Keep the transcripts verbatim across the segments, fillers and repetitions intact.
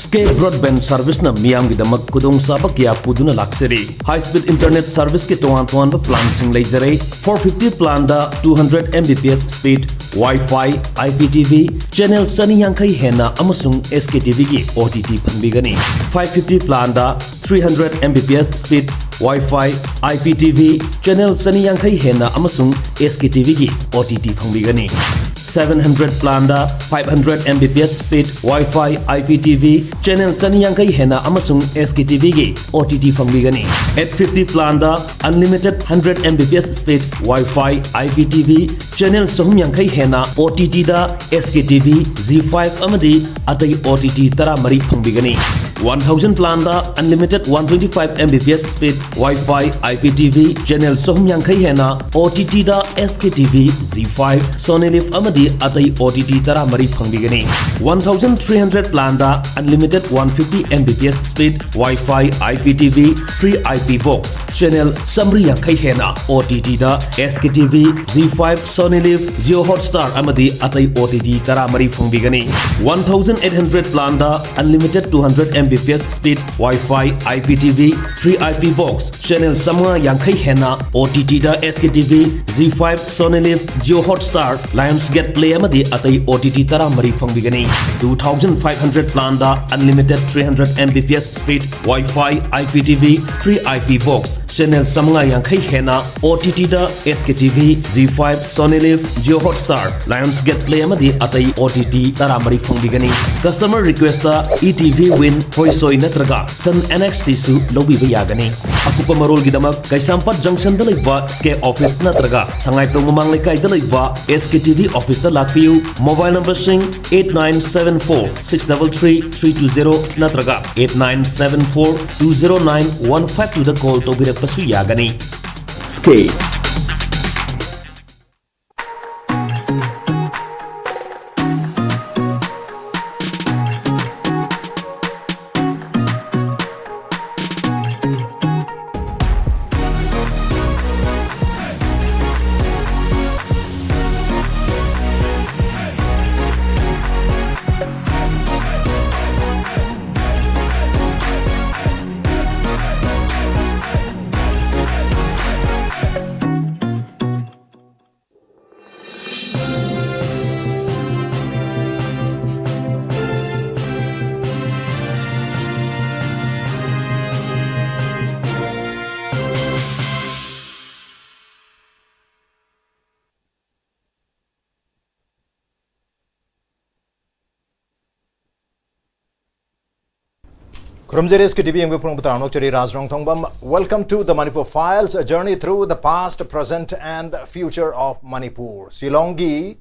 Sky Broadband Service ꯅ ꯃꯤꯌꯥꯝꯒꯤꯗꯃꯛ ꯈꯨꯗꯣꯡꯆꯥꯕ ꯀꯌꯥ ꯄꯨꯗꯨꯅ ꯂꯥꯛꯆꯔꯤ꯫ High speed internet service ꯀꯤ ꯇꯣꯉꯥꯟ ꯇꯣꯉꯥꯟꯕ plan ꯁꯤꯡ ꯂꯩꯖꯔꯦ꯫ Four fifty plan the two hundred M B P S speed, Wi-Fi, I P T V, channel ꯆꯅꯤ ꯌꯥꯡꯈꯩ ꯍꯦꯟꯅ ꯑꯃꯁꯨꯡ S K T V ꯒꯤ O T T ꯐꯪꯕꯤꯒꯅꯤ꯫ Five fifty plan the three hundred M B P S speed, Wi-Fi, I P T V, channel ꯆꯅꯤ ꯌꯥꯡꯈꯩ ꯍꯦꯟꯅ ꯑꯃꯁꯨꯡ S K T V ꯒꯤ O T T ꯐꯪꯕꯤꯒꯅꯤ꯫ Seven hundred plan the five hundred M B P S speed, Wi-Fi, I P T V, channel ꯆꯅꯤ ꯌꯥꯡꯈꯩ ꯍꯦꯟꯅ ꯑꯃꯁꯨꯡ S K T V ꯒꯤ O T T ꯐꯪꯕꯤꯒꯅꯤ꯫ Eight fifty plan the unlimited hundred M B P S speed, Wi-Fi, I P T V, channel ꯆꯍꯨꯝ ꯌꯥꯡꯈꯩ ꯍꯦꯟꯅ O T T ꯗ S K T V, Zee five ꯑꯃꯗꯤ ꯑꯇꯩ O T T ꯇꯔꯥꯃꯔꯤ ꯐꯪꯕꯤꯒꯅꯤ꯫ One thousand plan the unlimited one twenty five M B P S speed, Wi-Fi, I P T V, channel ꯆꯍꯨꯝ ꯌꯥꯡꯈꯩ ꯍꯦꯟꯅ O T T ꯗ S K T V, Zee five, Sony Liv ꯑꯃꯗꯤ ꯑꯇꯩ O T T ꯇꯔꯥꯃꯔꯤ ꯐꯪꯕꯤꯒꯅꯤ꯫ One thousand three hundred plan the unlimited one fifty M B P S speed, Wi-Fi, I P T V, free I P box, channel ꯆꯥꯃꯔꯤ ꯌꯥꯡꯈꯩ ꯍꯦꯟꯅ O T T ꯗ S K T V, Zee five, Sony Liv, Jio Hotstar ꯑꯃꯗꯤ ꯑꯇꯩ O T T ꯇꯔꯥꯃꯔꯤ ꯐꯪꯕꯤꯒꯅꯤ꯫ One thousand eight hundred plan the unlimited two hundred M B P S speed, Wi-Fi, I P T V, free I P box, channel ꯆꯥꯃꯉꯥ ꯌꯥꯡꯈꯩ ꯍꯦꯟꯅ O T T ꯗ S K T V, Zee five, Sony Liv, Jio Hotstar, Lionsgate Play ꯑꯃꯗꯤ ꯑꯇꯩ O T T ꯇꯔꯥꯃꯔꯤ ꯐꯪꯕꯤꯒꯅꯤ꯫ Two thousand five hundred plan the unlimited three hundred M B P S speed, Wi-Fi, I P T V, free I P box, channel ꯆꯥꯃꯉꯥ ꯌꯥꯡꯈꯩ ꯍꯦꯟꯅ O T T ꯗ S K T V, Zee five, Sony Liv, Jio Hotstar, Lionsgate Play ꯑꯃꯗꯤ ꯑꯇꯩ O T T ꯇꯔꯥꯃꯔꯤ ꯐꯪꯕꯤꯒꯅꯤ꯫ Customer request ꯇ E T V Win, ꯍꯣꯏꯁꯣꯏ ꯅꯠꯇ꯭ꯔꯒ Sun N X T ꯁꯨ ꯂꯧꯕꯤꯕ ꯌꯥꯒꯅꯤ꯫ ꯑꯀꯨꯞꯄ ꯃꯔꯣꯜꯒꯤꯗꯃꯛ ꯀꯩꯁꯥꯝꯄꯥꯠ junction ꯗ ꯂꯩꯕ Sky office ꯅꯠꯇ꯭ꯔꯒ ꯁꯉꯥꯏꯄ꯭ꯔꯧ ꯃꯃꯥꯡ ꯂꯩꯀꯥꯏꯗ ꯂꯩꯕ S K T V office ꯇ ꯂꯥꯛꯄꯤꯌꯨ꯫ Mobile number ꯁꯤꯡ eight nine seven four six double three three two zero ꯅꯠꯇ꯭ꯔꯒ eight nine seven four two zero nine one five two ꯗ call ꯇꯧꯕꯤꯔꯛꯄꯁꯨ ꯌꯥꯒꯅꯤ꯫ Sky꯫ ꯈꯨꯔꯨꯝꯖꯔꯤ, ꯑꯦꯁ ꯀꯦ T V ꯌꯦꯡꯕ ꯄꯨꯝꯅꯃꯛꯄꯨ ꯇꯔꯥꯝꯅ ꯑꯣꯛꯆꯔꯤ꯫ ꯔꯥꯖ ꯔꯣꯡꯊꯣꯡꯕꯝ, welcome to the Manipur Files, a journey through the past, present and future of Manipur. ꯁꯤꯂꯣꯡꯒꯤ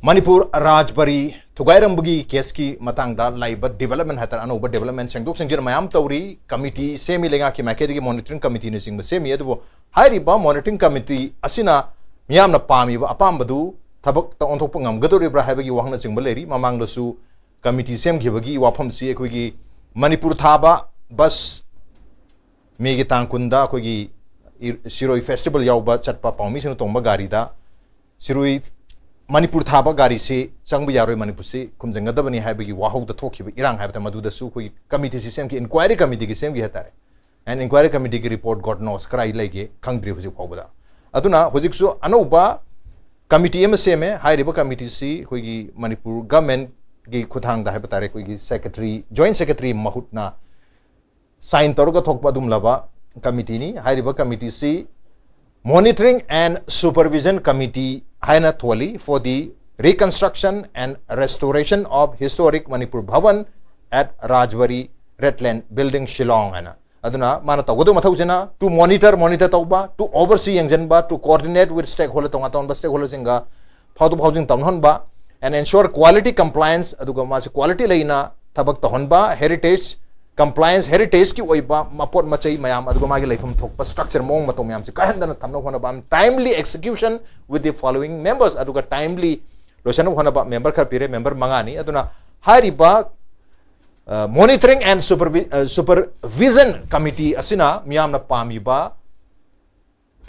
Manipur ꯔꯥꯖꯕꯥꯔꯤ ꯊꯨꯒꯥꯏꯔꯝꯕꯒꯤ ꯀꯦꯁꯀꯤ ꯃꯇꯥꯡꯗ ꯂꯩꯕ development ꯍꯥꯏꯇꯥꯔꯦ, ꯑꯅꯧꯕ development, ꯁꯦꯡꯗꯣꯛ ꯁꯦꯡꯖꯤꯟ ꯃꯌꯥꯝ ꯇꯧꯔꯤ꯫ ꯀꯃꯤꯇꯤ ꯁꯦꯝꯃꯤ, ꯂꯩꯉꯥꯛꯀꯤ ꯃꯥꯏꯀꯩꯗꯒꯤ ꯃꯣꯅꯤꯇꯔꯤꯡ ꯀꯃꯤꯇꯤꯅꯆꯤꯡꯕ ꯁꯦꯝꯃꯤ꯫ ꯑꯗꯨꯕꯨ ꯍꯥꯏꯔꯤꯕ ꯃꯣꯅꯤꯇꯔꯤꯡ ꯀꯃꯤꯇꯤ ꯑꯁꯤꯅ ꯃꯤꯌꯥꯝꯅ ꯄꯥꯝꯃꯤꯕ ꯑꯄꯥꯝꯕꯗꯨ ꯊꯕꯛꯇ ꯑꯣꯟꯊꯣꯛꯄ ꯉꯝꯒꯗꯧꯔꯤꯕ꯭ꯔꯥ ꯍꯥꯏꯕꯒꯤ ꯋꯥꯍꯪꯅꯆꯤꯡꯕ ꯂꯩꯔꯤ꯫ ꯃꯃꯥꯡꯗꯁꯨ ꯀꯃꯤꯇꯤ ꯁꯦꯝꯈꯤꯕꯒꯤ ꯋꯥꯐꯝꯁꯤ ꯑꯩꯈꯣꯏꯒꯤ ꯃꯅꯤꯄꯨꯔ ꯊꯥꯕ ꯕꯁ, ꯃꯦꯒꯤ ꯇꯥꯡ ꯀꯨꯟꯗ ꯑꯩꯈꯣꯏꯒꯤ ꯏ-, ꯁꯤꯔꯣꯏ ꯐꯦꯁꯇꯤꯚꯦꯜ ꯌꯥꯎꯕ ꯆꯠꯄ ꯄꯥꯎꯃꯤꯁꯤꯡꯅ ꯇꯣꯡꯕ ꯒꯥꯔꯤꯗ ꯁꯤꯔꯣꯏ, ꯃꯅꯤꯄꯨꯔ ꯊꯥꯕ ꯒꯥꯔꯤꯁꯤ ꯆꯪꯕ ꯌꯥꯔꯣꯏ, ꯃꯅꯤꯄꯨꯔꯁꯤ ꯈꯨꯝꯖꯤꯟꯒꯗꯕꯅꯤ ꯍꯥꯏꯕꯒꯤ ꯋꯥꯍꯧꯗ ꯊꯣꯛꯈꯤꯕ ꯏꯔꯥꯡ ꯍꯥꯏꯕꯗ ꯃꯗꯨꯗꯁꯨ ꯑꯩꯈꯣꯏꯒꯤ ꯀꯃꯤꯇꯤꯁꯤ ꯁꯦꯝꯈꯤ, ꯏꯟꯀ꯭ꯋꯥꯏꯔꯤ ꯀꯃꯤꯇꯤꯒꯤ ꯁꯦꯝꯈꯤ ꯍꯥꯏꯇꯥꯔꯦ꯫ And ꯏꯟꯀ꯭ꯋꯥꯏꯔꯤ ꯀꯃꯤꯇꯤꯒꯤ ꯔꯤꯄꯣꯔꯠ God knows ꯀꯔꯥꯏ ꯂꯩꯒꯦ ꯈꯪꯗ꯭ꯔꯤ ꯍꯧꯖꯤꯛ ꯐꯥꯎꯕꯗ꯫ ꯑꯗꯨꯅ ꯍꯧꯖꯤꯛꯁꯨ ꯑꯅꯧꯕ ꯀꯃꯤꯇꯤ ꯑꯃ ꯁꯦꯝꯃꯦ꯫ ꯍꯥꯏꯔꯤꯕ ꯀꯃꯤꯇꯤꯁꯤ ꯑꯩꯈꯣꯏꯒꯤ ꯃꯅꯤꯄꯨꯔ ꯒꯚꯔꯟꯃꯦꯟꯠꯀꯤ ꯈꯨꯠꯊꯥꯡꯗ ꯍꯥꯏꯕ ꯇꯥꯔꯦ, ꯑꯩꯈꯣꯏꯒꯤ ꯁꯦꯀ꯭ꯔꯦꯇꯔꯤ, ꯖꯣꯏꯟꯠ ꯁꯦꯀ꯭ꯔꯦꯇꯔꯤ ꯃꯍꯨꯠꯅ ꯁꯥꯏꯟ ꯇꯧꯔꯒ ꯊꯣꯛꯄ ꯑꯗꯨꯒꯨꯝꯂꯕ ꯀꯃꯤꯇꯤꯅꯤ꯫ ꯍꯥꯏꯔꯤꯕ ꯀꯃꯤꯇꯤꯁꯤ Monitoring and Supervision Committee ꯍꯥꯏꯅ ꯊꯣꯜꯂꯤ, for the reconstruction and restoration of historic Manipur Bhavan at Rajbari Redland Building, Shillong ꯍꯥꯏꯅ꯫ ꯑꯗꯨꯅ ꯃꯥꯅ ꯇꯧꯒꯗꯧꯕ ꯃꯊꯧꯁꯤꯅ to monitor, monitor ꯇꯧꯕ, to oversee, ꯌꯦꯡꯁꯤꯟꯕ, to coordinate with stakeholder, ꯇꯣꯉꯥꯟ ꯇꯣꯉꯥꯟꯕ stakeholderꯁꯤꯡꯒ ꯐꯥꯎꯗꯣꯛ ꯐꯥꯎꯖꯤꯟ ꯇꯧꯅꯍꯟꯕ, and ensure quality compliance, ꯑꯗꯨꯒ ꯃꯥꯁꯤ quality ꯂꯩꯅ ꯊꯕꯛ ꯇꯧꯍꯟꯕ, heritage compliance, heritageꯀꯤ ꯑꯣꯏꯕ ꯃꯄꯣꯠ ꯃꯆꯩ ꯃꯌꯥꯝ, ꯑꯗꯨꯒ ꯃꯥꯒꯤ ꯂꯩꯐꯝ ꯊꯣꯛꯄ structure ꯃꯑꯣꯡ ꯃꯇꯧ ꯃꯌꯥꯝꯁꯤ ꯀꯥꯏꯍꯟꯗꯅ ꯊꯝꯅꯕ ꯍꯣꯠꯅꯕ, timely execution with the following members, ꯑꯗꯨꯒ timely ꯂꯣꯏꯁꯤꯟꯅꯕ ꯍꯣꯠꯅꯕ꯫ ꯃꯦꯝꯕꯔ ꯈꯔ ꯄꯤꯔꯦ, ꯃꯦꯝꯕꯔ ꯃꯉꯥꯅꯤ꯫ ꯑꯗꯨꯅ ꯍꯥꯏꯔꯤꯕ, ꯑ, Monitoring and Supervi-, ꯑ, Supervision Committee ꯑꯁꯤꯅ ꯃꯤꯌꯥꯝꯅ ꯄꯥꯝꯃꯤꯕ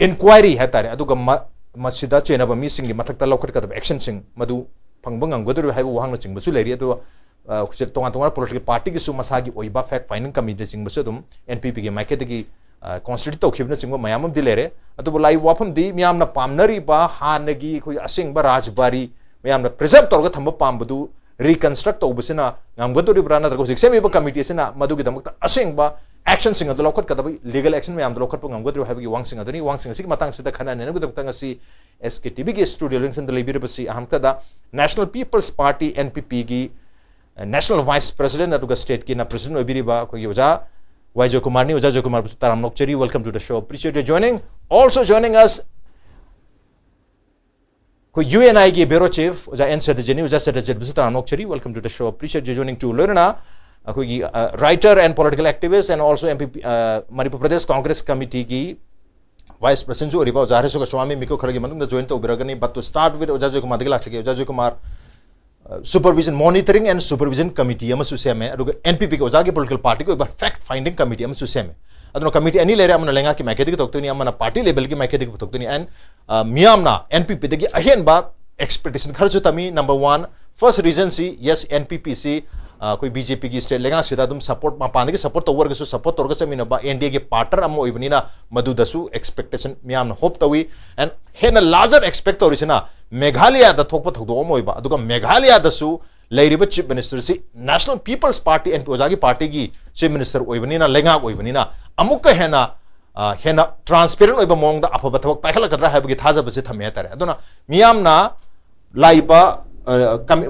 ꯏꯟꯀ꯭ꯋꯥꯏꯔꯤ ꯍꯥꯏꯇꯥꯔꯦ, ꯑꯗꯨꯒ ꯃ-, ꯃꯁꯤꯗ ꯆꯦꯟꯅꯕ ꯃꯤꯁꯤꯡꯒꯤ ꯃꯊꯛꯇ ꯂꯧꯈꯠꯀꯗꯕ actionꯁꯤꯡ ꯃꯗꯨ ꯐꯪꯕ ꯉꯝꯒꯗꯧꯔꯤꯕ꯭ꯔꯥ ꯍꯥꯏꯕ ꯋꯥꯍꯪꯅꯆꯤꯡꯕꯁꯨ ꯂꯩꯔꯤ꯫ ꯑꯗꯨꯒ, ꯑ, ꯍꯧꯖꯤꯛ ꯇꯣꯉꯥꯟ ꯇꯣꯉꯥꯟꯕ political partyꯒꯤꯁꯨ ꯃꯁꯥꯒꯤ ꯑꯣꯏꯕ fact finding committeeꯅꯆꯤꯡꯕꯁꯨ ꯑꯗꯨꯝ N P Pꯒꯤ ꯃꯥꯏꯀꯩꯗꯒꯤ, ꯑ, constitute ꯇꯧꯈꯤꯕꯅꯆꯤꯡꯕ ꯃꯌꯥꯝ ꯑꯃꯗꯤ ꯂꯩꯔꯦ꯫ ꯑꯗꯨꯕꯨ ꯂꯥꯛꯏꯕ ꯋꯥꯐꯝꯗꯤ ꯃꯤꯌꯥꯝꯅ ꯄꯥꯝꯅꯔꯤꯕ ꯍꯥꯟꯅꯒꯤ ꯑꯩꯈꯣꯏꯒꯤ ꯑꯁꯦꯡꯕ ꯔꯥꯖꯕꯥꯔꯤ, ꯃꯌꯥꯝꯅ preserve ꯇꯧꯔꯒ ꯊꯝꯕ ꯄꯥꯝꯕꯗꯨ reconstruct ꯇꯧꯕꯁꯤꯅ ꯉꯝꯒꯗꯧꯔꯤꯕ꯭ꯔꯥ, ꯅꯠꯇ꯭ꯔꯒ ꯍꯧꯖꯤꯛ ꯁꯦꯝꯃꯤꯕ ꯀꯃꯤꯇꯤ ꯑꯁꯤꯅ ꯃꯗꯨꯒꯤꯗꯃꯛꯇ ꯑꯁꯦꯡꯕ actionꯁꯤꯡ ꯑꯗꯨ ꯂꯧꯈꯠꯀꯗꯕ, legal action ꯃꯌꯥꯝꯗꯨ ꯂꯧꯈꯠꯄ ꯉꯝꯒꯗꯧꯔꯤꯕ꯭ꯔꯥ ꯍꯥꯏꯕꯒꯤ ꯋꯥꯍꯪꯁꯤꯡ ꯑꯗꯨꯅꯤ꯫ ꯋꯥꯍꯪꯁꯤꯡ ꯑꯁꯤꯒꯤ ꯃꯇꯥꯡꯁꯤꯗ ꯈꯟꯅ ꯅꯩꯅꯕꯒꯤꯗꯃꯛꯇ ꯉꯁꯤ S K T Vꯒꯤ studio ꯂꯦꯡꯁꯟꯗ ꯂꯩꯕꯤꯔꯤꯕꯁꯤ ꯑꯍꯥꯟꯕꯗ National People's Party, N P Pꯒꯤ National Vice President ꯑꯗꯨꯒ stateꯀꯤꯅ President ꯑꯣꯏꯕꯤꯔꯤꯕ ꯑꯩꯈꯣꯏꯒꯤ ꯑꯣꯖꯥ ꯋꯥꯏ ꯖꯣꯏꯀꯨꯃꯥꯔꯅꯤ꯫ ꯑꯣꯖꯥ ꯖꯣꯏꯀꯨꯃꯥꯔꯕꯨꯁꯨ ꯇꯔꯥꯝꯅ ꯑꯣꯛꯆꯔꯤ, welcome to the show, appreciate your joining. Also joining us, ꯑꯩꯈꯣꯏ ꯌꯨ ꯑꯦꯟ ꯑꯥꯏꯒꯤ Bureau Chief ꯑꯣꯖꯥ ꯑꯦꯟ ꯁꯇ꯭ꯌꯖꯤꯠꯅꯤ꯫ ꯑꯣꯖꯥ ꯁꯇ꯭ꯌꯖꯤꯠꯕꯨꯁꯨ ꯇꯔꯥꯝꯅ ꯑꯣꯛꯆꯔꯤ, welcome to the show, appreciate your joining too. ꯂꯣꯏꯅꯅ ꯑꯩꯈꯣꯏꯒꯤ writer and political activist and also M P P, Manipur Pradesh Congress Committeeꯒꯤ Vice Presidentꯁꯨ ꯑꯣꯏꯔꯤꯕ ꯑꯣꯖꯥ ꯍꯔꯤꯁ ꯒꯣꯁ꯭ꯋꯥꯃꯤ ꯃꯤꯀꯨꯞ ꯈꯔꯒꯤ ꯃꯇꯨꯡꯗ join ꯇꯧꯕꯤꯔꯒꯅꯤ꯫ But to start with, ꯑꯣꯖꯥ ꯖꯣꯏꯀꯨꯃꯥꯔꯗꯒꯤ ꯂꯥꯛꯆꯒꯦ꯫ ꯑꯣꯖꯥ Joykumar, supervision, Monitoring and Supervision Committee ꯑꯃꯁꯨ ꯁꯦꯝꯃꯦ, ꯑꯗꯨꯒ N P Pꯒꯤ ꯑꯣꯖꯥꯒꯤ political partyꯒꯤ ꯑꯣꯏꯕ Fact Finding Committee ꯑꯃꯁꯨ ꯁꯦꯝꯃꯦ꯫ ꯑꯗꯨꯅ committee ꯑꯅꯤ ꯂꯩꯔꯦ, ꯑꯃꯅ ꯂꯩꯉꯥꯛꯀꯤ ꯃꯥꯏꯀꯩꯗꯒꯤ ꯄꯨꯊꯣꯛꯇꯣꯏꯅꯤ, ꯑꯃꯅ party levelꯒꯤ ꯃꯥꯏꯀꯩꯗꯒꯤ ꯄꯨꯊꯣꯛꯇꯣꯏꯅꯤ꯫ And ꯃꯤꯌꯥꯝꯅ N P Pꯗꯒꯤ ꯑꯍꯦꯟꯕ expectation ꯈꯔꯁꯨ ꯊꯝꯃꯤ꯫ Number one, first reasonꯁꯤ, yes, N P Pꯁꯤ ꯑꯩꯈꯣꯏ B J Pꯒꯤ state ꯂꯩꯉꯥꯛꯁꯤꯗ ꯑꯗꯨꯝ support, ꯃꯄꯥꯟꯗꯒꯤ support ꯇꯧꯕ ꯑꯣꯏꯔꯒꯁꯨ support ꯇꯧꯔꯒ ꯆꯠꯃꯤꯟꯅꯕ N D Aꯒꯤ partner ꯑꯃ ꯑꯣꯏꯕꯅꯤꯅ ꯃꯗꯨꯗꯁꯨ expectation ꯃꯤꯌꯥꯝꯅ hope ꯇꯧꯏ꯫ And ꯍꯦꯟꯅ larger expect ꯇꯧꯔꯤꯁꯤꯅ ꯃꯦꯘꯥꯂꯌꯥꯗ ꯊꯣꯛꯄ ꯊꯧꯗꯣꯛ ꯑꯃ ꯑꯣꯏꯕ, ꯑꯗꯨꯒ ꯃꯦꯘꯥꯂꯌꯥꯗꯁꯨ ꯂꯩꯔꯤꯕ Chief Ministerꯁꯤ National People's Party, N P, ꯑꯣꯖꯥꯒꯤ partyꯒꯤ Chief Minister ꯑꯣꯏꯕꯅꯤꯅ, ꯂꯩꯉꯥꯛ ꯑꯣꯏꯕꯅꯤꯅ ꯑꯃꯨꯛꯀ ꯍꯦꯟꯅ ꯍꯦꯟꯅ transparent ꯑꯣꯏꯕ ꯃꯑꯣꯡꯗ ꯑꯐꯕ ꯊꯕꯛ ꯄꯥꯏꯈꯠꯂꯛꯀꯗ꯭ꯔꯥ ꯍꯥꯏꯕꯒꯤ ꯊꯥꯖꯕꯁꯤ ꯊꯝꯃꯦ ꯍꯥꯏꯇꯥꯔꯦ꯫ ꯑꯗꯨꯅ ꯃꯤꯌꯥꯝꯅ ꯂꯥꯛꯏꯕ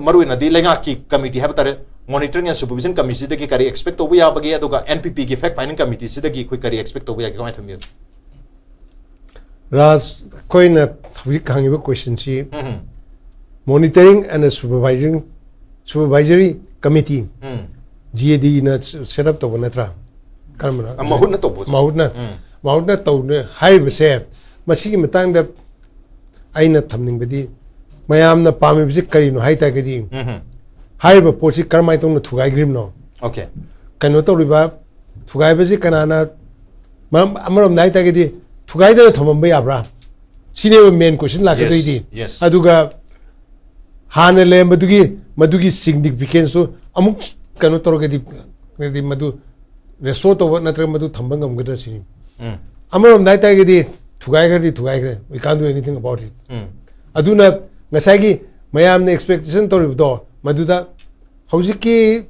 ꯃꯔꯨꯑꯣꯏꯅꯗꯤ ꯂꯩꯉꯥꯛꯀꯤ committee ꯍꯥꯏꯕ ꯇꯥꯔꯦ, Monitoring and Supervision Committeeꯁꯤꯗꯒꯤ ꯀꯔꯤ expect ꯇꯧꯕ ꯌꯥꯕꯒꯦ, ꯑꯗꯨꯒ N P Pꯒꯤ Fact Finding Committeeꯁꯤꯗꯒꯤ ꯑꯩꯈꯣꯏ ꯀꯔꯤ expect ꯇꯧꯕ ꯌꯥꯒꯦ, ꯀꯃꯥꯏꯅ ꯊꯝꯕꯤꯒꯅꯤ? ꯔꯥꯖ, ꯑꯩꯈꯣꯏꯅ ꯍꯧꯖꯤꯛ ꯍꯪꯉꯤꯕ questionꯁꯤ Monitoring and Supervising, Supervisory Committee, G A Dꯅ set up ꯇꯧꯕ ꯅꯠꯇ꯭ꯔꯥ? ꯀꯔꯝꯕꯅꯣ? ꯃꯍꯨꯠꯅ ꯇꯧꯕ꯫ ꯃꯍꯨꯠꯅ, ꯃꯍꯨꯠꯅ ꯇꯧꯅꯦ ꯍꯥꯏꯔꯤꯕꯁꯦ, ꯃꯁꯤꯒꯤ ꯃꯇꯥꯡꯗ ꯑꯩꯅ ꯊꯝꯅꯤꯡꯕꯗꯤ, ꯃꯌꯥꯝꯅ ꯄꯥꯝꯃꯤꯕꯁꯤ ꯀꯔꯤꯅꯣ ꯍꯥꯏ ꯇꯥꯔꯒꯗꯤ, ꯍꯥꯏꯔꯤꯕ ꯄꯣꯠꯁꯤ ꯀꯔꯝꯍꯥꯏꯅ ꯇꯧꯅ ꯊꯨꯒꯥꯏꯈ꯭ꯔꯤꯕꯅꯣ? Okay. ꯀꯩꯅꯣ ꯇꯧꯔꯤꯕ, ꯊꯨꯒꯥꯏꯕꯁꯤ ꯀꯅꯥꯅ, ꯃꯔꯝ, ꯑꯃꯔꯣꯝꯗ ꯍꯥꯏ ꯇꯥꯔꯒꯗꯤ, ꯊꯨꯒꯥꯏꯗꯅ ꯊꯝꯃꯝꯕ ꯌꯥꯕ꯭ꯔꯥ? ꯁꯤꯅꯦꯕ main question ꯂꯥꯛꯀꯗꯣꯏꯗꯤ꯫ Yes. ꯑꯗꯨꯒ ꯍꯥꯟꯅ ꯂꯩꯔꯝꯕꯗꯨꯒꯤ, ꯃꯗꯨꯒꯤ significanceꯇꯨ ꯑꯃꯨꯛ ꯀꯩꯅꯣ ꯇꯧꯔꯒꯗꯤ, ꯍꯥꯏꯗꯤ ꯃꯗꯨ restore ꯇꯧꯕ ꯅꯠꯇ꯭ꯔꯒ ꯃꯗꯨ ꯊꯝꯕ ꯉꯝꯒꯗ꯭ꯔꯥ ꯁꯤꯅꯤ꯫ ꯑꯃꯔꯣꯝꯗ ꯍꯥꯏ ꯇꯥꯔꯒꯗꯤ, ꯊꯨꯒꯥꯏꯈ꯭ꯔꯗꯤ ꯊꯨꯒꯥꯏꯈ꯭ꯔꯦ, we can't do anything about it꯫ ꯑꯗꯨꯅ ꯉꯁꯥꯏꯒꯤ ꯃꯌꯥꯝꯅ expectation ꯇꯧꯔꯤꯕꯗꯣ, ꯃꯗꯨꯗ ꯍꯧꯖꯤꯛꯀꯤ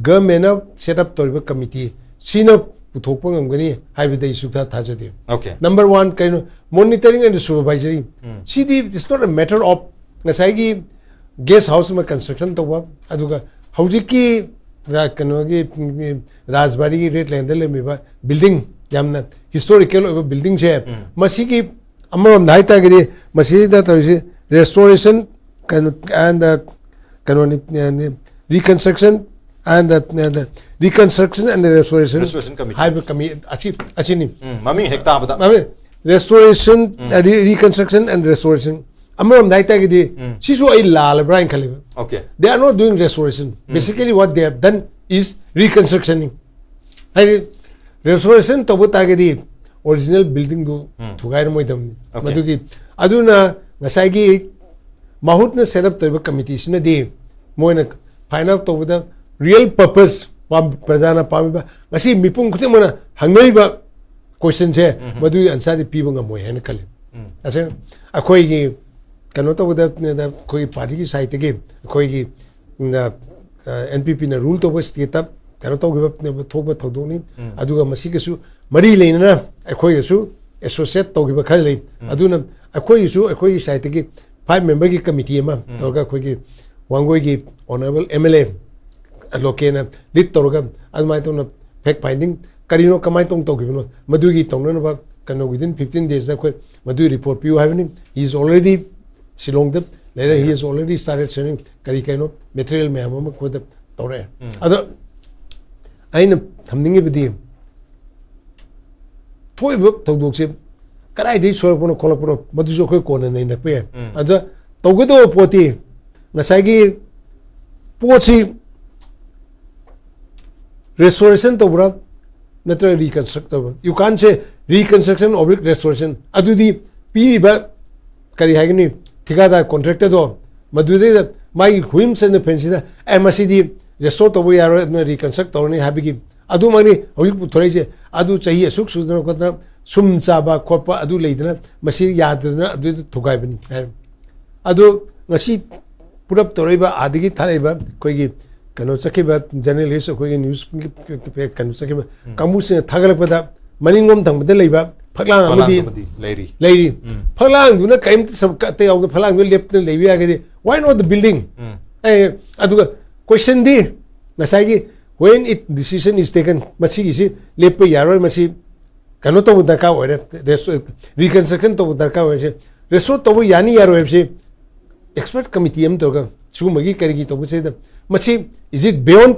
governmentꯅ set up ꯇꯧꯔꯤꯕ committee ꯁꯤꯅ ꯄꯨꯊꯣꯛꯄ ꯉꯝꯒꯅꯤ ꯍꯥꯏꯕꯗꯤ ꯑꯩ ꯁꯨꯛꯊꯥ ꯊꯥꯖꯗꯦ꯫ Okay. Number one, ꯀꯩꯅꯣ, Monitoring and Supervisory꯫ CD it's not a matter of ꯉꯁꯥꯏꯒꯤ guest house ꯑꯃ construction ꯇꯧꯕ, ꯑꯗꯨꯒ ꯍꯧꯖꯤꯛꯀꯤ ꯀꯩꯅꯣꯒꯤ ꯔꯥꯖꯕꯥꯔꯤꯒꯤ ꯔꯦꯗ ꯂꯥꯏꯟꯗ ꯂꯩꯔꯝꯃꯤꯕ ꯕꯤꯜꯗꯤꯡ, ꯌꯥꯝꯅ ꯍꯤꯁꯇꯣꯔꯤꯀꯦꯜ ꯑꯣꯏꯕ ꯕꯤꯜꯗꯤꯡꯁꯦ, ꯃꯁꯤꯒꯤ ꯑꯃꯔꯣꯝꯗ ꯍꯥꯏꯇꯥꯔꯒꯗꯤ ꯃꯁꯤꯗ ꯇꯧꯔꯤꯁꯤ ꯔꯦꯁꯇꯣꯔꯦꯁꯟ, ꯀꯩꯅꯣ ꯑꯦꯟ ꯀꯩꯅꯣꯅꯤ, ꯔꯤꯀꯟꯁꯇ꯭ꯔꯛꯁꯟ ꯑꯦꯟ ꯔꯤꯀꯟꯁꯇ꯭ꯔꯛꯁꯟ ꯑꯦꯟ ꯔꯦꯁꯇꯣꯔꯦꯁꯟ Restoration Committee. ꯍꯥꯏꯕ ꯀꯃꯤ ꯑꯁꯤ ꯑꯁꯤꯅꯤ꯫ ꯎꯝ, ꯃꯃꯤꯡ ꯍꯦꯛ ꯇꯥꯕꯗ. ꯔꯦꯁꯇꯣꯔꯦꯁꯟ, ꯔꯤꯀꯟꯁꯇ꯭ꯔꯛꯁꯟ ꯑꯦꯟ ꯔꯦꯁꯇꯣꯔꯦꯁꯟ꯫ ꯑꯃꯔꯣꯝꯗ ꯍꯥꯏꯇꯥꯔꯒꯗꯤ ꯁꯤꯁꯨ ꯑꯩ ꯂꯥꯜꯂꯕ꯭ꯔꯥ ꯍꯥꯏꯅ ꯈꯜꯂꯤꯕ꯫ Okay. They are not doing restoration. Basically what they have done is reconstructioning. ꯍꯥꯏꯗꯤ ꯔꯦꯁꯇꯣꯔꯦꯁꯟ ꯇꯧꯕ ꯇꯥꯔꯒꯗꯤ ꯑꯣꯔꯤꯖꯤꯅꯦꯜ ꯕꯤꯜꯗꯤꯡꯗꯨ ꯊꯨꯒꯥꯏꯔꯝꯃꯣꯏꯗꯕꯅꯤ꯫ Okay. ꯃꯗꯨꯒꯤ ꯑꯗꯨꯅ ꯉꯁꯥꯏꯒꯤ ꯃꯍꯨꯠꯅ ꯁꯦꯠ ꯑꯞ ꯇꯧꯔꯤꯕ ꯀꯃꯤꯇꯤꯁꯤꯅꯗꯤ ꯃꯣꯏꯅ ꯐꯥꯏꯟ ꯑꯥꯎꯠ ꯇꯧꯕꯗ ꯔꯤꯌꯦꯜ ꯄꯔꯄꯁ, ꯄ꯭ꯔꯖꯥꯅ ꯄꯥꯝꯃꯤꯕ, ꯉꯁꯤ ꯃꯤꯄꯨꯝ ꯈꯨꯗꯤꯡꯃꯛꯅ ꯍꯪꯅꯔꯤꯕ ꯀꯣꯏꯁꯟꯁꯦ ꯃꯗꯨꯒꯤ ꯑꯟꯁꯥꯔꯗꯤ ꯄꯤꯕ ꯉꯝꯃꯣꯏ ꯍꯥꯏꯅ ꯈꯜꯂꯤ꯫ ꯑꯁꯦꯡ ꯑꯩꯈꯣꯏꯒꯤ ꯀꯩꯅꯣ ꯇꯧꯕꯗ ꯑꯩꯈꯣꯏꯒꯤ ꯄꯥꯔꯇꯤꯒꯤ ꯁꯥꯏꯠꯇꯒꯤ ꯑꯩꯈꯣꯏꯒꯤ ꯑꯦꯟ ꯄꯤ ꯄꯤꯅ ꯔꯨꯜ ꯇꯧꯕ ꯁ꯭ꯇꯦꯠꯇ ꯀꯩꯅꯣ ꯇꯧꯈꯤꯕ ꯊꯣꯛꯄ ꯊꯧꯗꯣꯛꯅꯤ꯫ ꯑꯗꯨꯒ ꯃꯁꯤꯒꯁꯨ ꯃꯔꯤ ꯂꯩꯅꯅ ꯑꯩꯈꯣꯏꯒꯁꯨ ꯑꯦꯁꯣꯁꯤꯌꯦꯠ ꯇꯧꯈꯤꯕ ꯈꯔ ꯂꯩ꯫ ꯑꯗꯨꯅ ꯑꯩꯈꯣꯏꯒꯤꯁꯨ ꯑꯩꯈꯣꯏꯒꯤ ꯁꯥꯏꯠꯇꯒꯤ ꯐꯥꯏꯚ ꯃꯦꯝꯕꯔꯒꯤ ꯀꯃꯤꯇꯤ ꯑꯃ ꯇꯧꯔꯒ ꯑꯩꯈꯣꯏꯒꯤ ꯋꯥꯡꯒꯣꯏꯒꯤ ꯑꯣꯅꯔꯦꯕꯜ ꯑꯦꯝ ꯑꯦꯜ ꯑꯦ ꯂꯣꯀꯦꯅ ꯂꯤꯗ ꯇꯧꯔꯒ ꯑꯗꯨꯃꯥꯏꯅ ꯇꯧꯅ ꯐꯦꯛ ꯐꯥꯏꯟꯗꯤꯡ ꯀꯔꯤꯅꯣ, ꯀꯃꯥꯏꯅ ꯇꯧꯅ ꯇꯧꯈꯤꯕꯅꯣ, ꯃꯗꯨꯒꯤ ꯇꯧꯅꯅꯕ ꯀꯩꯅꯣ within fifteen days ꯗ ꯑꯩꯈꯣꯏ ꯃꯗꯨꯒꯤ ꯔꯤꯄꯣꯔꯠ ꯄꯤꯌꯨ ꯍꯥꯏꯕꯅꯤ꯫ He is already ꯁꯤꯂꯣꯡꯗ ꯂꯩꯔꯦ꯫ He has already started sending ꯀꯔꯤ ꯀꯩꯅꯣ ꯃꯦꯇꯔꯤꯌꯦꯜ ꯃꯌꯥꯝ ꯑꯃ ꯑꯩꯈꯣꯏꯗ ꯇꯧꯔꯛꯑꯦ꯫ ꯑꯗꯣ ꯑꯩꯅ ꯊꯝꯅꯤꯡꯉꯤꯕꯗꯤ ꯊꯣꯛꯏꯕ ꯊꯧꯗꯣꯛꯁꯦ ꯀꯗꯥꯏꯗꯒꯤ ꯁꯣꯏꯔꯛꯄꯅꯣ ꯈꯣꯠꯂꯛꯄꯅꯣ ꯃꯗꯨꯁꯨ ꯑꯩꯈꯣꯏ ꯀꯣꯟꯅ ꯅꯩꯅꯔꯛꯄ ꯌꯥꯏ꯫ ꯑꯗ ꯇꯧꯒꯗꯧꯕ ꯄꯣꯠꯇꯤ ꯉꯁꯥꯏꯒꯤ ꯄꯣꯠꯁꯤ ꯔꯦꯁꯇꯣꯔꯦꯁꯟ ꯇꯧꯕ꯭ꯔꯥ ꯅꯠꯇ꯭ꯔꯒ ꯔꯤꯀꯟꯁꯇ꯭ꯔꯛ ꯇꯧꯕ꯭ꯔꯥ? You can't say reconstruction oblique restoration. ꯑꯗꯨꯗꯤ ꯄꯤꯔꯤꯕ ꯀꯔꯤ ꯍꯥꯏꯒꯅꯤ, ꯊꯤꯀꯥꯗꯥꯔ ꯀꯣꯟꯇ꯭ꯔꯦꯛꯇꯔꯗꯣ ꯃꯗꯨꯗꯩꯗ ꯃꯥꯒꯤ whims and fancy ꯗ ꯑꯦ ꯃꯁꯤꯗꯤ ꯔꯦꯁꯇꯣꯔ ꯇꯧꯕ ꯌꯥꯔꯣꯏ ꯑꯗꯨꯅ ꯔꯤꯀꯟꯁꯇ꯭ꯔꯛ ꯇꯧꯔꯅꯤ ꯍꯥꯏꯕꯒꯤ ꯑꯗꯨꯃꯛꯅꯤ ꯍꯧꯖꯤꯛ ꯄꯨꯊꯣꯔꯛꯏꯁꯦ꯫ ꯑꯗꯨ ꯆꯍꯤ ꯑꯁꯨꯛ ꯁꯨꯗꯅ ꯈꯣꯠꯇꯅ ꯁꯨꯝ ꯆꯥꯕ ꯈꯣꯠꯄ ꯑꯗꯨ ꯂꯩꯗꯅ ꯃꯁꯤ ꯌꯥꯗꯗꯅ ꯑꯗꯨꯗ ꯊꯨꯒꯥꯏꯕꯅꯤ ꯍꯥꯏ꯫ ꯑꯗꯨ ꯉꯁꯤ ꯄꯨꯔꯞ ꯇꯧꯔꯛꯏꯕ ꯑꯥꯗꯒꯤ ꯊꯥꯔꯛꯏꯕ ꯑꯩꯈꯣꯏꯒꯤ ꯀꯩꯅꯣ ꯆꯠꯈꯤꯕ ꯖꯔꯅꯦꯂꯤꯁ, ꯑꯩꯈꯣꯏꯒꯤ ꯅ꯭ꯌꯨꯁ ꯀꯩꯅꯣ ꯆꯠꯈꯤꯕ ꯀꯥꯡꯕꯨꯁꯤꯡꯅ ꯊꯥꯒꯠꯂꯛꯄꯗ ꯃꯅꯤꯡꯂꯣꯝ ꯊꯪꯕꯗ ꯂꯩꯕ ꯐꯛꯂꯥꯡ ꯑꯃꯗꯤ ꯐꯛꯂꯥꯡ ꯑꯃꯗꯤ ꯂꯩꯔꯤ꯫ ꯂꯩꯔꯤ꯫ ꯐꯛꯂꯥꯡꯗꯨꯅ ꯀꯔꯤꯝꯇ ꯁꯕ- ꯑꯇꯩ ꯌꯥꯎꯗ ꯐꯛꯂꯥꯡꯗꯨꯅ ꯂꯦꯞꯇꯅ ꯂꯩꯕ ꯌꯥꯔꯒꯗꯤ why not the building? ꯑꯦ, ꯑꯗꯨꯒ Question ꯗꯤ ꯉꯁꯥꯏꯒꯤ when it decision is taken, ꯃꯁꯤꯒꯤꯁꯤ ꯂꯦꯞꯄ ꯌꯥꯔꯣꯏ, ꯃꯁꯤ ꯀꯩꯅꯣ ꯇꯧꯕ ꯗꯔꯀꯥꯔ ꯑꯣꯏꯔꯦ, reconstruction ꯇꯧꯕ ꯗꯔꯀꯥꯔ ꯑꯣꯏꯔꯦ꯫ Restore ꯇꯧꯕ ꯌꯥꯅꯤ ꯌꯥꯔꯣꯏ ꯍꯥꯏꯕꯁꯤ expert committee ꯑꯃ ꯇꯧꯔꯒ ꯁꯤꯒꯨꯝꯕꯒꯤ ꯀꯔꯤꯒꯤ ꯇꯧꯕꯁꯤꯗ ꯃꯁꯤ is it beyond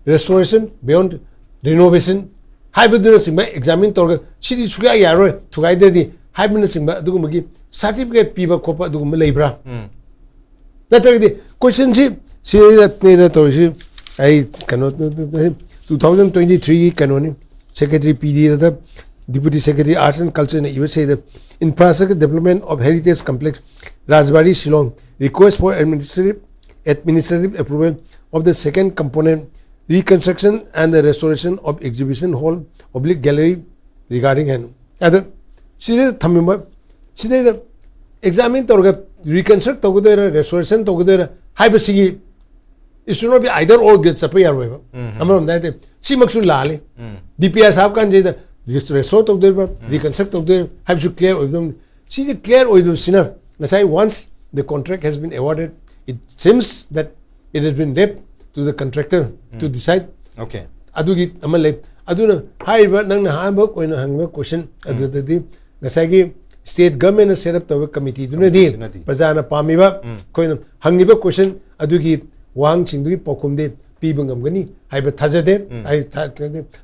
restoration, beyond renovation ꯍꯥꯏꯕꯗꯨꯅꯆꯤꯡꯕ examine ꯇꯧꯔꯒ ꯁꯤꯗꯤ ꯁꯨꯡꯌꯥ ꯌꯥꯔꯣꯏ ꯊꯨꯒꯥꯏꯗ꯭ꯔꯗꯤ ꯍꯥꯏꯕꯅꯆꯤꯡꯕ ꯑꯗꯨꯒꯨꯝꯕꯒꯤ certificate ꯄꯤꯕ ꯈꯣꯠꯄ ꯑꯗꯨꯒꯨꯝꯕ ꯂꯩꯕ꯭ꯔꯥ? ꯅꯠꯇ꯭ꯔꯒꯗꯤ question ꯁꯤ ꯁꯤꯗꯩꯗ ꯇꯧꯔꯤꯁꯤ ꯑꯩ ꯀꯩꯅꯣ two thousand twenty three ꯒꯤ ꯀꯩꯅꯣꯅꯤ, Secretary P D ꯑꯗ Deputy Secretary Arts and Culture ꯅ ꯏꯕ ꯁꯤꯗ Infrastructure Development of Heritage Complex Rajbari Shillong, request for administrative administrative approval of the second component, reconstruction and the restoration of exhibition hall oblique gallery regarding ꯍꯥꯏꯅ꯫ ꯑꯗ ꯁꯤꯗꯩꯗ ꯊꯝꯃꯤꯕ ꯁꯤꯗꯩꯗ examine ꯇꯧꯔꯒ reconstruct ꯇꯧꯒꯗꯣꯏꯔꯥ restoration ꯇꯧꯒꯗꯣꯏꯔꯥ ꯍꯥꯏꯕꯁꯤꯒꯤ it should not be either or ꯗ ꯆꯠꯄ ꯌꯥꯔꯣꯏꯕ꯫ ꯑꯃꯔꯣꯝꯗ ꯍꯥꯏꯔꯗꯤ ꯁꯤꯃꯛꯁꯨ ꯂꯥꯜꯂꯤ꯫ D P R ꯁꯥꯕ ꯀꯥꯟꯁꯤꯗ restore ꯇꯧꯗꯣꯏꯔꯤꯕ꯭ꯔꯥ reconstruct ꯇꯧꯗꯣꯏꯔꯤꯕ꯭ꯔꯥ ꯍꯥꯏꯕꯁꯨ clear ꯑꯣꯏꯕ, ꯁꯤꯗꯤ clear ꯑꯣꯏꯗꯕꯁꯤꯅ ꯉꯁꯥꯏ once the contract has been awarded, it seems that it has been left to the contractor to decide. Okay. ꯑꯗꯨꯒꯤ ꯑꯃ ꯂꯩ꯫ ꯑꯗꯨꯅ ꯍꯥꯏꯔꯤꯕ ꯅꯪꯅ ꯑꯍꯥꯟꯕ ꯑꯣꯏꯅ ꯍꯪꯕ question ꯑꯗꯨꯗꯗꯤ ꯉꯁꯥꯏꯒꯤ state government ꯅ set up ꯇꯧꯕ committee ꯗꯨꯅꯗꯤ Committee ꯁꯤꯅꯗꯤ꯫ ꯄ꯭ꯔꯖꯥꯅ ꯄꯥꯝꯃꯤꯕ ꯑꯩꯈꯣꯏꯅ ꯍꯪꯉꯤꯕ question ꯑꯗꯨꯒꯤ ꯋꯥꯍꯪꯁꯤꯡꯗꯨꯒꯤ ꯄꯥꯎꯈꯨꯝꯗꯤ ꯄꯤꯕ ꯉꯝꯒꯅꯤ ꯍꯥꯏꯕ ꯊꯥꯖꯗꯦ꯫ ꯑꯩ ꯊꯥ-,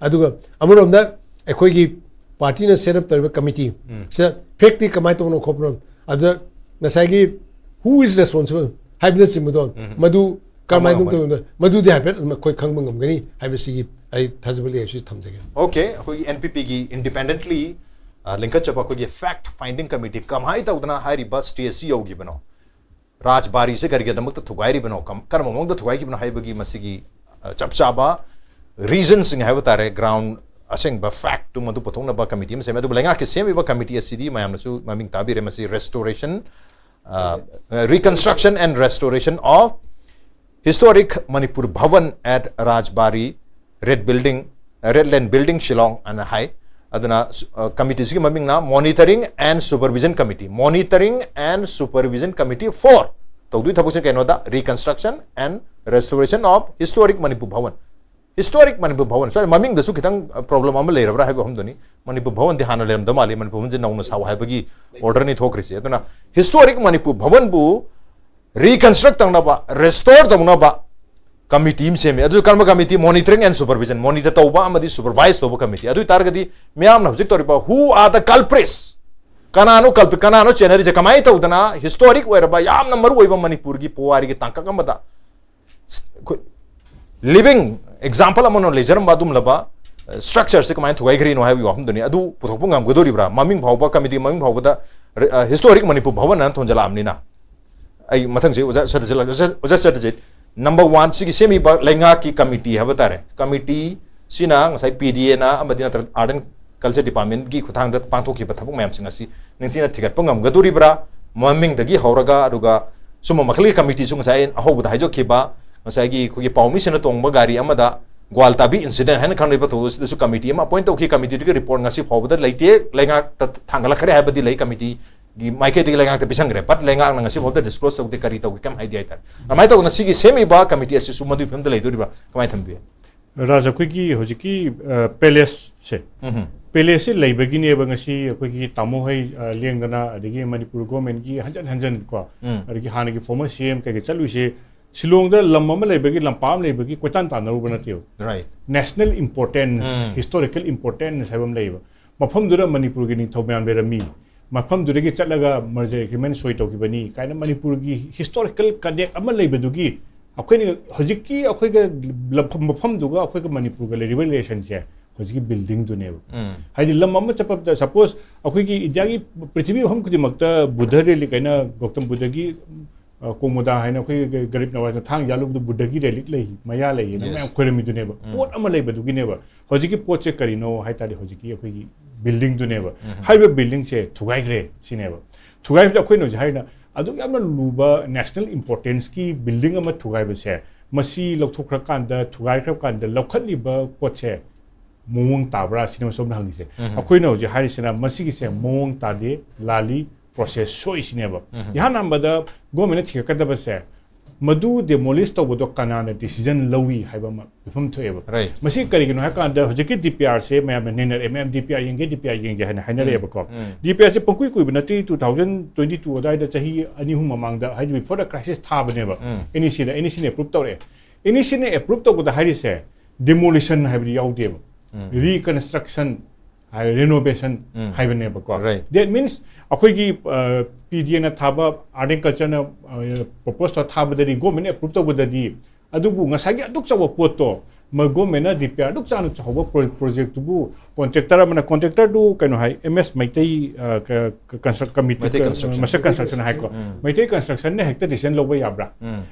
ꯑꯗꯨꯒ ꯑꯃꯔꯣꯝꯗ ꯑꯩꯈꯣꯏꯒꯤ party ꯅ set up ꯇꯧꯔꯤꯕ committee ꯁꯤꯗ fact ꯇꯤ ꯀꯃꯥꯏꯅ ꯇꯧꯕꯅꯣ ꯈꯣꯠꯄꯅꯣ, ꯑꯗꯨꯗ ꯉꯁꯥꯏꯒꯤ who is responsible ꯍꯥꯏꯕꯅꯆꯤꯡꯕꯗꯣ ꯃꯗꯨ ꯀꯔꯝꯍꯥꯏꯅ ꯈꯪꯕ ꯇꯧꯕꯅꯣ ꯃꯗꯨꯗꯤ ꯍꯥꯏꯐꯦꯠ ꯑꯗꯨꯝ ꯑꯩꯈꯣꯏ ꯈꯪꯕ ꯉꯝꯒꯅꯤ ꯍꯥꯏꯕꯁꯤꯒꯤ ꯑꯩ ꯊꯥꯖꯕ ꯂꯩ ꯍꯥꯏꯕꯁꯤ ꯊꯝꯖꯒꯦ꯫ Okay, ꯑꯩꯈꯣꯏꯒꯤ N P P ꯒꯤ independently ꯂꯤꯡꯈꯠꯆꯕ ꯑꯩꯈꯣꯏꯒꯤ fact finding committee ꯀꯃꯥꯏꯅ ꯇꯧꯗꯅ ꯍꯥꯏꯔꯤꯕ stage ꯁꯤ ꯌꯧꯈꯤꯕꯅꯣ? ꯔꯥꯖꯕꯥꯔꯤꯁꯦ ꯀꯔꯤꯒꯤꯗꯃꯛꯇ ꯊꯨꯒꯥꯏꯔꯤꯕꯅꯣ? ꯀꯝ- ꯀꯔꯝꯕ ꯃꯑꯣꯡꯗ ꯊꯨꯒꯥꯏꯈꯤꯕꯅꯣ ꯍꯥꯏꯕꯒꯤ ꯃꯁꯤꯒꯤ ꯑ, ꯆꯞ ꯆꯥꯕ reason ꯁꯤꯡ ꯍꯥꯏꯕ ꯇꯥꯔꯦ, ground ꯑꯁꯦꯡꯕ fact ꯇꯨ ꯃꯗꯨ ꯄꯨꯊꯣꯛꯅꯕ committee ꯑꯃ ꯁꯦꯝꯃꯦ꯫ ꯑꯗꯨꯕꯨ ꯂꯩꯉꯥꯛꯀꯤ ꯁꯦꯝꯃꯤꯕ committee ꯑꯁꯤꯗꯤ ꯃꯌꯥꯝꯅꯁꯨ ꯃꯃꯤꯡ ꯇꯥꯕꯤꯔꯦ, ꯃꯁꯤ restoration, ꯑ, reconstruction and restoration of historic Manipur Bhavan at Rajbari, Red Building, Red Land Building, Shillong ꯑꯅ ꯍꯥꯏ꯫ ꯑꯗꯨꯅ committee ꯁꯤꯒꯤ ꯃꯃꯤꯡꯅ Monitoring and Supervision Committee, Monitoring and Supervision Committee for ꯇꯧꯗꯣꯏ ꯊꯕꯛꯁꯦ ꯀꯩꯅꯣꯗ, reconstruction and restoration of historic Manipur Bhavan. Historic Manipur Bhavan, ꯁ꯭ꯋꯥꯏ ꯃꯃꯤꯡꯗꯁꯨ ꯈꯤꯇꯪ problem ꯑꯃ ꯂꯩꯔꯕ꯭ꯔꯥ ꯍꯥꯏꯕ ꯋꯥꯐꯝꯗꯨꯅꯤ. ꯃꯅꯤꯄꯨꯔ ꯚꯋꯟꯗꯤ ꯍꯥꯟꯅ ꯂꯩꯔꯝꯗ ꯃꯥꯜꯂꯤ, ꯃꯅꯤꯄꯨꯔ ꯚꯋꯟꯁꯦ ꯅꯧꯅ ꯁꯥꯎ ꯍꯥꯏꯕꯒꯤ ꯑꯣꯔꯗꯔꯅꯤ ꯊꯣꯛꯈ꯭ꯔꯤꯁꯦ. ꯑꯗꯨꯅ ꯍꯤꯁꯇꯣꯔꯤꯛ ꯃꯅꯤꯄꯨꯔ ꯚꯋꯟꯕꯨ ꯔꯤꯀꯟꯁꯇ꯭ꯔꯛ ꯇꯧꯅꯕ, ꯔꯦꯁꯇꯣꯔ ꯇꯧꯅꯕ ꯀꯃꯤꯇꯤ ꯑꯃ ꯁꯦꯝꯃꯦ. ꯑꯗꯨ ꯀꯔꯝꯕ committee? Monitoring and supervision, monitor ꯇꯧꯕ ꯑꯃꯗꯤ ꯁꯨꯄꯔꯚꯥꯏꯁ ꯇꯧꯕ ꯀꯃꯤꯇꯤ. ꯑꯗꯨ ꯑꯣꯏ ꯇꯥꯔꯒꯗꯤ ꯃꯤꯌꯥꯝꯅ ꯍꯧꯖꯤꯛ ꯇꯧꯔꯤꯕ who are the culprits, ꯀꯅꯥꯅꯣ culprit, ꯀꯅꯥꯅꯣ ꯆꯦꯟꯅꯔꯤꯁꯦ, ꯀꯃꯥꯏꯅ ꯇꯧꯗꯅ ꯍꯤꯁꯇꯣꯔꯤꯛ ꯑꯣꯏꯔꯕ ꯌꯥꯝꯅ ꯃꯔꯨ ꯑꯣꯏꯕ ꯃꯅꯤꯄꯨꯔꯒꯤ ꯄꯨꯋꯥꯔꯤꯒꯤ ꯇꯥꯡꯀꯛ ꯑꯃꯗ ꯑꯩꯈꯣꯏ ꯂꯤꯚꯤꯡ ꯑꯦꯛꯖꯥꯝꯄꯜ ꯑꯃ ꯑꯣꯏꯅ ꯂꯩꯖꯔꯝꯕ ꯑꯗꯨꯒꯨꯝꯂꯕ ꯁ꯭ꯇ꯭ꯔꯛꯆꯔꯁꯦ ꯀꯃꯥꯏꯅ ꯊꯨꯒꯥꯏꯈ꯭ꯔꯤꯅꯣ ꯍꯥꯏꯕꯒꯤ ꯋꯥꯐꯝꯗꯨꯅꯤ. ꯑꯗꯨ ꯄꯨꯊꯣꯛꯄ ꯉꯝꯒꯗꯣꯔꯤꯕ꯭ꯔꯥ? ꯃꯃꯤꯡ ꯐꯥꯎꯕ, ꯀꯃꯤꯇꯤ ꯃꯃꯤꯡ ꯐꯥꯎꯕꯗ ꯍꯤꯁꯇꯣꯔꯤꯛ ꯃꯅꯤꯄꯨꯔ ꯚꯋꯟ ꯑꯅ ꯊꯣꯟꯖꯜꯂꯛꯑꯕꯅꯤꯅ. ꯑꯩ ꯃꯊꯪꯁꯦ ꯑꯣꯖꯥ ꯁꯇ꯭ꯌꯖꯤꯠ, ꯑꯣꯖꯥ, ꯑꯣꯖꯥ ꯁꯇ꯭ꯌꯖꯤꯠ, ꯅꯝꯕꯔ ꯋꯥꯟ, ꯁꯤꯒꯤ ꯁꯦꯝꯃꯤꯕ ꯂꯩꯉꯥꯛꯀꯤ ꯀꯃꯤꯇꯤ ꯍꯥꯏꯕ ꯇꯥꯔꯦ, ꯀꯃꯤꯇꯤ ꯁꯤꯅ ꯉꯁꯥꯏ ꯄꯤ ꯗꯤ ꯑꯦꯅ ꯑꯃꯗꯤ ꯅꯠꯇ꯭ꯔꯒ ꯑꯥꯔꯠ ꯑꯦꯟ ꯀꯜꯆꯔ ꯗꯤꯄꯥꯔꯠꯃꯦꯟꯒꯤ ꯈꯨꯠꯊꯥꯡꯗ ꯄꯥꯡꯊꯣꯛꯈꯤꯕ ꯊꯕꯛ ꯃꯌꯥꯝꯁꯤꯡ ꯑꯁꯤ ꯅꯤꯡꯊꯤꯅ ꯊꯤꯒꯠꯄ ꯉꯝꯒꯗꯣꯔꯤꯕ꯭ꯔꯥ? ꯃꯃꯤꯡꯗꯒꯤ ꯍꯧꯔꯒ, ꯑꯗꯨꯒ ꯁꯨꯝꯕ ꯃꯈꯜꯒꯤ ꯀꯃꯤꯇꯤꯁꯨ ꯉꯁꯥꯏ ꯑꯩꯅ ꯑꯍꯧꯕꯗ ꯍꯥꯏꯖꯈꯤꯕ, ꯉꯁꯥꯏꯒꯤ ꯑꯩꯈꯣꯏꯒꯤ ꯄꯥꯎꯃꯤꯁꯤꯡꯅ ꯇꯣꯡꯕ ꯒꯥꯔꯤ ꯑꯃꯗ ꯒ꯭ꯋꯥꯜꯇꯥꯕꯤ ꯏꯟꯁꯤꯗꯦꯟ ꯍꯥꯏꯅ ꯈꯪꯅꯔꯤꯕ ꯊꯧꯗꯣꯛ ꯑꯁꯤꯗꯁꯨ ꯀꯃꯤꯇꯤ ꯑꯃ ꯑꯦꯄꯣꯏꯟ ꯇꯧꯈꯤ. ꯀꯃꯤꯇꯤꯗꯨꯒꯤ ꯔꯤꯄꯣꯔꯠ ꯉꯁꯤ ꯐꯥꯎꯕꯗ ꯂꯩꯇꯦ, ꯂꯩꯉꯥꯛꯇ ꯊꯥꯡꯒꯠꯂꯛꯈ꯭ꯔꯦ ꯍꯥꯏꯕꯗꯤ ꯂꯩ, ꯀꯃꯤꯇꯤꯒꯤ ꯃꯥꯏꯀꯩꯗꯒꯤ ꯂꯩꯉꯥꯛꯇ ꯄꯤꯁꯟꯈ꯭ꯔꯦ, ꯕꯠ ꯂꯩꯉꯥꯛꯅ ꯉꯁꯤ ꯐꯥꯎꯗ ꯗꯤꯁꯀ꯭ꯂꯣꯁ ꯇꯧꯗꯦ, ꯀꯔꯤ ꯇꯧꯒꯦ ꯀꯩꯝ ꯍꯥꯏꯗꯦ ꯍꯥꯏꯇꯥꯔꯦ. ꯑꯗꯨꯃꯥꯏꯅ ꯇꯧꯗꯅ ꯁꯤꯒꯤ ꯁꯦꯝꯃꯤꯕ ꯀꯃꯤꯇꯤ ꯑꯁꯤꯁꯨ ꯃꯗꯨꯒꯤ ꯐꯤꯕꯝꯗ ꯂꯩꯗꯣꯔꯤꯕ꯭ꯔꯥ, ꯀꯃꯥꯏꯅ ꯊꯝꯕꯤ? ꯔꯥꯖ, ꯑꯩꯈꯣꯏꯒꯤ ꯍꯧꯖꯤꯛꯀꯤ, ꯑ, ꯄꯦꯂꯦꯁꯁꯦ, ꯎꯝꯍꯨꯝ. ꯄꯦꯂꯦꯁꯁꯦ ꯂꯩꯕꯒꯤꯅꯦꯕ ꯉꯁꯤ ꯑꯩꯈꯣꯏꯒꯤ ꯇꯥꯃꯣ ꯍꯣꯏ, ꯑ, ꯂꯦꯡꯗꯅ, ꯑꯗꯒꯤ ꯃꯅꯤꯄꯨꯔ ꯒꯣꯔꯃꯦꯟꯒꯤ ꯍꯟꯖꯟ ꯍꯟꯖꯟ ꯀꯣ, ꯎꯝ. ꯑꯗꯒꯤ ꯍꯥꯟꯅꯒꯤ ꯐꯣꯔꯃꯔ ꯁꯤ ꯑꯦꯝ ꯀꯩꯀꯩ ꯆꯠꯂꯨꯏꯁꯦ, ꯁꯤꯂꯣꯡꯗ ꯂꯝ ꯑꯃ ꯂꯩꯕꯒꯤ, ꯂꯝꯄꯥꯛ ꯑꯃ ꯂꯩꯕꯒꯤ ꯀꯣꯏꯇꯥꯟ ꯇꯥꯟꯅꯔꯨꯕ ꯅꯠꯇꯦꯕ. ꯔꯥꯏꯠ. ꯅꯦꯁꯅꯦꯜ ꯏꯝꯄꯣꯔꯇꯦꯟꯁ, ꯎꯝ. ꯍꯤꯁꯇꯣꯔꯤꯀꯦꯜ ꯏꯝꯄꯣꯔꯇꯦꯟꯁ ꯍꯥꯏꯕ ꯑꯃ ꯂꯩꯌꯦꯕ. ꯃꯐꯝꯗꯨꯗ ꯃꯅꯤꯄꯨꯔꯒꯤ ꯅꯤꯡꯊꯧ ꯃꯌꯥꯝ ꯂꯩꯔꯝꯃꯤ, ꯃꯐꯝꯗꯨꯗꯒꯤ ꯆꯠꯂꯒ ꯃꯔꯖꯔ ꯑꯦꯒ꯭ꯔꯤꯃꯦꯟ ꯁꯣꯏ ꯇꯧꯈꯤꯕꯅꯤ ꯀꯥꯏꯅ ꯃꯅꯤꯄꯨꯔꯒꯤ ꯍꯤꯁꯇꯣꯔꯤꯀꯦꯜ ꯀꯅꯦꯛ ꯑꯃ ꯂꯩꯕꯗꯨꯒꯤ, ꯑꯩꯈꯣꯏꯅ ꯍꯧꯖꯤꯛꯀꯤ ꯑꯩꯈꯣꯏꯒ ꯂꯝꯐꯝ, ꯃꯐꯝꯗꯨꯒ ꯑꯩꯈꯣꯏꯒ ꯃꯅꯤꯄꯨꯔꯒ ꯂꯩꯔꯤꯕ ꯔꯤꯂꯦꯁꯟꯁꯦ ꯍꯧꯖꯤꯛꯀꯤ ꯕꯤꯜꯗꯤꯡꯗꯨꯅꯦꯕ. ꯎꯝ. ꯍꯥꯏꯗꯤ ꯂꯝ ꯑꯃ ꯆꯠꯄꯗ, ꯁꯄꯣꯁ ꯑꯩꯈꯣꯏꯒꯤ ꯏꯟꯗꯤꯌꯥꯒꯤ ꯄ꯭ꯔꯤꯊꯤꯕꯤ ꯃꯐꯝ ꯈꯨꯗꯤꯡꯃꯛꯇ ꯕꯨꯙ ꯔꯦꯂꯤꯛ ꯍꯥꯏꯅ ꯒꯧꯇꯝ ꯕꯨꯙꯒꯤ, ꯑ, ꯀꯣꯃꯣꯗꯥ ꯍꯥꯏꯅ ꯑꯩꯈꯣꯏ ꯒ-, ꯒꯔꯤꯕ ꯅꯋꯥꯖꯅ ꯊꯥꯡ ꯌꯥꯜꯂꯨꯕꯗ ꯕꯨꯙꯒꯤ ꯔꯦꯂꯤꯛ ꯂꯩ, ꯃꯌꯥ ꯂꯩ, ꯑꯗꯨ ꯌꯦꯁ. ꯃꯌꯥꯝ ꯈꯣꯏꯔꯝꯃꯤꯗꯨꯅꯦꯕ. ꯎꯝ. ꯄꯣꯠ ꯑꯃ ꯂꯩꯕꯗꯨꯒꯤꯅꯦꯕ. ꯍꯧꯖꯤꯛꯀꯤ ꯄꯣꯠꯁꯦ ꯀꯔꯤꯅꯣ ꯍꯥꯏ ꯇꯥꯔꯗꯤ ꯍꯧꯖꯤꯛꯀꯤ ꯑꯩꯈꯣꯏꯒꯤ ꯕꯤꯜꯗꯤꯡꯗꯨꯅꯦꯕ. ꯎꯝ. ꯍꯥꯏꯔꯤꯕ ꯕꯤꯜꯗꯤꯡꯁꯦ ꯊꯨꯒꯥꯏꯈ꯭ꯔꯦ ꯁꯤꯅꯦꯕ. ꯊꯨꯒꯥꯏꯕꯗ ꯑꯩꯈꯣꯏꯅ ꯍꯧꯖꯤꯛ ꯍꯥꯏꯔꯤꯅ ꯑꯗꯨꯛ ꯌꯥꯝꯅ ꯂꯨꯕ ꯅꯦꯁꯅꯦꯜ ꯏꯝꯄꯣꯔꯇꯦꯟꯁꯀꯤ ꯕꯤꯜꯗꯤꯡ ꯑꯃ ꯊꯨꯒꯥꯏꯕꯁꯦ, ꯃꯁꯤ ꯂꯧꯊꯣꯛꯈ꯭ꯔꯀꯥꯟꯗ, ꯊꯨꯒꯥꯏꯈ꯭ꯔꯕ ꯀꯥꯟꯗ ꯂꯧꯈꯠꯂꯤꯕ ꯄꯣꯠꯁꯦ ꯃꯑꯣꯡ ꯇꯥꯕ꯭ꯔꯥ ꯁꯤꯅꯦꯕ ꯁꯣꯝꯅ ꯍꯪꯉꯤꯁꯦ. ꯎꯝ. ꯑꯩꯈꯣꯏꯅ ꯍꯧꯖꯤꯛ ꯍꯥꯏꯔꯤꯁꯤꯅ ꯃꯁꯤꯒꯤꯁꯦ ꯃꯑꯣꯡ ꯇꯥꯗꯦ, ꯂꯥꯜꯂꯤ, ꯄ꯭ꯔꯣꯁꯦꯁ ꯁꯣꯏꯁꯤꯅꯦꯕ꯫ ꯏꯍꯥꯟ ꯍꯥꯟꯕꯗ ꯒꯣꯔꯃꯦꯟꯅ ꯊꯤꯒꯠꯀꯗꯕꯁꯦ ꯃꯗꯨ ꯗꯦꯃꯣꯂꯤꯁ ꯇꯧꯕꯗꯣ ꯀꯅꯥꯅ ꯗꯤꯁꯤꯖꯟ ꯂꯧꯏ ꯍꯥꯏꯕ ꯑꯃ ꯃꯤꯐꯝ ꯊꯣꯛꯑꯦꯕ꯫ Right. ꯃꯁꯤ ꯀꯔꯤꯒꯤꯅꯣ ꯍꯥꯏ ꯀꯥꯟꯗ ꯍꯧꯖꯤꯛꯀꯤ ꯗꯤ ꯄꯤ ꯑꯥꯔꯁꯦ ꯃꯌꯥꯝꯅ ꯅꯩꯅꯔꯛꯑꯦ, ꯃꯌꯥꯝ ꯗꯤ ꯄꯤ ꯑꯥꯔ ꯌꯦꯡꯒꯦ, ꯗꯤ ꯄꯤ ꯑꯥꯔ ꯌꯦꯡꯒꯦ ꯍꯥꯏꯅ ꯍꯥꯏꯅꯔꯛꯑꯦꯕꯀꯣ꯫ ꯗꯤ ꯄꯤ ꯑꯥꯔꯁꯦ ꯄꯪꯀꯨꯏ ꯀꯨꯏꯕ ꯅꯠꯇꯦ, ꯇꯨ ꯊꯥꯎꯖꯟ ꯇ꯭ꯋꯦꯟꯇꯤ ꯇꯨ ꯑꯗꯨꯋꯥꯏꯗ, ꯆꯍꯤ ꯑꯅꯤ ꯑꯍꯨꯝ ꯃꯃꯥꯡꯗ, ꯍꯥꯏꯗꯤ before the crisis ꯊꯥꯕꯅꯦꯕ꯫ ꯑꯦꯟ ꯏ ꯁꯤꯗ, ꯑꯦꯟ ꯏ ꯁꯤꯅ ꯑꯦꯄ꯭ꯔꯨꯞ ꯇꯧꯔꯛꯑꯦ꯫ ꯑꯦꯟ ꯏ ꯁꯤꯅ ꯑꯦꯄ꯭ꯔꯨꯞ ꯇꯧꯕꯗ ꯍꯥꯏꯔꯤꯁꯦ ꯗꯤꯃꯣꯂꯤꯁꯟ ꯍꯥꯏꯕꯗꯤ ꯌꯥꯎꯗꯦꯕ, ꯔꯤꯀꯟꯁꯇ꯭ꯔꯛꯁꯟ ꯍꯥꯏ, ꯔꯤꯅꯣꯚꯦꯁꯟ ꯍꯥꯏꯕꯅꯦꯕꯀꯣ꯫ Right. That means ꯑꯩꯈꯣꯏꯒꯤ ꯄꯤ ꯗꯤ ꯑꯦꯅ ꯊꯥꯕ, ꯑꯥꯔꯠ ꯑꯦꯟ ꯀꯜꯆꯔꯅ ꯄ꯭ꯔꯣꯄꯣꯁ ꯇꯧꯔ ꯊꯥꯕꯗꯗꯤ, ꯒꯣꯔꯃꯦꯟꯅ ꯑꯦꯄ꯭ꯔꯨꯞ ꯇꯧꯕꯗꯗꯤ, ꯑꯗꯨꯕꯨ ꯉꯁꯥꯏꯒꯤ ꯑꯗꯨꯛ ꯆꯥꯎꯕ ꯄꯣꯠꯇꯣ ꯃ-, ꯒꯣꯔꯃꯦꯟꯅ ꯗꯤ ꯄꯤ ꯑꯥꯔ ꯑꯗꯨꯛ ꯆꯥꯎꯅ ꯆꯥꯎꯕ ꯄ꯭ꯔꯣ-, ꯄ꯭ꯔꯣꯖꯦꯛꯇꯨꯕꯨ ꯀꯣꯟꯇ꯭ꯔꯦꯛꯇꯔ ꯑꯃꯅ, ꯀꯣꯟꯇ꯭ꯔꯦꯛꯇꯔꯗꯨ ꯀꯩꯅꯣ ꯍꯥꯏ, ꯑꯦꯝ ꯑꯦꯁ ꯃꯩꯇꯩ, ꯑ, ꯀ-, ꯀ-, ꯀꯟꯁꯇ꯭ꯔꯛ ꯀꯃꯤꯇꯤ, ꯃꯩꯇꯩ ꯀ-, ꯀꯟꯁꯇ꯭ꯔꯛꯁꯟ꯫ ꯃꯩꯇꯩ ꯀꯟꯁꯇ꯭ꯔꯛꯁꯟ ꯍꯥꯏꯀꯣ, ꯃꯩꯇꯩ ꯀꯟꯁꯇ꯭ꯔꯛꯁꯟꯅ ꯍꯦꯛꯇ ꯗꯤꯁꯤꯖꯟ ꯂꯧꯕ ꯌꯥꯕ꯭ꯔꯥ?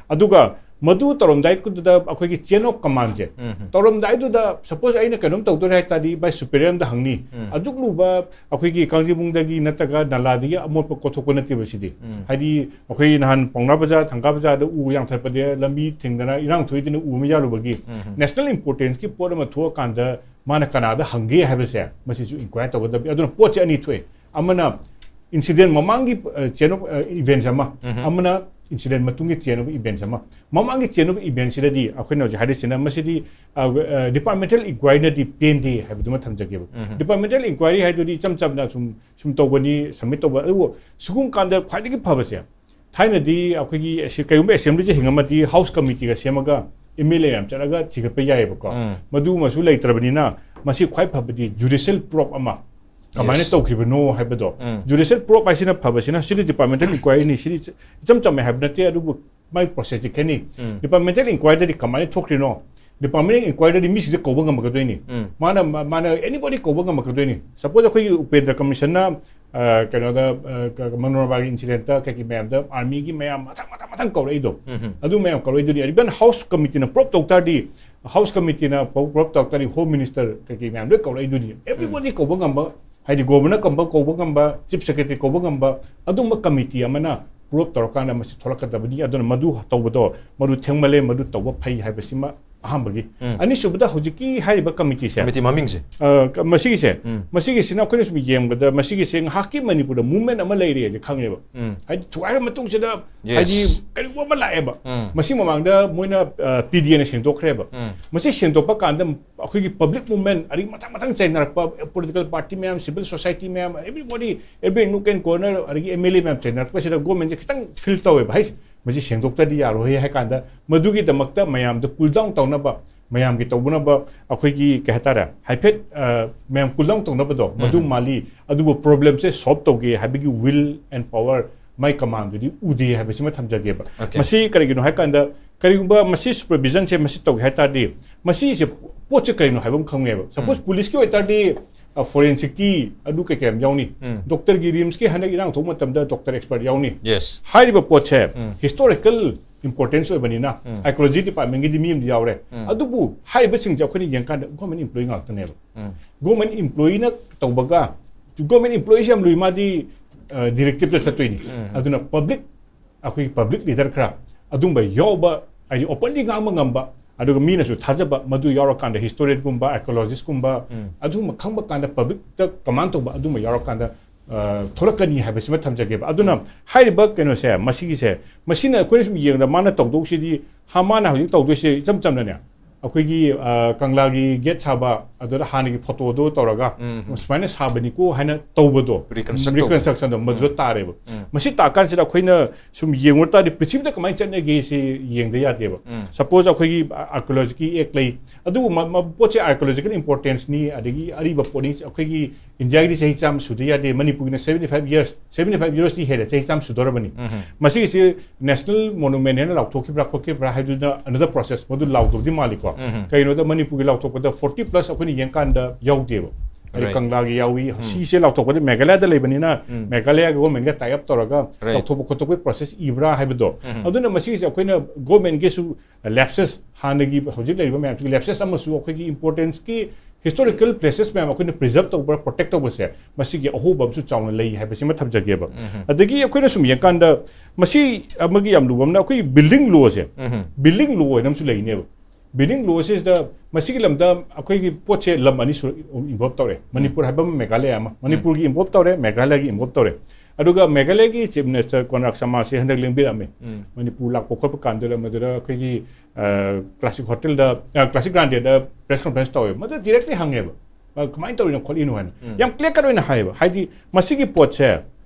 ꯑꯗꯨꯒ ꯃꯗꯨ ꯇꯧꯔꯝꯗꯥꯏꯗꯨꯗ ꯑꯩꯈꯣꯏꯒꯤ ꯆꯦꯟ ꯑꯣꯐ ꯀꯃꯥꯟꯁꯦ, ꯇꯧꯔꯝꯗꯥꯏꯗꯨꯗ ꯁꯄꯣꯁ ꯑꯩꯅ ꯀꯩꯅꯣꯝ ꯇꯧꯗꯣꯔꯦ ꯍꯥꯏ ꯇꯥꯔꯗꯤ, ꯚꯥꯏ ꯁꯨꯄꯦꯔꯤꯌꯔ ꯑꯃꯗ ꯍꯪꯅꯤ, ꯑꯗꯨꯛ ꯂꯨꯕ ꯑꯩꯈꯣꯏꯒꯤ ꯀꯥꯡꯖꯩꯕꯨꯡꯗꯒꯤ ꯅꯠꯇ꯭ꯔꯒ ꯅꯂꯥꯗꯒꯤ ꯑꯃꯣꯠꯄ ꯀꯣꯊꯣꯛꯄ ꯅꯠꯇꯦꯕ ꯁꯤꯗꯤ꯫ ꯍꯥꯏꯗꯤ ꯑꯩꯈꯣꯏ ꯅꯍꯥꯟ ꯄꯥꯎꯅꯥ ꯕꯖꯥꯔ, ꯊꯪꯒꯥ ꯕꯖꯥꯔꯗ ꯎ ꯌꯥꯟꯊꯠꯄꯗ ꯂꯝꯕꯤ ꯊꯤꯡꯗꯅ ꯏꯔꯥꯡ ꯊꯣꯛꯏꯗꯅ, ꯎ ꯑꯃ ꯌꯥꯜꯂꯨꯕꯒꯤ꯫ ꯅꯦꯁꯅꯦꯜ ꯏꯝꯄꯣꯔꯇꯦꯟꯁꯀꯤ ꯄꯣꯠ ꯑꯃ ꯊꯣꯛꯑꯀꯥꯟꯗ ꯃꯥꯅ ꯀꯅꯥꯗ ꯍꯪꯒꯦ ꯍꯥꯏꯕꯁꯦ ꯃꯁꯤꯁꯨ ꯏꯟꯀ꯭ꯋꯥꯏꯔꯤ ꯇꯧꯒꯗꯕꯅꯤ꯫ ꯑꯗꯨꯅ ꯄꯣꯠꯁꯦ ꯑꯅꯤ ꯊꯣꯛꯑꯦ, ꯑꯃꯅ ꯏꯟꯁꯤꯗꯦꯟ ꯃꯃꯥꯡꯒꯤ, ꯑ, ꯆꯦꯟ ꯑꯣꯐ, ꯑ, ꯏꯚꯦꯟꯁ ꯑꯃ, ꯑꯃꯅ ꯏꯟꯁꯤꯗꯦꯟ ꯃꯇꯨꯡꯒꯤ ꯆꯦꯟ ꯑꯣꯐ ꯏꯚꯦꯟꯁ ꯑꯃ꯫ ꯃꯃꯥꯡꯒꯤ ꯆꯦꯟ ꯑꯣꯐ ꯏꯚꯦꯟꯁꯁꯤꯗꯗꯤ ꯑꯩꯈꯣꯏꯅ ꯍꯧꯖꯤꯛ ꯍꯥꯏꯔꯤꯁꯤꯅ ꯃꯁꯤꯗꯤ, ꯑ, ꯑ, ꯗꯤꯄꯥꯔꯠꯃꯦꯟꯇꯦꯜ ꯏꯟꯀ꯭ꯋꯥꯏꯔꯤꯅꯗꯤ ꯄꯦꯟꯗꯦ ꯍꯥꯏꯕꯗꯨꯃ ꯊꯝꯖꯒꯦꯕ꯫ ꯗꯤꯄꯥꯔꯠꯃꯦꯟꯇꯦꯜ ꯏꯟꯀ꯭ꯋꯥꯏꯔꯤ ꯍꯥꯏꯗꯨꯗꯤ ꯏꯆꯝ ꯆꯝꯅ ꯁꯨꯝ, ꯁꯨꯝ ꯇꯧꯕꯅꯤ, ꯁꯕꯃꯤꯠ ꯇꯧꯕ, ꯑꯗꯨꯕꯨ ꯁꯤꯒꯨꯝꯕ ꯀꯥꯟꯗ ꯈ꯭ꯋꯥꯏꯗꯒꯤ ꯐꯕꯁꯦ, ꯊꯥꯏꯅꯗꯤ ꯑꯩꯈꯣꯏꯒꯤ ꯑꯦꯁꯦ-, ꯀꯩꯒꯨꯝꯕ ꯑꯦꯁꯦꯝꯕ꯭ꯂꯤꯁꯦ ꯍꯤꯡꯉꯝꯃꯗꯤ ꯍꯥꯎꯁ ꯀꯃꯤꯇꯤꯒ ꯁꯦꯝꯃꯒ ꯑꯦꯝ ꯑꯦꯜ ꯑꯦ ꯃꯌꯥꯝ ꯆꯠꯂꯒ ꯊꯤꯒꯠꯄ ꯌꯥꯏꯑꯕꯀꯣ꯫ ꯃꯗꯨꯃꯁꯨ ꯂꯩꯇ꯭ꯔꯕꯅꯤꯅ ꯃꯁꯤ ꯈ꯭ꯋꯥꯏ ꯐꯕꯗꯤ ꯖꯨꯗꯤꯁꯤꯌꯦꯜ ꯄ꯭ꯔꯣꯕ ꯑꯃ ꯀꯃꯥꯏꯅ Yes. ꯇꯧꯈꯤꯕꯅꯣ ꯍꯥꯏꯕꯗꯣ꯫ ꯖꯨꯗꯤꯁꯤꯌꯦꯜ ꯄ꯭ꯔꯣꯕ ꯍꯥꯏꯁꯤꯅ ꯐꯕꯁꯤꯅ ꯁꯤꯗꯤ ꯗꯤꯄꯥꯔꯠꯃꯦꯟꯇꯦꯜ ꯏꯟꯀ꯭ꯋꯥꯏꯔꯤꯅꯤ, ꯁꯤꯗꯤ ꯏꯆ-, ꯏꯆꯝ ꯆꯝꯃꯦ ꯍꯥꯏꯕ ꯅꯠꯇꯦ, ꯑꯗꯨꯕꯨ ꯃꯥꯒꯤ ꯄ꯭ꯔꯣꯁꯦꯁꯁꯤ ꯈꯦꯠꯅꯩ꯫ ꯗꯤꯄꯥꯔꯠꯃꯦꯟꯇꯦꯜ ꯏꯟꯀ꯭ꯋꯥꯏꯔꯤꯗꯗꯤ ꯀꯃꯥꯏꯅ ꯊꯣꯛꯈ꯭ꯔꯤꯅꯣ? ꯗꯤꯄꯥꯔꯠꯃꯦꯟꯇꯦꯜ ꯏꯟꯀ꯭ꯋꯥꯏꯔꯤꯗꯗꯤ ꯃꯤꯁꯤꯡꯁꯦ ꯀꯧꯕ ꯉꯝꯃꯛꯀꯗꯣꯏꯅꯤ꯫ ꯃꯥꯅ, ꯃꯥ-, ꯃꯥꯅ ꯑꯦꯅꯤꯕꯣꯗꯤ ꯀꯧꯕ ꯉꯝꯃꯛꯀꯗꯣꯏꯅꯤ꯫ ꯁꯄꯣꯁ ꯑꯩꯈꯣꯏꯒꯤ ꯎꯄꯦꯟꯗ꯭ꯔ ꯀꯃꯤꯁꯟꯅ, ꯑ, ꯀꯩꯅꯣꯗ, ꯑ, ꯀ-, ꯃꯅꯣꯔꯃꯥꯒꯤ ꯏꯟꯁꯤꯗꯦꯟꯇ ꯀꯩꯀꯩ ꯃꯌꯥꯝꯗ ꯑꯥꯔꯃꯤꯒꯤ ꯃꯌꯥꯝ ꯃꯊꯪ, ꯃꯊꯪ, ꯃꯊꯪ ꯀꯧꯔꯛꯏꯗꯣ꯫ ꯑꯗꯨ ꯃꯌꯥꯝ ꯀꯧꯔꯛꯏꯗꯨꯗꯤ even ꯍꯥꯎꯁ ꯀꯃꯤꯇꯤꯅ ꯄ꯭ꯔꯣꯕ ꯇꯧ ꯇꯥꯔꯗꯤ, ꯍꯥꯎꯁ ꯀꯃꯤꯇꯤꯅ ꯄ꯭ꯔꯣꯕ ꯇꯧ ꯇꯥꯔꯗꯤ ꯍꯣꯝ ꯃꯤꯅꯤꯁꯇꯔ ꯀꯩꯀꯩ ꯃꯌꯥꯝ ꯂꯣꯏ ꯀꯧꯔꯛꯏꯗꯨꯗꯤ꯫ ꯑꯦꯕ꯭ꯔꯤꯕꯣꯗꯤ ꯀꯧꯕ ꯉꯝꯕ, ꯍꯥꯏꯗꯤ ꯒꯣꯕꯔꯅꯔ ꯀꯧꯕ, ꯀꯧꯕ ꯉꯝꯕ, ꯆꯤꯐ ꯁꯦꯀ꯭ꯔꯦꯇꯔꯤ ꯀꯧꯕ ꯉꯝꯕ, ꯑꯗꯨꯝꯕ ꯀꯃꯤꯇꯤ ꯑꯃꯅ ꯄ꯭ꯔꯣꯕ ꯇꯧꯔꯀꯥꯟꯗ ꯃꯁꯤ ꯊꯣꯛꯂꯛꯀꯗꯕꯅꯤ꯫ ꯑꯗꯨꯅ ꯃꯗꯨ ꯇꯧꯕꯗꯣ, ꯃꯗꯨ ꯊꯦꯡꯃꯜꯂꯦ, ꯃꯗꯨ ꯇꯧꯕ ꯐꯩ ꯍꯥꯏꯕꯁꯤꯃ ꯑꯍꯥꯟꯕꯒꯤ꯫ ꯎꯝ꯫ ꯑꯅꯤꯁꯨꯕꯗ ꯍꯧꯖꯤꯛꯀꯤ ꯍꯥꯏꯔꯤꯕ ꯀꯃꯤꯇꯤꯁꯦ, ꯀꯃꯤꯇꯤ ꯃꯃꯤꯡꯁꯦ꯫ ꯑ, ꯀ-, ꯃꯁꯤꯒꯤꯁꯦ, ꯎꯝ꯫ ꯃꯁꯤꯒꯤꯁꯤꯅ ꯑꯩꯈꯣꯏꯅ ꯁꯨꯝ ꯌꯦꯡꯕꯗ ꯃꯁꯤꯒꯤꯁꯦ ꯉꯥꯏꯍꯥꯛꯀꯤ ꯃꯅꯤꯄꯨꯔꯗ movement ꯑꯃ ꯂꯩꯔꯦꯁꯦ ꯈꯪꯉꯦꯕ꯫ ꯎꯝ꯫ ꯍꯥꯏꯗꯤ ꯊꯨꯒꯥꯏꯔ ꯃꯇꯨꯡꯁꯤꯗ, yes, ꯍꯥꯏꯗꯤ ꯀꯔꯤꯒꯨꯝꯕ ꯑꯃ ꯂꯥꯛꯑꯦꯕ꯫ ꯎꯝ꯫ ꯃꯁꯤ ꯃꯃꯥꯡꯗ ꯃꯣꯏꯅ, ꯑ, P D Aꯅ ꯁꯦꯡꯗꯣꯛꯈ꯭ꯔꯦꯕ꯫ ꯎꯝ꯫ ꯃꯁꯤ ꯁꯦꯡꯗꯣꯛꯄ ꯀꯥꯟꯗ ꯑꯩꯈꯣꯏꯒꯤ public movement ꯑꯗꯒꯤ ꯃꯊꯪ ꯃꯊꯪ ꯆꯩꯅꯔꯛꯄ, political party ꯃꯌꯥꯝ, civil society ꯃꯌꯥꯝ, everybody, every nook and corner, ꯑꯗꯒꯤ M L A ꯃꯌꯥꯝ ꯆꯩꯅꯔꯛꯄꯁꯤꯗ governmentꯁꯦ ꯈꯤꯇꯪ feel ꯇꯧꯋꯦꯕ꯫ ꯍꯩꯁ, ꯃꯁꯤ ꯁꯦꯡꯗꯣꯛꯇ꯭ꯔꯗꯤ ꯌꯥꯔꯣꯏ ꯍꯥꯏ ꯀꯥꯟꯗ, ꯃꯗꯨꯒꯤꯗꯃꯛꯇ ꯃꯌꯥꯝꯗ cool down ꯇꯧꯅꯕ, ꯃꯌꯥꯝꯒꯤ ꯇꯧꯅꯕ ꯑꯩꯈꯣꯏꯒꯤ ꯀꯩ ꯍꯥꯏꯇꯥꯔꯦ, ꯍꯥꯏꯐꯦꯠ, ꯑ, ꯃꯌꯥꯝ cool down ꯇꯧꯅꯕꯗꯣ, ꯃꯗꯨ ꯎꯝ꯫ ꯃꯥꯜꯂꯤ꯫ ꯑꯗꯨꯕꯨ problemꯁꯦ solve ꯇꯧꯒꯦ ꯍꯥꯏꯕꯒꯤ will and power, ꯃꯥꯏ commandꯗꯨꯗꯤ ꯎꯗꯦ ꯍꯥꯏꯕꯁꯤꯃ ꯊꯝꯖꯒꯦꯕ꯫ Okay꯫ ꯃꯁꯤ ꯀꯔꯤꯒꯤꯅꯣ ꯍꯥꯏ ꯀꯥꯟꯗ, ꯀꯔꯤꯒꯨꯝꯕ ꯃꯁꯤ supervisionꯁꯦ ꯃꯁꯤ ꯇꯧꯒꯦ ꯍꯥꯏ ꯇꯥꯔꯗꯤ, ꯃꯁꯤꯁꯦ ꯄꯣꯠꯁꯦ ꯀꯔꯤꯅꯣ ꯍꯥꯏꯕ ꯑꯃ ꯈꯪꯉꯦꯕ꯫ Suppose ꯎꯝ꯫ Policeꯀꯤ ꯑꯣꯏꯇꯥꯔꯗꯤ, ꯑ, forensicꯀꯤ ꯑꯗꯨ ꯀꯩꯀꯩ ꯌꯥꯝ ꯌꯥꯎꯅꯤ꯫ ꯎꯝ꯫ Doctorꯒꯤ RIMSꯀꯤ ꯍꯟꯗꯛ ꯏꯔꯥꯡ ꯊꯣꯛꯄ ꯃꯇꯝꯗ doctor expert ꯌꯥꯎꯅꯤ꯫ Yes꯫ ꯍꯥꯏꯔꯤꯕ ꯄꯣꯠꯁꯦ ꯎꯝ꯫ Historical importance ꯑꯣꯏꯕꯅꯤꯅ, ꯎꯝ꯫ Archaeology departmentꯒꯤꯗꯤ ꯃꯤ ꯑꯃꯗꯤ ꯌꯥꯎꯔꯦ꯫ ꯎꯝ꯫ ꯑꯗꯨꯕꯨ ꯍꯥꯏꯔꯤꯕꯁꯤꯡꯁꯦ ꯑꯩꯈꯣꯏꯅ ꯌꯦꯡꯀꯥꯟꯗ government employee ꯉꯥꯛꯇꯅꯦꯕ꯫ ꯎꯝ꯫ Government employeeꯅ ꯇꯧꯕꯒ, government employeeꯁꯦ ꯌꯥꯝ ꯂꯨꯏ, ꯃꯥꯗꯤ, ꯑ, directiveꯇ ꯆꯠꯇꯣꯏꯅꯤ꯫ ꯎꯝ꯫ ꯑꯗꯨꯅ public, ꯑꯩꯈꯣꯏꯒꯤ public leader ꯈꯔ ꯑꯗꯨꯝꯕ ꯌꯥꯎꯕ, ꯍꯥꯏꯗꯤ openly ꯉꯥꯡꯕ ꯉꯝꯕ, ꯑꯗꯨꯒ ꯃꯤꯅꯁꯨ ꯊꯥꯖꯕ, ꯃꯗꯨ ꯌꯥꯎꯔꯀꯥꯟꯗ historianꯒꯨꯝꯕ, archaeologistꯀꯨꯝꯕ, ꯎꯝ꯫ ꯑꯗꯨꯒꯨꯝꯕ ꯈꯪꯕ ꯀꯥꯟꯗ publicꯇ command ꯇꯧꯕ, ꯑꯗꯨꯝꯕ ꯌꯥꯎꯔꯀꯥꯟꯗ, ꯑ, ꯊꯣꯛꯂꯛꯀꯅꯤ ꯍꯥꯏꯕꯁꯤꯃ ꯊꯝꯖꯒꯦꯕ꯫ ꯑꯗꯨꯅ ꯍꯥꯏꯔꯤꯕ ꯀꯩꯅꯣꯁꯦ, ꯃꯁꯤꯒꯤꯁꯦ, ꯃꯁꯤꯅ ꯑꯩꯈꯣꯏꯅ ꯁꯨꯝ ꯌꯦꯡꯕꯗ ꯃꯥꯅ ꯇꯧꯗꯧꯁꯤꯗꯤ, ꯍꯥ, ꯃꯥꯅ ꯍꯧꯖꯤꯛ ꯇꯧꯗꯣꯏꯁꯦ ꯏꯆꯝ ꯆꯝꯅꯅꯦ, ꯑꯩꯈꯣꯏꯒꯤ, ꯑ, ꯀꯪꯂꯥꯒꯤ gate ꯁꯥꯕ, ꯑꯗꯨꯗ ꯍꯥꯟꯅꯒꯤ photoꯗꯣ ꯇꯧꯔꯒ ꯎꯝ, ꯎꯝ꯫ ꯁꯨꯃꯥꯏꯅ ꯁꯥꯕꯅꯤꯀꯣ ꯍꯥꯏꯅ ꯇꯧꯕꯗꯣ, Reconstruct ꯇꯧꯕ꯫ Reconstructionꯗꯣ ꯃꯗꯨꯗ ꯎꯝ꯫ ꯇꯥꯔꯦꯕ꯫ ꯎꯝ꯫ ꯃꯁꯤ ꯇꯥꯀꯥꯟꯁꯤꯗ ꯑꯩꯈꯣꯏꯅ ꯁꯨꯝ ꯌꯦꯡꯉꯨ ꯇꯥꯔꯗꯤ ꯄ꯭ꯔꯤꯊꯤꯕꯤꯗ ꯀꯃꯥꯏꯅ ꯆꯠꯅꯒꯦ ꯁꯤ ꯌꯦꯡꯗ ꯌꯥꯗꯦꯕ꯫ ꯎꯝ꯫ Suppose ꯑꯩꯈꯣꯏꯒꯤ archaeologyꯒꯤ act ꯂꯩ, ꯑꯗꯨꯕꯨ ꯃ-, ꯃ-, ꯄꯣꯠꯁꯦ archaeological importanceꯅꯤ, ꯑꯗꯒꯤ ꯑꯔꯤꯕ ꯄꯣꯠꯅꯤ, ꯑꯩꯈꯣꯏꯒꯤ ꯏꯟꯗꯤꯌꯥꯒꯤꯗꯤ ꯆꯍꯤ ꯆꯥꯝꯃ ꯁꯨꯗ ꯌꯥꯗꯦ, ꯃꯅꯤꯄꯨꯔꯒꯤꯅ seventy five years, seventy five yearsꯇꯤ ꯍꯦꯜꯂꯦ, ꯆꯍꯤ ꯆꯥꯝꯃ ꯁꯨꯗꯧꯔꯕꯅꯤ꯫ ꯎꯝ꯫ ꯃꯁꯤꯒꯤꯁꯤ national monument ꯍꯥꯏꯅ ꯂꯥꯎꯊꯣꯛꯈꯤꯕ꯭ꯔꯥ ꯈꯣꯠꯈꯤꯕ꯭ꯔꯥ ꯍꯥꯏꯗꯨꯅ another process, ꯃꯗꯨ ꯂꯥꯎꯗꯕꯗꯤ ꯃꯥꯜꯂꯤꯀꯣ꯫ ꯎꯝ꯫ ꯀꯩꯅꯣꯗ ꯃꯅꯤꯄꯨꯔꯒꯤ ꯂꯥꯎꯊꯣꯛꯄꯗ forty plus ꯑꯩꯈꯣꯏꯅ ꯌꯦꯡꯀꯥꯟꯗ ꯌꯥꯎꯗꯦꯕ꯫ ꯍꯥꯏꯗꯤ right꯫ ꯀꯪꯂꯥꯒꯤ ꯌꯥꯎꯏ, ꯎꯝ꯫ ꯁꯤꯁꯦ ꯂꯥꯎꯊꯣꯛꯄꯗ ꯃꯦꯘꯥꯂꯌꯥꯗ ꯂꯩꯕꯅꯤꯅ, ꯎꯝ꯫ ꯃꯦꯘꯥꯂꯌꯥꯒꯤ governmentꯒ tie up ꯇꯧꯔꯒ right꯫ ꯂꯥꯎꯊꯣꯛꯄ ꯈꯣꯠꯇꯣꯛꯄꯒꯤ process ꯏꯕ꯭ꯔꯥ ꯍꯥꯏꯕꯗꯣ꯫ ꯎꯝ꯫ ꯑꯗꯨꯅ ꯃꯁꯤꯒꯤꯁꯦ ꯑꯩꯈꯣꯏꯅ governmentꯒꯤꯁꯨ lapses, ꯍꯥꯟꯅꯒꯤ ꯍꯧꯖꯤꯛ ꯂꯩꯔꯤꯕ ꯃꯌꯥꯝꯁꯤꯒꯤ lapses ꯑꯃꯁꯨ ꯑꯩꯈꯣꯏꯒꯤ importanceꯀꯤ historical places ꯃꯌꯥꯝ ꯑꯩꯈꯣꯏꯅ preserve ꯇꯧꯕ, protect ꯇꯧꯕꯁꯦ, ꯃꯁꯤꯒꯤ ꯑꯍꯣꯕ ꯑꯃꯁꯨ ꯆꯥꯎꯅ ꯂꯩ ꯍꯥꯏꯕꯁꯤꯃ ꯊꯝꯖꯒꯦꯕ꯫ ꯎꯝ꯫ ꯑꯗꯒꯤ ꯑꯩꯈꯣꯏꯅ ꯁꯨꯝ ꯌꯦꯡꯀꯥꯟꯗ, ꯃꯁꯤ ꯑꯃꯒꯤ ꯌꯥꯝ ꯂꯨꯕ ꯑꯃꯅ, ꯑꯩꯈꯣꯏꯒꯤ building lawꯁꯦ, ꯎꯝ꯫ Building law ꯍꯥꯏꯅ ꯑꯃꯁꯨ ꯂꯩꯅꯦꯕ꯫ Bidding law ꯁꯤꯗ ꯃꯁꯤꯒꯤ ꯂꯝꯗ ꯑꯩꯈꯣꯏꯒꯤ ꯄꯣꯠꯁꯦ ꯂꯝ ꯑꯅꯤ ꯁꯨ involve ꯇꯧꯔꯦ꯫ ꯃꯅꯤꯄꯨꯔ ꯍꯥꯏꯕ ꯑꯃ, ꯃꯦꯘꯥꯂꯌ ꯑꯃ꯫ ꯃꯅꯤꯄꯨꯔꯒꯤ involve ꯇꯧꯔꯦ, ꯃꯦꯘꯥꯂꯌꯒꯤ involve ꯇꯧꯔꯦ꯫ ꯑꯗꯨꯒ ꯃꯦꯘꯥꯂꯌꯒꯤ Chief Minister ꯀꯣꯟꯔꯥꯛ ꯁꯃꯥꯁꯦ ꯍꯟꯗꯛ ꯂꯦꯡꯕꯤꯔꯛꯑꯝꯃꯦ꯫ ꯎꯝ꯫ ꯃꯅꯤꯄꯨꯔ ꯂꯥꯛꯄ ꯈꯣꯠꯄ ꯀꯥꯟꯗꯨꯗ ꯃꯗꯨꯗ ꯑꯩꯈꯣꯏꯒꯤ, ꯑ, Classic Hotel ꯗ, ꯑ, Classic Grande ꯗ press conference ꯇꯧꯋꯦ꯫ ꯃꯗꯨ directly ꯍꯪꯉꯦꯕ꯫ "ꯑ, ꯀꯃꯥꯏꯅ ꯇꯧꯔꯤꯅꯣ ꯈꯣꯠꯂꯤꯅꯣ?" ꯍꯥꯏꯅ꯫ ꯎꯝ꯫ ꯌꯥꯝ clear cut ꯑꯣꯏꯅ ꯍꯥꯏꯌꯦꯕ꯫ ꯍꯥꯏꯗꯤ ꯃꯁꯤꯒꯤ ꯄꯣꯠꯁꯦ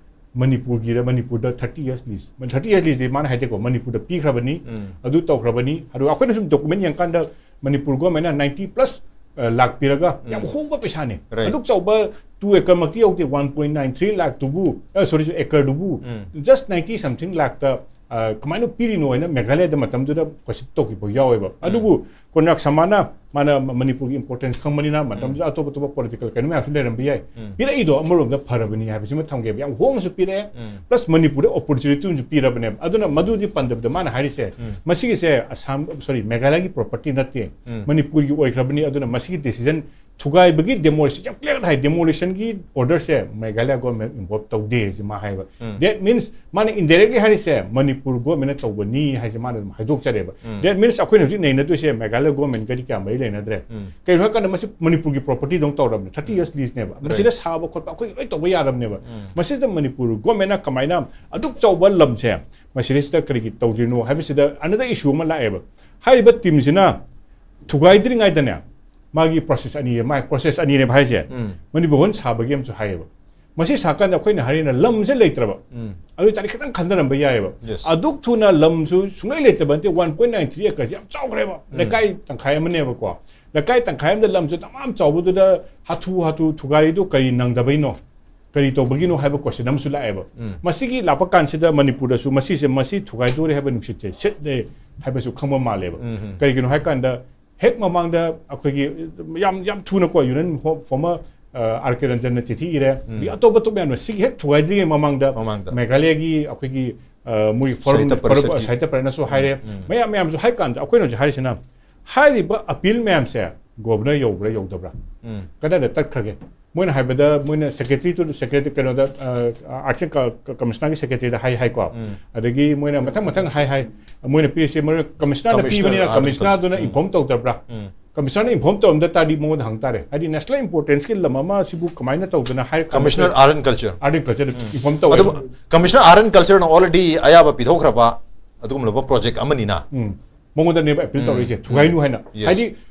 ꯃꯅꯤꯄꯨꯔꯒꯤꯔ, ꯃꯅꯤꯄꯨꯔꯗ thirty years lease, thirty years lease ꯗꯤ ꯃꯥꯅ ꯍꯥꯏꯗꯦꯀꯣ, ꯃꯅꯤꯄꯨꯔꯗ ꯄꯤꯈ꯭ꯔꯕꯅꯤ, ꯎꯝ꯫ ꯑꯗꯨ ꯇꯧꯈ꯭ꯔꯕꯅꯤ꯫ ꯑꯗꯨ ꯑꯩꯈꯣꯏꯅ ꯁꯨꯝ document ꯌꯦꯡꯀꯥꯟꯗ ꯃꯅꯤꯄꯨꯔ government ꯅ ninety plus, ꯑ, ꯂꯥꯛ ꯄꯤꯔꯒ ꯌꯥꯝ ꯎꯝ꯫ ꯍꯣꯡꯕ ꯄꯩꯁꯥꯅꯦ꯫ Right꯫ ꯑꯗꯨꯛ ꯆꯥꯎꯕ two acre ꯃꯛꯇꯤ ꯌꯧꯗꯦ, one point nine three ꯂꯥꯛ ꯇꯨꯕꯨ, ꯑ, sorry, acre ꯗꯨꯕꯨ ꯎꯝ꯫ just ninety something ꯂꯥꯛꯇ, ꯑ, ꯀꯃꯥꯏꯅ ꯄꯤꯔꯤꯅꯣ ꯍꯥꯏꯅ ꯃꯦꯘꯥꯂꯌꯗ ꯃꯇꯝꯗꯨꯗ question ꯇꯧꯈꯤꯕ ꯌꯥꯎꯋꯦꯕ꯫ ꯎꯝ꯫ ꯑꯗꯨꯕꯨ ꯀꯣꯟꯔꯥꯛ ꯁꯃꯥꯅ, ꯃꯥꯅ ꯃꯅꯤꯄꯨꯔꯒꯤ importance ꯈꯪꯕꯅꯤꯅ ꯃꯇꯝꯗꯨꯗ ꯎꯝ꯫ ꯑꯇꯣꯞ ꯑꯇꯣꯞꯄ political ꯀꯩꯅꯣ ꯃꯌꯥꯝꯁꯨ ꯂꯩꯔꯝꯕ ꯌꯥꯏ꯫ ꯎꯝ꯫ ꯄꯤꯔꯛꯏꯗꯣ ꯑꯃꯔꯣꯝꯗ ꯐꯔꯕꯅꯤ ꯍꯥꯏꯕꯁꯤꯃ ꯊꯝꯒꯦꯕ꯫ ꯌꯥꯝ ꯍꯣꯡꯅꯁꯨ ꯄꯤꯔꯛꯑꯦ, ꯎꯝ꯫ plus ꯃꯅꯤꯄꯨꯔꯗ opportunity ꯑꯃꯁꯨ ꯄꯤꯔꯕꯅꯦꯕ꯫ ꯑꯗꯨꯅ ꯃꯗꯨꯗꯤ ꯄꯟꯗꯕꯗ ꯃꯥꯅ ꯍꯥꯏꯔꯤꯁꯦ, ꯎꯝ꯫ ꯃꯁꯤꯒꯤꯁꯦ ꯑꯁꯥꯝ, sorry, ꯃꯦꯘꯥꯂꯌꯒꯤ property ꯅꯠꯇꯦ, ꯎꯝ꯫ ꯃꯅꯤꯄꯨꯔꯒꯤ ꯑꯣꯏꯈ꯭ꯔꯕꯅꯤ꯫ ꯑꯗꯨꯅ ꯃꯁꯤꯒꯤ decision ꯊꯨꯒꯥꯏꯕꯒꯤ demolition, ꯌꯥꯝ clear ꯍꯥꯏ, demolition ꯒꯤ order ꯁꯦ ꯃꯦꯘꯥꯂꯌ government involve ꯇꯧꯗꯦ ꯁꯤ ꯃꯥ ꯍꯥꯏꯕ꯫ ꯎꯝ꯫ That means ꯃꯥꯅ indirectly ꯍꯥꯏꯔꯤꯁꯦ ꯃꯅꯤꯄꯨꯔ government ꯅ ꯇꯧꯕꯅꯤ ꯍꯥꯏꯁꯦ ꯃꯥꯅ ꯑꯗꯨꯝ ꯍꯥꯏꯗꯣꯛꯆꯔꯦꯕ꯫ ꯎꯝ꯫ That means ꯑꯩꯈꯣꯏꯅ ꯍꯧꯖꯤꯛ ꯅꯩꯅꯗꯣꯏꯁꯦ ꯃꯦꯘꯥꯂꯌ government ꯒꯗꯤ ꯀꯌꯥ ꯃꯔꯤ ꯂꯩꯅꯗ꯭ꯔꯦ꯫ ꯎꯝ꯫ ꯀꯩꯅꯣ ꯍꯥꯏꯔꯀꯥꯟꯗ ꯃꯁꯤ ꯃꯅꯤꯄꯨꯔꯒꯤ property ꯗꯧꯅ ꯇꯧꯔꯕꯅꯦ꯫ Thirty years lease ꯅꯦꯕ꯫ Right꯫ ꯃꯁꯤꯗ ꯁꯥꯕ ꯈꯣꯠꯄ ꯑꯩꯈꯣꯏ ꯂꯣꯏ ꯇꯧꯕ ꯌꯥꯔꯕꯅꯦꯕ꯫ ꯎꯝ꯫ ꯃꯁꯤꯗ ꯃꯅꯤꯄꯨꯔ government ꯅ ꯀꯃꯥꯏꯅ ꯑꯗꯨꯛ ꯆꯥꯎꯕ ꯂꯝꯁꯦ ꯃꯁꯤꯗꯩꯁꯤꯗ ꯀꯔꯤꯒꯤ ꯇꯧꯗ꯭ꯔꯤꯅꯣ ꯍꯥꯏꯕꯁꯤꯗ another issue ꯑꯃ ꯂꯥꯛꯑꯦꯕ꯫ ꯍꯥꯏꯔꯤꯕ team ꯁꯤꯅ ꯊꯨꯒꯥꯏꯗ꯭ꯔꯤꯉꯩꯗꯅꯦ, ꯃꯥꯒꯤ process ꯑꯅꯤ, ꯃꯥꯒꯤ process ꯑꯅꯤꯅꯦꯕ ꯍꯥꯏꯁꯦ꯫ ꯎꯝ꯫ ꯃꯅꯤꯄꯨꯔ ꯍꯣꯟ ꯁꯥꯕꯒꯤ ꯑꯃꯁꯨ ꯍꯥꯏꯌꯦꯕ꯫ ꯃꯁꯤ ꯁꯥꯀꯥꯟꯗ ꯑꯩꯈꯣꯏꯅ ꯍꯥꯏꯔꯤꯅ ꯂꯝꯁꯦ ꯂꯩꯇ꯭ꯔꯕ꯫ ꯎꯝ꯫ ꯑꯗꯨ ꯑꯣꯏꯇꯥꯔꯗꯤ ꯈꯤꯇꯪ ꯈꯟꯊꯔꯝꯕ ꯌꯥꯏꯑꯕ꯫ Yes꯫ ꯑꯗꯨꯛ ꯊꯨꯅ ꯂꯝꯁꯨ ꯁꯨꯡꯂꯩ ꯂꯩꯇꯕ ꯅꯠꯇꯦ, one point nine three acres ꯌꯥꯝ ꯆꯥꯎꯈ꯭ꯔꯦꯕ꯫ ꯎꯝ꯫ ꯂꯩꯀꯥꯏ ꯇꯪꯈꯥꯏ ꯑꯃꯅꯦꯕꯀꯣ꯫ ꯂꯩꯀꯥꯏ ꯇꯪꯈꯥꯏ ꯑꯃꯗ ꯂꯝꯁꯨ ꯇꯃꯥꯝ ꯆꯥꯎꯕꯗꯨꯗ ꯍꯥꯊꯨ ꯍꯥꯊꯨ ꯊꯨꯒꯥꯏꯔꯤꯗꯨ ꯀꯔꯤ ꯅꯪꯗꯕꯩꯅꯣ? ꯀꯔꯤ ꯇꯧꯕꯒꯤꯅꯣ ꯍꯥꯏꯕ question ꯑꯃꯁꯨ ꯂꯥꯛꯑꯦꯕ꯫ ꯎꯝ꯫ ꯃꯁꯤꯒꯤ ꯂꯥꯛꯄ ꯀꯥꯟꯁꯤꯗ ꯃꯅꯤꯄꯨꯔꯗꯁꯨ ꯃꯁꯤꯁꯦ, ꯃꯁꯤ ꯊꯨꯒꯥꯏꯗꯣꯔꯦ ꯍꯥꯏꯕ ꯅꯨꯡꯁꯤꯠꯁꯦ ꯁꯤꯠꯂꯦ ꯍꯥꯏꯕꯁꯨ ꯈꯪꯕ ꯃꯥꯜꯂꯦꯕ꯫ ꯎꯝ, ꯎꯝ꯫ ꯀꯔꯤꯒꯤꯅꯣ ꯍꯥꯏ ꯀꯥꯟꯗ ꯍꯦꯛ ꯃꯃꯥꯡꯗ ꯑꯩꯈꯣꯏꯒꯤ ꯌꯥꯝ, ꯌꯥꯝ ꯊꯨꯅꯀꯣ union former, ꯑ, ꯑꯥꯔ ꯀꯦ ꯔꯟꯖꯟꯅ ꯆꯤꯊꯤ ꯏꯔꯦ꯫ ꯎꯝ꯫ ꯑꯗꯒꯤ ꯑꯇꯣꯞ ꯑꯇꯣꯞꯄ ꯃꯌꯥꯝꯅ ꯁꯤꯒꯤ ꯍꯦꯛ ꯊꯨꯒꯥꯏꯗ꯭ꯔꯤꯉꯩ ꯃꯃꯥꯡꯗ ꯃꯃꯥꯡꯗ꯫ ꯃꯦꯘꯥꯂꯌꯒꯤ ꯑꯩꯈꯣꯏꯒꯤ, ꯑ, ꯃꯣꯏꯒꯤ forum, ꯁꯥꯍꯤꯇ꯭ꯌ ꯐꯣꯔꯝ, ꯄꯔꯤꯁꯠꯀꯤ꯫ ꯁꯥꯍꯤꯇ꯭ꯌ ꯄꯔꯤꯁꯠꯅꯁꯨ ꯍꯥꯏꯔꯦ꯫ ꯎꯝ, ꯎꯝ꯫ ꯃꯌꯥꯝ, ꯃꯌꯥꯝꯁꯨ ꯍꯥꯏ ꯀꯥꯟꯗ ꯑꯩꯈꯣꯏꯅ ꯍꯧꯖꯤꯛ ꯍꯥꯏꯔꯤꯁꯤꯅ ꯍꯥꯏꯔꯤꯕ appeal ꯃꯌꯥꯝꯁꯦ governor ꯌꯧꯕ꯭ꯔꯥ ꯌꯧꯗꯕ꯭ꯔꯥ? ꯎꯝ꯫ ꯀꯗꯥꯏꯗ ꯇꯠꯈ꯭ꯔꯒꯦ? ꯃꯣꯏꯅ ꯍꯥꯏꯕꯗ ꯃꯣꯏꯅ ꯁꯦꯀ꯭ꯔꯦꯇꯔꯤ ꯇꯨ ꯁꯦꯀ꯭ꯔꯦꯇꯔꯤ ꯀꯩꯅꯣꯗ ꯑꯥꯔꯠꯁ ꯑꯦꯟ ꯀꯃꯤꯁꯅꯔꯒꯤ ꯁꯦꯀ꯭ꯔꯦꯇꯔꯤꯗ ꯍꯥꯏ ꯍꯥꯏꯀꯣ꯫ ꯑꯗꯒꯤ ꯃꯣꯏꯅ ꯃꯊꯪ ꯃꯊꯪ ꯍꯥꯏ ꯍꯥꯏ꯫ ꯃꯣꯏꯅ ꯄꯤꯔꯤꯁꯦ ꯃꯣꯏꯅ ꯀꯃꯤꯁꯅꯔꯗ Commissioner, ꯄꯤꯕꯅꯤꯅ art and ꯀꯃꯤꯁꯅꯔꯗꯨꯅ ꯏꯟꯐꯣꯔꯝ ꯇꯧꯗꯕ꯭ꯔꯥ? ꯀꯃꯤꯁꯅꯔꯅ ꯏꯟꯐꯣꯔꯝ ꯇꯧꯔꯝꯗ ꯇꯥꯔꯗꯤ ꯃꯉꯣꯟꯗ ꯍꯪ ꯇꯥꯔꯦ꯫ ꯍꯥꯏꯗꯤ ꯅꯦꯁꯅꯦꯜ ꯏꯝꯄꯣꯔꯇꯦꯟꯁꯀꯤ ꯂꯝ ꯑꯃ ꯁꯤꯕꯨ ꯀꯃꯥꯏꯅ ꯇꯧꯗꯅ ꯍꯥꯏꯔ commissioner art and culture art and ꯀꯜꯆꯔꯗ ꯏꯟꯐꯣꯔꯝ ꯇꯧꯋꯦ꯫ ꯑꯗꯨꯕꯨ ꯀꯃꯤꯁꯅꯔ ꯑꯥꯔꯠ ꯑꯦꯟ ꯀꯜꯆꯔꯅ ꯑꯣꯜꯔꯦꯗꯤ ꯑꯌꯥꯕ ꯄꯤꯊꯣꯛꯈ꯭ꯔꯕ ꯑꯗꯨꯒꯨꯝꯂꯕ ꯄ꯭ꯔꯣꯖꯦꯛ ꯑꯃꯅꯤꯅ꯫ ꯎꯝ꯫ ꯃꯉꯣꯟꯗꯅꯦꯕ ꯑꯄꯤꯜ ꯇꯧꯔꯛꯏꯁꯦ, ꯊꯨꯒꯥꯏꯅꯨ ꯍꯥꯏꯅ꯫ Yes. ꯍꯥꯏꯗꯤ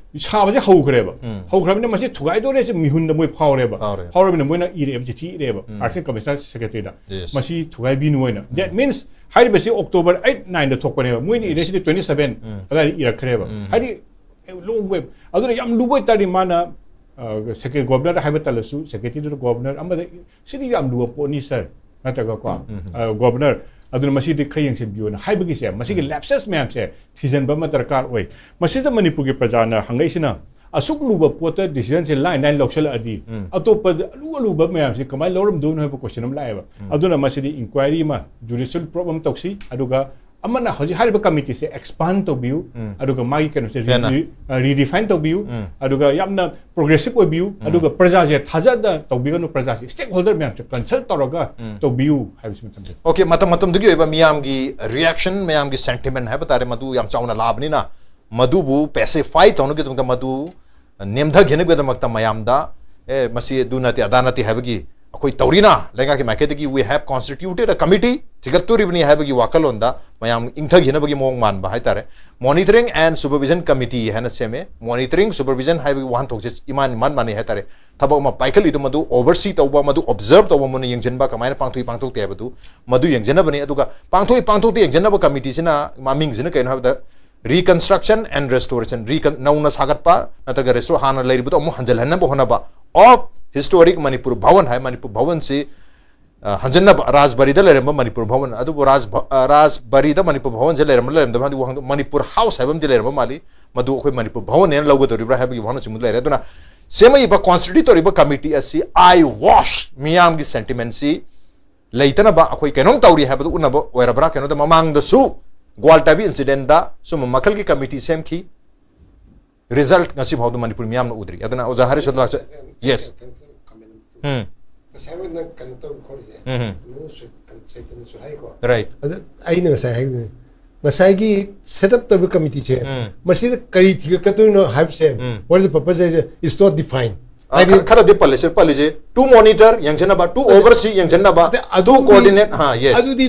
ꯁꯥꯕꯁꯦ ꯍꯧꯈ꯭ꯔꯦꯕ꯫ ꯎꯝ. ꯍꯧꯈ꯭ꯔꯕꯅꯤꯅ ꯃꯁꯤ ꯊꯨꯒꯥꯏꯗꯣꯔꯦꯁꯦ ꯃꯤꯍꯨꯟꯗ ꯃꯣꯏ ꯐꯥꯎꯔꯦꯕ꯫ ꯐꯥꯎꯔꯦ. ꯐꯥꯎꯔꯕꯅꯤꯅ ꯃꯣꯏꯅ ꯏꯔꯛꯑꯦꯕ, ꯆꯤꯊꯤ ꯏꯔꯛꯑꯦꯕ, ꯑꯥꯔꯠꯁ ꯑꯦꯟ ꯀꯃꯤꯁꯅꯔ ꯁꯦꯀ꯭ꯔꯦꯇꯔꯤꯗ꯫ Yes. ꯃꯁꯤ ꯊꯨꯒꯥꯏꯕꯤꯅꯨ ꯍꯥꯏꯅ꯫ That means ꯍꯥꯏꯔꯤꯕꯁꯤ ꯑꯣꯛꯇꯣꯕꯔ ꯑꯩꯠ ꯅꯥꯏꯟꯗ ꯊꯣꯛꯄꯅꯦꯕ꯫ ꯃꯣꯏꯅ ꯏꯔꯛꯏꯁꯤꯗꯤ ꯇ꯭ꯋꯦꯟꯇꯤ ꯁꯕꯦꯟ ꯑꯗꯨꯋꯥꯏꯗ ꯏꯔꯛꯈ꯭ꯔꯦꯕ꯫ ꯍꯥꯏꯗꯤ ꯂꯣꯡ ꯋꯦꯕ꯫ ꯑꯗꯨꯅ ꯌꯥꯝ ꯂꯨꯕ ꯑꯣꯏꯇꯥꯔꯗꯤ ꯃꯥꯅ ꯁꯦꯀ꯭ꯔꯦ ꯒꯣꯕꯅꯔꯗ ꯍꯥꯏꯕ ꯇꯜꯂꯁꯨ, ꯁꯦꯀ꯭ꯔꯦꯇꯔꯤꯗꯨꯗ ꯒꯣꯕꯅꯔ ꯑꯃꯗ ꯁꯤꯗꯤ ꯌꯥꯝ ꯂꯨꯕ ꯄꯣꯠꯅꯤ ꯁꯥꯔ, ꯅꯠꯇ꯭ꯔꯒꯀꯣ ꯒꯣꯕꯅꯔ, ꯑꯗꯨꯅ ꯃꯁꯤꯗꯤ ꯈꯔ ꯌꯦꯡꯁꯤꯟꯕꯤꯌꯨꯅ ꯍꯥꯏꯕꯒꯤꯁꯦ, ꯃꯁꯤꯒꯤ ꯂꯦꯞꯁꯦꯁ ꯃꯌꯥꯝꯁꯦ ꯊꯤꯖꯤꯟꯕ ꯑꯃ ꯗꯔꯀꯥꯔ ꯑꯣꯏ꯫ ꯃꯁꯤꯗ ꯃꯅꯤꯄꯨꯔꯒꯤ ꯄ꯭ꯔꯖꯥꯅ ꯍꯪꯉꯛꯏꯁꯤꯅ, ꯑꯁꯨꯛ ꯂꯨꯕ ꯄꯣꯠꯇ ꯗꯤꯁꯤꯖꯟꯁꯦ ꯂꯥꯏꯟ ꯂꯥꯏꯟ ꯂꯧꯁꯤꯜꯂꯛꯑꯗꯤ ꯑꯇꯣꯞꯄ ꯑꯂꯨ ꯑꯂꯨꯕ ꯃꯌꯥꯝꯁꯦ ꯀꯃꯥꯏꯅ ꯂꯧꯔꯝꯗꯣꯏꯅꯣ ꯍꯥꯏꯕ ꯀꯣꯏꯁꯟ ꯑꯃ ꯂꯥꯛꯑꯦꯕ꯫ ꯑꯗꯨꯅ ꯃꯁꯤꯗꯤ ꯏꯟꯀ꯭ꯋꯥꯏꯔꯤ ꯑꯃ, ꯖꯨꯗꯤꯁꯤꯌꯦꯜ ꯄ꯭ꯔꯣꯕ ꯑꯃ ꯇꯧꯁꯤ꯫ ꯑꯗꯨꯒ ꯑꯃꯅ ꯍꯧꯖꯤꯛ ꯍꯥꯏꯔꯤꯕ ꯀꯃꯤꯇꯤꯁꯦ ꯑꯦꯛꯁꯄꯥꯟ ꯇꯧꯕꯤꯌꯨ꯫ ꯑꯗꯨꯒ ꯃꯥꯒꯤ ꯀꯩꯅꯣꯁꯦ ꯍꯦꯟꯅ. ꯔꯤꯗꯤꯐꯥꯏꯟ ꯇꯧꯕꯤꯌꯨ꯫ ꯑꯗꯨꯒ ꯌꯥꯝꯅ ꯄ꯭ꯔꯣꯒ꯭ꯔꯦꯁꯤꯞ ꯑꯣꯏꯕꯤꯌꯨ꯫ ꯑꯗꯨꯒ ꯄ꯭ꯔꯖꯥꯁꯦ ꯊꯥꯖꯗ ꯇꯧꯕꯤꯒꯅꯨ, ꯄ꯭ꯔꯖꯥꯁꯦ ꯁ꯭ꯇꯦꯛ ꯍꯣꯜꯗꯔ ꯃꯌꯥꯝꯁꯦ ꯀꯟꯁꯜ ꯇꯧꯔꯒ ꯇꯧꯕꯤꯌꯨ ꯍꯥꯏꯕꯁꯤ ꯃꯇꯝꯗ꯫ ꯑꯣꯀꯦ, ꯃꯇꯝ ꯃꯇꯝꯗꯨꯒꯤ ꯑꯣꯏꯕ ꯃꯤꯌꯥꯝꯒꯤ ꯔꯤꯌꯦꯛꯁꯟ, ꯃꯌꯥꯝꯒꯤ ꯁꯦꯟꯇꯤꯃꯦꯟ ꯍꯥꯏꯕ ꯇꯥꯔꯦ, ꯃꯗꯨ ꯌꯥꯝ ꯆꯥꯎꯅ ꯂꯥꯛꯑꯕꯅꯤꯅ ꯃꯗꯨꯕꯨ ꯄꯦꯁꯤꯐꯥꯏ ꯇꯧꯅꯕꯒꯤꯗꯃꯛꯇ, ꯃꯗꯨ ꯅꯦꯝꯊꯈꯤꯅꯕꯒꯤꯗꯃꯛꯇ ꯃꯌꯥꯝꯗ, ꯑꯦ, ꯃꯁꯤ ꯑꯗꯨ ꯅꯠꯇꯦ ꯑꯗꯥ ꯅꯠꯇꯦ ꯍꯥꯏꯕꯒꯤ, ꯑꯩꯈꯣꯏ ꯇꯧꯔꯤꯅ ꯂꯩꯉꯥꯛꯀꯤ ꯃꯥꯏꯀꯩꯗꯒꯤ we have constituted a committee, ꯊꯤꯒꯠꯇꯣꯔꯤꯕꯅꯤ ꯍꯥꯏꯕꯒꯤ ꯋꯥꯈꯜꯂꯣꯟꯗ ꯃꯌꯥꯝ ꯏꯪꯊꯈꯤꯅꯕꯒꯤ ꯃꯑꯣꯡ ꯃꯥꯟꯕ ꯍꯥꯏꯇꯥꯔꯦ꯫ Monitoring and Supervision Committee ꯍꯥꯏꯅ ꯁꯦꯝꯃꯦ꯫ ꯃꯣꯅꯤꯇꯔꯤꯡ ꯁꯨꯄꯔꯚꯤꯖꯟ ꯍꯥꯏꯕꯒꯤ ꯋꯥꯍꯟꯊꯣꯛꯁꯦ ꯏꯃꯥꯟ ꯏꯃꯥꯟ ꯃꯥꯟꯅꯩ ꯍꯥꯏꯇꯥꯔꯦ꯫ ꯊꯕꯛ ꯑꯃ ꯄꯥꯏꯈꯠꯂꯤꯗꯨ ꯃꯗꯨ ꯑꯣꯚꯔꯁꯤ ꯇꯧꯕ, ꯃꯗꯨ ꯑꯣꯕꯖꯔꯕ ꯇꯧꯕ, ꯃꯨꯟꯅ ꯌꯦꯡꯁꯤꯟꯕ, ꯀꯃꯥꯏꯅ ꯄꯥꯡꯊꯣꯛꯏ ꯄꯥꯡꯊꯣꯛꯇꯦ ꯍꯥꯏꯕꯗꯨ ꯃꯗꯨ ꯌꯦꯡꯁꯤꯟꯅꯕꯅꯤ꯫ ꯑꯗꯨꯒ ꯄꯥꯡꯊꯣꯛꯏ ꯄꯥꯡꯊꯣꯛꯇꯦ ꯌꯦꯡꯁꯤꯟꯅꯕ ꯀꯃꯤꯇꯤꯁꯤꯅ ꯃꯃꯤꯡꯁꯤꯅ ꯀꯩꯅꯣ ꯍꯥꯏꯕꯗ reconstruction and restoration, recon- ꯅꯧꯅ ꯁꯥꯒꯠꯄ ꯅꯠꯇ꯭ꯔꯒ restore, ꯍꯥꯟꯅ ꯂꯩꯔꯤꯕꯗꯣ ꯑꯃꯨꯛ ꯍꯟꯖꯤꯜꯍꯟꯅꯕ ꯍꯣꯠꯅꯕ of historic Manipur Bhawan ꯍꯥꯏ, ꯃꯅꯤꯄꯨꯔ ꯚꯋꯟꯁꯤ ꯑ, ꯍꯟꯖꯤꯟꯅꯕ ꯔꯥꯖꯕꯥꯔꯤꯗ ꯂꯩꯔꯝꯕ ꯃꯅꯤꯄꯨꯔ ꯚꯋꯟ ꯑꯗꯨꯕꯨ ꯔꯥꯖ-, ꯑ, ꯔꯥꯖꯕꯥꯔꯤꯗ ꯃꯅꯤꯄꯨꯔ ꯚꯋꯟꯁꯦ ꯂꯩꯔꯝꯕ ꯂꯩꯔꯝꯗꯕ ꯍꯥꯏꯗꯤ ꯋꯥꯍꯪꯗꯣ ꯃꯅꯤꯄꯨꯔ ꯍꯥꯎꯁ ꯍꯥꯏꯕ ꯑꯃꯗꯤ ꯂꯩꯔꯝꯕ ꯃꯥꯜꯂꯤ꯫ ꯃꯗꯨ ꯑꯩꯈꯣꯏ ꯃꯅꯤꯄꯨꯔ ꯚꯋꯟꯅꯦꯅ ꯂꯧꯒꯗꯧꯔꯤꯕ꯭ꯔꯥ ꯍꯥꯏꯕꯒꯤ ꯋꯥꯍꯪꯅꯆꯤꯡꯕ ꯂꯩꯔꯦ꯫ ꯑꯗꯨꯅ ꯁꯦꯝꯃꯛꯏꯕ, ꯀꯣꯟꯁꯇꯤꯇ꯭ꯌꯨꯠ ꯇꯧꯔꯤꯕ ꯀꯃꯤꯇꯤ ꯑꯁꯤ eye wash, ꯃꯤꯌꯥꯝꯒꯤ ꯁꯦꯟꯇꯤꯃꯦꯟꯁꯤ ꯂꯩꯇꯅꯕ, ꯑꯩꯈꯣꯏ ꯀꯩꯅꯣꯝ ꯇꯧꯔꯤ ꯍꯥꯏꯕꯗꯨ ꯎꯠꯅꯕ ꯑꯣꯏꯔꯕ꯭ꯔꯥ? ꯀꯩꯅꯣꯗ ꯃꯃꯥꯡꯗꯁꯨ ꯒ꯭ꯋꯥꯜꯇꯥꯕꯤ ꯏꯟꯁꯤꯗꯦꯟꯗ ꯁꯨꯝꯕ ꯃꯈꯜꯒꯤ ꯀꯃꯤꯇꯤ ꯁꯦꯝꯈꯤ꯫ ꯔꯤꯖꯜꯠ ꯉꯁꯤ ꯐꯥꯎꯗ ꯃꯅꯤꯄꯨꯔ ꯃꯤꯌꯥꯝꯅ ꯎꯗ꯭ꯔꯤ꯫ ꯑꯗꯨꯅ ꯑꯣꯖꯥ ꯍꯔꯤꯁ ꯂꯥꯛꯆ-, yes. ꯎꯝ ꯉꯁꯥꯏ ꯅꯪ ꯀꯩꯅꯣ ꯇꯧꯕ ꯈꯣꯠꯂꯤꯁꯦ ꯎꯝ ꯅꯪ ꯆꯩꯇꯅꯁꯨ ꯍꯥꯏꯀꯣ ꯔꯥꯏꯠ ꯑꯗ ꯑꯩꯅ ꯉꯁꯥꯏ ꯍꯥꯏꯕꯅꯤ, ꯉꯁꯥꯏꯒꯤ ꯁꯦꯠ ꯑꯞ ꯇꯧꯕ ꯀꯃꯤꯇꯤꯁꯦ ꯎꯝ ꯃꯁꯤꯗ ꯀꯔꯤ ꯊꯤꯒꯠꯀꯗꯣꯏꯅꯣ ꯍꯥꯏꯕꯁꯦ ꯎꯝ. What is the purpose? It's not defined. ꯈꯔ ꯈꯔꯗꯤ ꯄꯜꯂꯤꯁꯦ ꯄꯜꯂꯤꯁꯦ ꯇꯨ ꯃꯣꯅꯤꯇꯔ ꯌꯦꯡꯁꯤꯟꯅꯕ ꯇꯨ ꯑꯣꯚꯔꯁꯤ ꯌꯦꯡꯁꯤꯟꯅꯕ ꯑꯗ- ꯇꯨ ꯑꯗꯨꯗꯤ- ꯀꯣꯑꯣꯔꯗꯤꯅꯦꯠ ꯍꯥ ꯌꯦꯁ ꯑꯗꯨꯗꯤ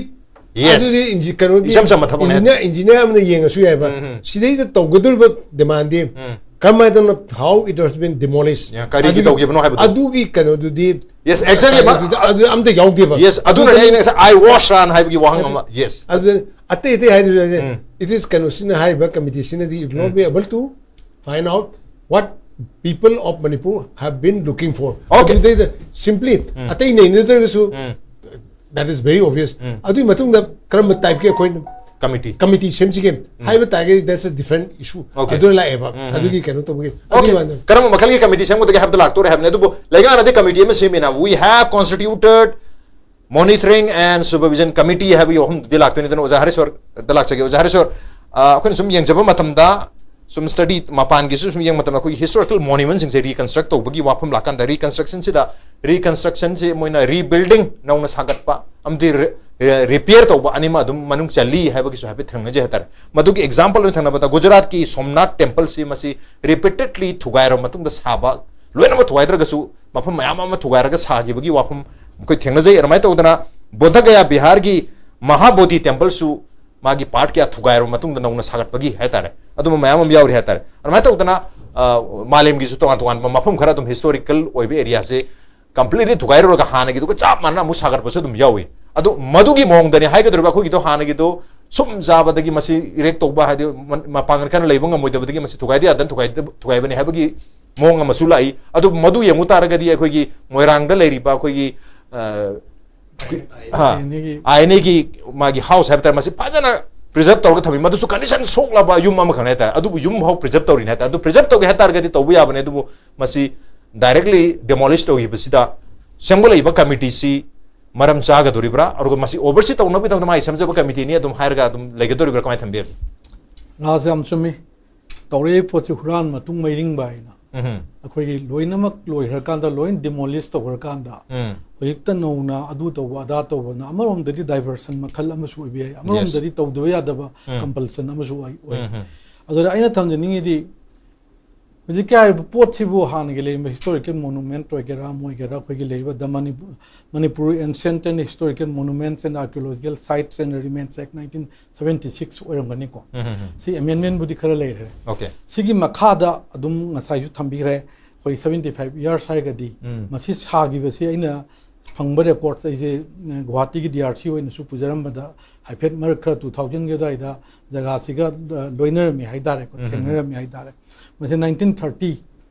Yes. ꯑꯗꯨꯗꯤ ꯏꯟꯖꯤ- ꯀꯩꯅꯣꯒꯤ ꯏꯁꯝ ꯁꯝꯕ ꯊꯕꯛꯅꯦ꯫ ꯏꯟꯖꯤꯅꯤꯌꯥꯔ ꯏꯟꯖꯤꯅꯤꯌꯥꯔ ꯑꯃꯅ ꯌꯦꯡꯉꯁꯨ ꯌꯥꯏꯕ ꯎꯝ, ꯎꯝ. ꯁꯤꯗꯩꯗ ꯇꯧꯒꯗꯧꯔꯤꯕ ꯗꯤꯃꯥꯟꯗꯤ ꯎꯝ. ꯀꯃꯥꯏꯅ ꯇꯧꯅ how it has been demolished ꯌꯥ, ꯀꯔꯤꯒꯤ ꯑꯗꯨꯒꯤ- ꯇꯧꯈꯤꯕꯅꯣ ꯍꯥꯏꯕꯗꯨ꯫ ꯑꯗꯨꯒꯤ ꯀꯩꯅꯣꯗꯨꯗꯤ Yes, exactly. ꯑꯗꯨꯗ- ꯑꯗꯨꯗ ꯑꯝꯇ ꯌꯥꯎꯗꯦꯕ ꯌꯦꯁ ꯑꯗꯨꯅꯅꯦ ꯑꯩꯅ ꯉꯁꯥꯏ ꯑꯥꯏ ꯋꯥꯁ ꯔꯥꯟ ꯍꯥꯏꯕꯒꯤ ꯋꯥꯍꯪ ꯑꯃ ꯌꯦꯁ ꯑꯗꯨ ꯑꯇꯩ ꯑꯇꯩ ꯍꯥꯏꯗꯨꯁꯨ ꯎꯝ. It is ꯀꯩꯅꯣꯁꯤꯅ ꯍꯥꯏꯔꯤꯕ ꯀꯃꯤꯇꯤꯁꯤꯅꯗꯤ it will not be able to find out what people of Manipur have been looking for. Okay. ꯑꯗꯨꯗꯩꯗ simply ꯑꯇꯩ ꯅꯩꯅꯗ꯭ꯔꯒꯁꯨ ꯎꯝ. That is very obvious. ꯎꯝ. ꯑꯗꯨꯒꯤ ꯃꯇꯨꯡꯗ ꯀꯔꯝꯕ ꯇꯥꯏꯞꯀꯤ ꯑꯩꯈꯣꯏꯅ ꯀꯃꯤꯇꯤ ꯀꯃꯤꯇꯤ ꯁꯦꯝꯁꯤꯒꯦ ꯍꯥꯏꯕ ꯇꯥꯔꯒꯗꯤ that's a different issue. Okay. ꯑꯗꯨꯅ ꯂꯥꯛꯑꯦꯕ ꯎꯝ. ꯑꯗꯨꯒꯤ ꯀꯩꯅꯣ ꯇꯧꯕꯒꯤ ꯑꯣꯀꯦ ꯑꯗꯨꯒꯤ ꯋꯥꯅꯤ. ꯀꯔꯝꯕ ꯃꯈꯜꯒꯤ ꯀꯃꯤꯇꯤ ꯁꯦꯝꯒꯗꯒꯦ ꯍꯥꯏꯕꯗ ꯂꯥꯛꯇꯣꯔꯦ ꯍꯥꯏꯕꯅꯤ ꯑꯗꯨꯕꯨ ꯂꯩꯉꯥꯛꯅꯗꯤ ꯀꯃꯤꯇꯤ ꯑꯃ ꯁꯦꯝꯃꯤꯅ we have constituted monitoring and supervision committee ꯍꯥꯏꯕꯒꯤ ꯋꯥꯐꯝꯗꯨꯗꯤ ꯂꯥꯛꯇꯣꯏꯅꯤ ꯑꯗꯨꯅ ꯑꯣꯖꯥ ꯍꯔꯦꯁꯣꯔꯗ ꯂꯥꯛꯆꯒꯦ ꯑꯣꯖꯥ ꯍꯔꯦꯁꯣꯔ ꯑꯩꯈꯣꯏꯅ ꯁꯨꯝ ꯌꯦꯡꯖꯕ ꯃꯇꯝꯗ ꯁꯨꯝ ꯁ꯭ꯇꯗꯤ ꯃꯄꯥꯟꯒꯤꯁꯨ ꯁꯨꯝ ꯌꯦꯡꯕ ꯃꯇꯝꯗ ꯑꯩꯈꯣꯏꯒꯤ ꯍꯤꯁꯇꯣꯔꯤꯀꯦꯜ ꯃꯣꯅꯨꯃꯦꯟꯁꯤꯡꯁꯦ ꯔꯤꯀꯟꯁꯇ꯭ꯔꯛ ꯇꯧꯕꯒꯤ ꯋꯥꯐꯝ ꯂꯥꯛꯀꯥꯟꯗ ꯔꯤꯀꯟꯁꯇ꯭ꯔꯛꯁꯟꯁꯤꯗ ꯔꯤꯀꯟꯁꯇ꯭ꯔꯛꯁꯟꯁꯤ ꯃꯣꯏꯅ ꯔꯤꯕꯤꯜꯗꯤꯡ ꯅꯧꯅ ꯁꯥꯒꯠꯄ ꯑꯃꯗꯤ ꯔꯤꯄꯤꯌꯔ ꯇꯧꯕ ꯑꯅꯤꯃꯛ ꯑꯗꯨꯝ ꯃꯅꯨꯡ ꯆꯜꯂꯤ ꯍꯥꯏꯕꯒꯤꯁꯨ ꯍꯥꯏꯐꯦꯠ ꯊꯦꯡꯅꯖꯩ ꯍꯥꯏꯇꯥꯔꯦ ꯃꯗꯨꯒꯤ ꯑꯦꯛꯖꯥꯝꯄꯜ ꯑꯣꯏꯅ ꯊꯝꯅꯕꯗ ꯒꯨꯖꯔꯥꯠꯀꯤ ꯁꯣꯝꯅꯥꯊ ꯇꯦꯝꯄꯜꯁꯤ ꯃꯁꯤ ꯔꯤꯄꯤꯇꯦꯗꯂꯤ ꯊꯨꯒꯥꯏꯔꯕ ꯃꯇꯨꯡꯗ ꯁꯥꯕ ꯂꯣꯏꯅꯃꯛ ꯊꯨꯒꯥꯏꯗ꯭ꯔꯒꯁꯨ ꯃꯐꯝ ꯃꯌꯥꯝ ꯑꯃ ꯊꯨꯒꯥꯏꯔꯒ ꯁꯥꯈꯤꯕꯒꯤ ꯋꯥꯐꯝ ꯑꯩꯈꯣꯏ ꯊꯦꯡꯅꯖꯩ ꯑꯗꯨꯃꯥꯏꯅ ꯇꯧꯗꯅ ꯕꯣꯙꯒꯌꯥ ꯕꯤꯍꯥꯔꯒꯤ ꯃꯍꯥꯕꯣꯙꯤ ꯇꯦꯝꯄꯜꯁꯨ ꯃꯥꯒꯤ ꯄꯥꯔꯠ ꯀꯌꯥ ꯊꯨꯒꯥꯏꯔꯕ ꯃꯇꯨꯡꯗ ꯅꯧꯅ ꯁꯥꯒꯠꯄꯒꯤ ꯍꯥꯏꯇꯥꯔꯦ ꯑꯗꯨꯝꯕ ꯃꯌꯥꯝ ꯑꯃ ꯌꯥꯎꯔꯤ ꯍꯥꯏꯇꯥꯔꯦ ꯑꯗꯨꯃꯥꯏꯅ ꯇꯧꯗꯅ ꯑ, ꯃꯥꯂꯦꯝꯒꯤꯁꯨ ꯇꯣꯉꯥꯟ ꯇꯣꯉꯥꯟꯕ ꯃꯐꯝ ꯈꯔ ꯑꯗꯨꯝ ꯍꯤꯁꯇꯣꯔꯤꯀꯦꯜ ꯑꯣꯏꯕ ꯑꯦꯔꯤꯌꯥꯁꯦ ꯀꯝꯄ꯭ꯂꯤꯠꯂꯤ ꯊꯨꯒꯥꯏꯔꯨꯔꯒ ꯍꯥꯟꯅꯒꯤꯗꯨꯒ ꯆꯞ ꯃꯥꯟꯅꯅ ꯑꯃꯨꯛ ꯁꯥꯒꯠꯄꯁꯨ ꯑꯗꯨꯝ ꯌꯥꯎꯏ ꯑꯗꯨ ꯃꯗꯨꯒꯤ ꯃꯑꯣꯡꯗꯅꯤ ꯍꯥꯏꯒꯗꯧꯔꯤꯕ ꯑꯩꯈꯣꯏꯒꯤꯗꯣ ꯍꯥꯟꯅꯒꯤꯗꯣ ꯁꯨꯝ ꯆꯥꯕꯗꯒꯤ ꯃꯁꯤ ꯏꯔꯦꯛ ꯇꯧꯕ ꯍꯥꯏꯗꯤ ꯃ- ꯃꯄꯥꯡꯒꯜ ꯀꯟꯅ ꯂꯩꯕ ꯉꯝꯃꯣꯏꯗꯕꯗꯒꯤ ꯃꯁꯤ ꯊꯨꯒꯥꯏꯗ ꯌꯥꯗꯅ ꯊꯨꯒꯥꯏꯗ- ꯊꯨꯒꯥꯏꯕꯅꯤ ꯍꯥꯏꯕꯒꯤ ꯃꯑꯣꯡ ꯑꯃꯁꯨ ꯂꯥꯛꯏ ꯑꯗꯨ ꯃꯗꯨ ꯌꯦꯡꯉꯨ ꯇꯥꯔꯒꯗꯤ ꯑꯩꯈꯣꯏꯒꯤ ꯃꯣꯏꯔꯥꯡꯗ ꯂꯩꯔꯤꯕ ꯑꯩꯈꯣꯏꯒꯤ ꯑ, ꯑ, ꯑꯥꯏ ꯑꯦꯟ ꯑꯦꯒꯤ ꯑꯥꯏ ꯑꯦꯟ ꯑꯦꯒꯤ ꯃꯥꯒꯤ ꯍꯥꯎꯁ ꯍꯥꯏꯕ ꯇꯥꯔꯦ ꯃꯁꯤ ꯐꯖꯅ ꯄ꯭ꯔꯤꯖꯔꯞ ꯇꯧꯔꯒ ꯊꯝꯃꯤ ꯃꯗꯨꯁꯨ ꯀꯟꯗꯤꯁꯟ ꯁꯣꯛꯂꯕ ꯌꯨꯝ ꯑꯃꯈꯛꯅꯦ ꯍꯥꯏꯇꯥꯔꯦ ꯑꯗꯨꯕꯨ ꯌꯨꯝ ꯐꯥꯎ ꯄ꯭ꯔꯤꯖꯔꯞ ꯇꯧꯔꯤꯅꯦ ꯍꯥꯏꯇꯥꯔꯦ ꯑꯗꯨ ꯄ꯭ꯔꯤꯖꯔꯞ ꯇꯧꯒꯦ ꯍꯥꯏꯇꯥꯔꯒꯗꯤ ꯇꯧꯕ ꯌꯥꯕꯅꯦ ꯑꯗꯨꯕꯨ ꯃꯁꯤ ꯗꯥꯏꯔꯦꯛꯂꯤ ꯗꯦꯃꯣꯂꯤꯁ ꯇꯧꯈꯤꯕꯁꯤꯗ ꯁꯦꯝꯒꯠꯂꯛꯏꯕ ꯀꯃꯤꯇꯤꯁꯤ ꯃꯔꯝ ꯆꯥꯒꯗꯣꯔꯤꯕ꯭ꯔꯥ ꯑꯗꯨꯒ ꯃꯁꯤ ꯑꯣꯚꯔꯁꯤ ꯇꯧꯅꯕꯒꯤꯗꯃꯛꯇ ꯃꯥꯒꯤ ꯁꯦꯝꯖꯕ ꯀꯃꯤꯇꯤꯅꯤ ꯑꯗꯨꯝ ꯍꯥꯏꯔꯒ ꯑꯗꯨꯝ ꯂꯩꯒꯗꯣꯔꯤꯕ꯭ꯔꯥ ꯀꯃꯥꯏꯅ ꯊꯝꯕꯤꯔꯤ ꯔꯥꯖ ꯌꯥꯝ ꯆꯨꯝꯃꯤ ꯇꯧꯔꯛꯏ ꯄꯣꯠꯁꯤ ꯍꯨꯔꯥꯟ ꯃꯇꯨꯡ ꯃꯩꯔꯤꯡꯕ ꯍꯥꯏꯅ ꯎꯝ ꯑꯩꯈꯣꯏꯒꯤ ꯂꯣꯏꯅꯃꯛ ꯂꯣꯏꯈ꯭ꯔꯀꯥꯟꯗ, ꯂꯣꯏ ꯗꯤꯃꯣꯂꯤꯁ ꯇꯧꯈ꯭ꯔꯀꯥꯟꯗ, ꯎꯝ ꯍꯧꯖꯤꯛꯇ ꯅꯧꯅ ꯑꯗꯨ ꯇꯧꯕ ꯑꯗꯥ ꯇꯧꯕꯅ ꯑꯃꯔꯣꯝꯗꯗꯤ ꯗꯥꯏꯚꯔꯁꯟ ꯃꯈꯜ ꯑꯃꯁꯨ ꯑꯣꯏꯕ ꯌꯥꯏ, ꯑꯃꯔꯣꯝꯗꯗꯤ ꯇꯧꯗꯕ ꯌꯥꯗꯕ ꯎꯝ. ꯀꯝꯄꯜꯁꯟ ꯑꯃꯁꯨ ꯑꯣꯏ ꯑꯣꯏ꯫ ꯎꯝ ꯑꯗꯨꯗ ꯑꯩꯅ ꯊꯝꯖꯅꯤꯡꯉꯤꯗꯤ, ꯍꯧꯖꯤꯛꯀꯤ ꯍꯥꯏꯔꯤꯕ ꯄꯣꯠꯁꯤꯕꯨ ꯍꯥꯟꯅꯒꯤ ꯂꯩꯔꯤꯕ ꯍꯤꯁꯇꯣꯔꯤꯀꯦꯜ ꯃꯣꯅꯨꯃꯦꯟꯠ ꯑꯣꯏꯒꯦꯔꯥ, ꯑꯃ ꯑꯣꯏꯒꯦꯔꯥ, ꯑꯩꯈꯣꯏꯒꯤ ꯂꯩꯔꯤꯕ ꯗ Manipur Manipur Ancient and Historical Monuments and Archaeological Sites and Remains Act nineteen seventy six ꯑꯣꯏꯔꯝꯒꯅꯤꯀꯣ꯫ ꯎꯝ ꯁꯤ ꯑꯦꯃꯦꯟꯃꯦꯟꯕꯨꯗꯤ ꯈꯔ ꯂꯩꯔꯦ꯫ ꯑꯣꯀꯦ ꯁꯤꯒꯤ ꯃꯈꯥꯗ ꯑꯗꯨꯝ ꯉꯁꯥꯏꯁꯨ ꯊꯝꯕꯤꯈ꯭ꯔꯦ, ꯑꯩꯈꯣꯏ seventy five years ꯍꯥꯏꯔꯒꯗꯤ ꯎꯝ. ꯃꯁꯤ ꯁꯥꯈꯤꯕꯁꯤ ꯑꯩꯅ ꯐꯪꯕ ꯔꯦꯀꯣꯔꯠ ꯑꯩꯁꯦ, ꯑ, ꯒꯨꯋꯥꯍꯥꯇꯤꯒꯤ ꯗꯤ ꯑꯥꯔ ꯁꯤ ꯑꯣꯏꯅꯁꯨ ꯄꯨꯖꯔꯝꯕꯗ, ꯍꯥꯏꯐꯦꯠ ꯃꯔꯛ ꯈꯔ two thousand ꯒꯤ ꯑꯗꯨꯋꯥꯏꯗ ꯖꯒꯥꯁꯤꯒ, ꯑ, ꯂꯣꯏꯅꯔꯝꯃꯤ ꯍꯥꯏꯇꯥꯔꯦꯀꯣ, ꯎꯝ. ꯊꯦꯡꯅꯔꯝꯃꯤ ꯍꯥꯏꯇꯥꯔꯦ꯫ ꯃꯁꯤ nineteen thirty,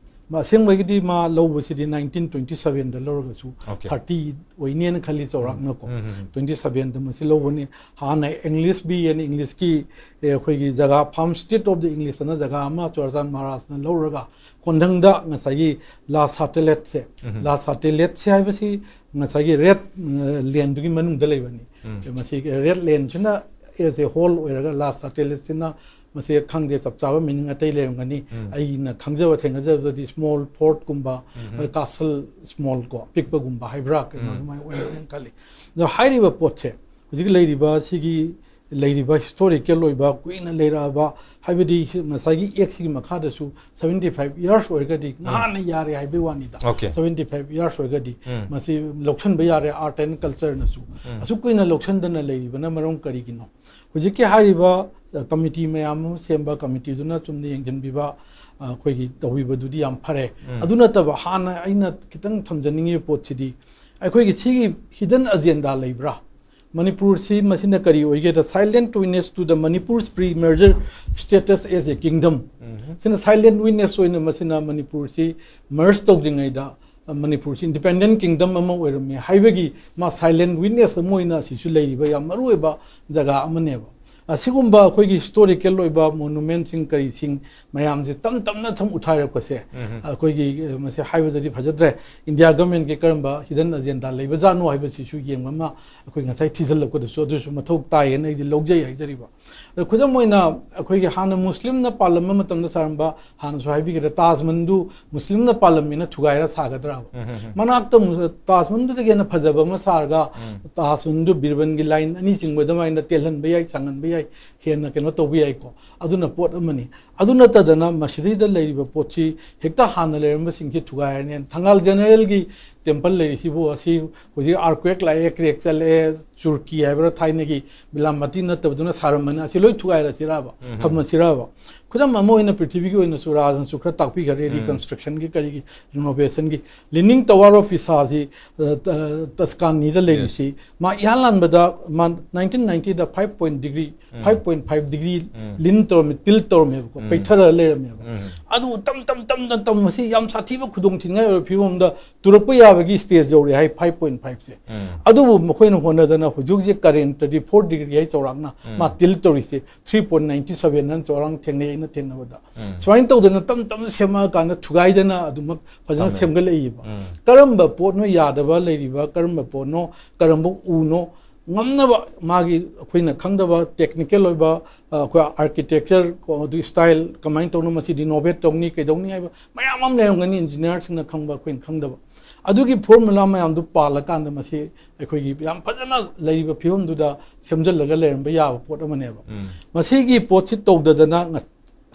ꯑꯁꯦꯡꯕꯒꯤꯗꯤ ꯃꯥ ꯂꯧꯕꯁꯤꯗꯤ nineteen twenty seven ꯗ ꯂꯧꯔꯒꯁꯨ ꯑꯣꯀꯦ. thirty ꯑꯣꯏꯅꯦꯅ ꯈꯜꯂꯤ ꯆꯥꯎꯔꯥꯛꯅꯀꯣ꯫ ꯎꯝ, ꯎꯝ. twenty seven ꯗ ꯃꯁꯤ ꯂꯧꯕꯅꯤ꯫ ꯍꯥꯟꯅ English B ꯑꯦꯟ English ꯀꯤ, ꯑꯦ, ꯑꯩꯈꯣꯏꯒꯤ ꯖꯒꯥ Farmstead of the English ꯑꯅ ꯖꯒꯥ ꯑꯃ ꯆꯨꯔꯥꯆꯥꯟ ꯃꯍꯥꯔꯥꯖꯅ ꯂꯧꯔꯒ ꯈꯣꯟꯊꯪꯗ ꯉꯁꯥꯏꯒꯤ ꯂꯥ ꯁꯥꯇꯦꯂꯦꯠꯁꯦ, ꯎꯝ. ꯂꯥ ꯁꯥꯇꯦꯂꯦꯠꯁꯦ ꯍꯥꯏꯕꯁꯤ ꯉꯁꯥꯏꯒꯤ ꯔꯦꯠ ꯂꯦꯟꯗꯨꯒꯤ ꯃꯅꯨꯡꯗ ꯂꯩꯕꯅꯤ꯫ ꯎꯝ. ꯃꯁꯤ ꯔꯦꯠ ꯂꯦꯟꯁꯤꯅ as a whole ꯑꯣꯏꯔꯒ ꯂꯥ ꯁꯥꯇꯦꯂꯦꯠꯁꯤꯅ, ꯃꯁꯤ ꯈꯪꯗꯦ, ꯆꯞ ꯆꯥꯕ ꯃꯤꯅꯤꯡ ꯑꯇꯩ ꯂꯩꯔꯝꯒꯅꯤ꯫ ꯎꯝ. ꯑꯩꯅ ꯈꯪꯖꯕ ꯊꯦꯡꯅꯖꯕꯗꯗꯤ small fort ꯀꯨꯝꯕ, ꯎꯝ. castle small ꯀꯣ, ꯑꯄꯤꯛꯄꯒꯨꯝꯕ ꯍꯥꯏꯕ꯭ꯔꯥ, ꯀꯩꯅꯣ ꯎꯝ. ꯑꯗꯨꯃꯥꯏꯅ ꯑꯣꯏꯔꯝꯒꯅꯤ ꯈꯜꯂꯤ꯫ ꯑꯗꯣ ꯍꯥꯏꯔꯤꯕ ꯄꯣꯠꯁꯦ, ꯍꯧꯖꯤꯛ ꯂꯩꯔꯤꯕ ꯁꯤꯒꯤ ꯂꯩꯔꯤꯕ ꯍꯤꯁꯇꯣꯔꯤꯀꯦꯜ ꯑꯣꯏꯕ, ꯀꯨꯏꯅ ꯂꯩꯔꯛꯑꯕ, ꯍꯥꯏꯕꯗꯤ ꯉꯁꯥꯏꯒꯤ ꯑꯦꯛꯁꯤꯒꯤ ꯃꯈꯥꯗꯁꯨ seventy five years ꯑꯣꯏꯔꯒꯗꯤ ꯉꯍꯥꯟꯅ ꯌꯥꯔꯦ ꯍꯥꯏꯕꯒꯤ ꯋꯥꯅꯤꯗ꯫ Okay. seventy five years ꯑꯣꯏꯔꯒꯗꯤ ꯎꯝ. ꯃꯁꯤ ꯂꯧꯁꯟꯕ ꯌꯥꯔꯦ, art and culture ꯅꯁꯨ꯫ ꯎꯝ. ꯑꯁꯨꯛ ꯀꯨꯏꯅ ꯂꯧꯁꯟꯗꯅ ꯂꯩꯔꯤꯕꯅ ꯃꯔꯝ ꯀꯔꯤꯒꯤꯅꯣ? ꯍꯧꯖꯤꯛꯀꯤ ꯍꯥꯏꯔꯤꯕ, ꯑ, ꯀꯃꯤꯇꯤ ꯃꯌꯥꯝ ꯑꯃ ꯁꯦꯝꯕ, ꯀꯃꯤꯇꯤꯗꯨꯅ ꯆꯨꯝꯅ ꯌꯦꯡꯁꯤꯟꯕꯤꯕ, ꯑ, ꯑꯩꯈꯣꯏꯒꯤ ꯇꯧꯕꯤꯕꯗꯨꯗꯤ ꯌꯥꯝ ꯐꯔꯦ꯫ ꯎꯝ. ꯑꯗꯨ ꯅꯠꯇꯕ, ꯍꯥꯟꯅ ꯑꯩꯅ ꯈꯤꯇꯪ ꯊꯝꯖꯅꯤꯡꯉꯤꯕ ꯄꯣꯠꯁꯤꯗꯤ, ꯑꯩꯈꯣꯏꯒꯤ ꯁꯤꯒꯤ hidden agenda ꯂꯩꯕ꯭ꯔꯥ? ꯃꯅꯤꯄꯨꯔꯁꯤ ꯃꯁꯤꯅ ꯀꯔꯤ ꯑꯣꯏꯒꯦꯗ, silent witness to the Manipur's pre-merger status as a kingdom꯫ ꯎꯝ. ꯁꯤꯅ silent witness ꯑꯣꯏꯅ ꯃꯁꯤꯅ ꯃꯅꯤꯄꯨꯔꯁꯤ merge ꯇꯧꯗ꯭ꯔꯤꯉꯩꯗ, ꯑ, ꯃꯅꯤꯄꯨꯔꯁꯤ independent kingdom ꯑꯃ ꯑꯣꯏꯔꯝꯃꯤ ꯍꯥꯏꯕꯒꯤ ꯃꯥ silent witness ꯑꯃ ꯑꯣꯏꯅ ꯑꯁꯤꯁꯨ ꯂꯩꯔꯤꯕ ꯌꯥꯝ ꯃꯔꯨꯑꯣꯏꯕ ꯖꯒꯥ ꯑꯃꯅꯦꯕ꯫ ꯑꯁꯤꯒꯨꯝꯕ ꯑꯩꯈꯣꯏꯒꯤ ꯍꯤꯁꯇꯣꯔꯤꯀꯦꯜ ꯑꯣꯏꯕ ꯃꯣꯅꯨꯃꯦꯟꯁꯤꯡ ꯀꯔꯤꯁꯤꯡ ꯃꯌꯥꯝꯁꯦ ꯇꯞ ꯇꯞꯅ ꯁꯨꯝ ꯎꯠꯊꯥꯔꯛꯄꯁꯦ, ꯑꯩꯈꯣꯏꯒꯤ, ꯑ, ꯃꯁꯤ ꯍꯥꯏꯕꯗꯗꯤ ꯐꯖꯗ꯭ꯔꯦ꯫ ꯏꯟꯗꯤꯌꯥ ꯒꯃꯦꯟꯒꯤ ꯀꯔꯝꯕ ꯍꯤꯗꯟ ꯑꯖꯦꯟꯗꯥ ꯂꯩꯕꯖꯥꯠꯅꯣ ꯍꯥꯏꯕꯁꯤꯁꯨ ꯌꯦꯡꯕ ꯑꯃ ꯑꯩꯈꯣꯏ ꯉꯁꯥꯏ ꯊꯤꯖꯤꯜꯂꯛꯄꯗꯁꯨ ꯑꯗꯨꯁꯨ ꯃꯊꯧ ꯇꯥꯏꯌꯦꯅ ꯑꯩꯗꯤ ꯂꯧꯖꯩ ꯍꯥꯏꯖꯔꯤꯕ꯫ ꯑꯗꯣ ꯈꯨꯗꯝ ꯑꯣꯏꯅ ꯑꯩꯈꯣꯏꯒꯤ ꯍꯥꯟꯅ ꯃꯨꯁꯂꯤꯝꯅ ꯄꯥꯜꯂꯝꯕ ꯃꯇꯝꯗ ꯁꯥꯔꯝꯕ, ꯍꯥꯟꯅꯁꯨ ꯍꯥꯏꯕꯤꯈ꯭ꯔꯦ, ꯇꯥꯖ ꯃꯍꯜꯗꯨ ꯃꯨꯁꯂꯤꯝꯅ ꯄꯥꯜꯂꯝꯃꯦꯅ ꯊꯨꯒꯥꯏꯔ ꯁꯥꯒꯗ꯭ꯔꯥꯕ? ꯃꯅꯥꯛꯇ ꯃꯨ-, ꯇꯥꯖ ꯃꯍꯜꯗꯨꯗꯒꯤ ꯍꯦꯟꯅ ꯐꯖꯕ ꯑꯃ ꯁꯥꯔꯒ ꯇꯥꯖ ꯃꯍꯜꯗꯨ ꯕꯤꯔꯕꯟꯒꯤ ꯂꯥꯏꯟ ꯑꯅꯤ ꯆꯤꯡꯕ ꯑꯗꯨꯃꯥꯏꯅ ꯇꯦꯜꯍꯟꯕ ꯌꯥꯏ, ꯁꯥꯡꯍꯟꯕ ꯌꯥꯏ, ꯍꯦꯟꯅ ꯀꯩꯅꯣ ꯇꯧꯕ ꯌꯥꯏꯀꯣ꯫ ꯑꯗꯨꯅ ꯄꯣꯠ ꯑꯃꯅꯤ꯫ ꯑꯗꯨ ꯅꯠꯇꯗꯅ ꯃꯁꯤꯗꯩꯗ ꯂꯩꯔꯤꯕ ꯄꯣꯠꯁꯤ ꯍꯦꯛꯇ ꯍꯥꯟꯅ ꯂꯩꯔꯝꯕꯁꯤꯡꯁꯤ ꯊꯨꯒꯥꯏꯔꯅꯤ꯫ ꯊꯪꯒꯥꯜ ꯖꯦꯅꯔꯦꯜꯒꯤ ꯇꯦꯝꯄꯜ ꯂꯩꯔꯤꯁꯤꯕꯨ ꯑꯁꯤ ꯍꯧꯖꯤꯛ ꯑꯥꯔꯀ꯭ꯋꯦꯛ ꯂꯥꯛꯑꯦ, ꯀ꯭ꯔꯦꯛ ꯆꯠꯂꯛꯑꯦ, ꯆꯨꯔꯀꯤ ꯍꯥꯏꯕ꯭ꯔꯥ ꯊꯥꯏꯅꯒꯤ ꯕꯤꯂꯥꯃꯇꯤ ꯅꯠꯇꯕꯗꯨꯅ ꯁꯥꯔꯝꯕꯅꯤ, ꯑꯁꯤ ꯂꯣꯏ ꯊꯨꯒꯥꯏꯔꯁꯤꯔꯕ? ꯎꯝ꯫ ꯊꯝꯃꯁꯤꯔꯕ? ꯈꯨꯗꯝ ꯑꯃ ꯑꯣꯏꯅ ꯄ꯭ꯔꯤꯊꯤꯕꯤꯒꯤ ꯑꯣꯏꯅꯁꯨ ꯔꯥꯖꯅꯁꯨ ꯈꯔ ꯇꯥꯛꯄꯤꯈꯔꯦ, ꯎꯝ꯫ ꯔꯤꯀꯟꯁꯇ꯭ꯔꯛꯁꯟꯒꯤ ꯀꯔꯤꯒꯤ ꯔꯤꯅꯣꯚꯦꯁꯟꯒꯤ꯫ ꯂꯤꯅꯤꯡ ꯇꯋꯥꯔ ꯑꯣꯐ ꯄꯤꯁꯥꯁꯤ, ꯑ, ꯇ-, ꯇꯁꯀꯥꯟꯅꯤꯗ ꯂꯩꯔꯤꯁꯤ, ꯃꯥ ꯏꯍꯥꯟ ꯍꯥꯟꯕꯗ ꯃꯥ ꯅꯥꯏꯟꯇꯤꯟ ꯅꯥꯏꯟꯇꯤꯗ ꯐꯥꯏꯚ ꯄꯣꯏꯟ ꯗꯤꯒ꯭ꯔꯤ, ꯎꯝ꯫ ꯐꯥꯏꯚ ꯄꯣꯏꯟ ꯐꯥꯏꯚ ꯗꯤꯒ꯭ꯔꯤ ꯎꯝ꯫ ꯂꯤꯟ ꯇꯧꯔꯝꯃꯤ, ꯇꯤꯜ ꯇꯧꯔꯝꯃꯦꯕꯀꯣ, ꯎꯝ꯫ ꯄꯩꯊꯔꯒ ꯂꯩꯔꯝꯃꯦꯕ꯫ ꯎꯝ꯫ ꯑꯗꯨ ꯇꯝ ꯇꯝ ꯇꯝ ꯇꯝ ꯇꯝ ꯃꯁꯤ ꯌꯥꯝ ꯁꯥꯊꯤꯕ ꯈꯨꯗꯣꯡ ꯊꯤꯅꯤꯡꯉꯥꯏ ꯑꯣꯏꯕ ꯐꯤꯕꯝꯗ ꯇꯨꯔꯛꯄ ꯌꯥꯕꯒꯤ ꯁ꯭ꯇꯦꯖ ꯌꯧꯔꯦ ꯍꯥꯏ, ꯐꯥꯏꯚ ꯄꯣꯏꯟ ꯐꯥꯏꯚꯁꯦ꯫ ꯎꯝ꯫ ꯑꯗꯨꯕꯨ ꯃꯈꯣꯏꯅ ꯍꯣꯠꯅꯗꯅ ꯍꯧꯖꯤꯛ ꯍꯧꯖꯤꯛ ꯀꯔꯦꯟꯇꯗꯤ ꯐꯣꯔ ꯗꯤꯒ꯭ꯔꯤ ꯍꯥꯏ ꯆꯥꯎꯔꯥꯛꯅ ꯎꯝ꯫ ꯃꯥ ꯇꯤꯜ ꯇꯧꯔꯤꯁꯦ, ꯊ꯭ꯔꯤ ꯄꯣꯏꯟ ꯅꯥꯏꯟꯇꯤ ꯁꯚꯦꯟ ꯍꯥꯏꯅ ꯆꯥꯎꯔꯥꯛꯅ ꯊꯦꯡꯅꯩ ꯑꯩꯅ ꯊꯦꯡꯅꯕꯗ꯫ ꯎꯝ꯫ ꯁꯨꯃꯥꯏꯅ ꯇꯧꯗꯅ ꯇꯞ ꯇꯞꯅ ꯁꯦꯝꯃꯛꯑꯀꯥꯟꯗ ꯊꯨꯒꯥꯏꯗꯅ ꯑꯗꯨꯃꯛ ꯐꯖꯅ ꯊꯝꯃꯦ꯫ ꯁꯦꯝꯒꯠꯂꯛꯏꯕ꯫ ꯎꯝ꯫ ꯀꯔꯝꯕ ꯄꯣꯠꯅꯣ ꯌꯥꯗꯕ ꯂꯩꯔꯤꯕ, ꯀꯔꯝꯕ ꯄꯣꯠꯅꯣ, ꯀꯔꯝꯕ ꯎꯅꯣ, ꯉꯝꯅꯕ ꯃꯥꯒꯤ ꯑꯩꯈꯣꯏꯅ ꯈꯪꯗꯕ ꯇꯦꯛꯅꯤꯀꯦꯜ ꯑꯣꯏꯕ, ꯑ, ꯑꯩꯈꯣꯏ ꯑꯥꯔꯀꯤꯇꯦꯛꯆꯔ ꯀꯣ, ꯑꯗꯨ ꯁ꯭ꯇꯥꯏꯜ ꯀꯃꯥꯏꯅ ꯇꯧꯅ ꯃꯁꯤ ꯔꯤꯅꯣꯚꯦꯠ ꯇꯧꯅꯤ, ꯀꯩꯗꯧꯅꯤ ꯍꯥꯏꯕ ꯃꯌꯥꯝ ꯑꯃ ꯂꯩꯔꯝꯒꯅꯤ, ꯏꯟꯖꯤꯅꯤꯌꯥꯔꯁꯤꯡꯅ ꯈꯪꯕ, ꯑꯩꯈꯣꯏꯅ ꯈꯪꯗꯕ꯫ ꯑꯗꯨꯒꯤ ꯐꯣꯔꯃꯨꯂꯥ ꯃꯌꯥꯝꯗꯨ ꯄꯥꯜꯂꯀꯥꯟꯗ ꯃꯁꯤ ꯑꯩꯈꯣꯏꯒꯤ ꯌꯥꯝ ꯐꯖꯅ ꯂꯩꯔꯤꯕ ꯐꯤꯕꯝꯗꯨꯗ ꯁꯦꯝꯖꯤꯜꯂꯒ ꯂꯩꯔꯝꯕ ꯌꯥꯕ ꯄꯣꯠ ꯑꯃꯅꯦꯕ꯫ ꯎꯝ꯫ ꯃꯁꯤꯒꯤ ꯄꯣꯠꯁꯤ ꯇꯧꯗꯗꯅ ꯉ-,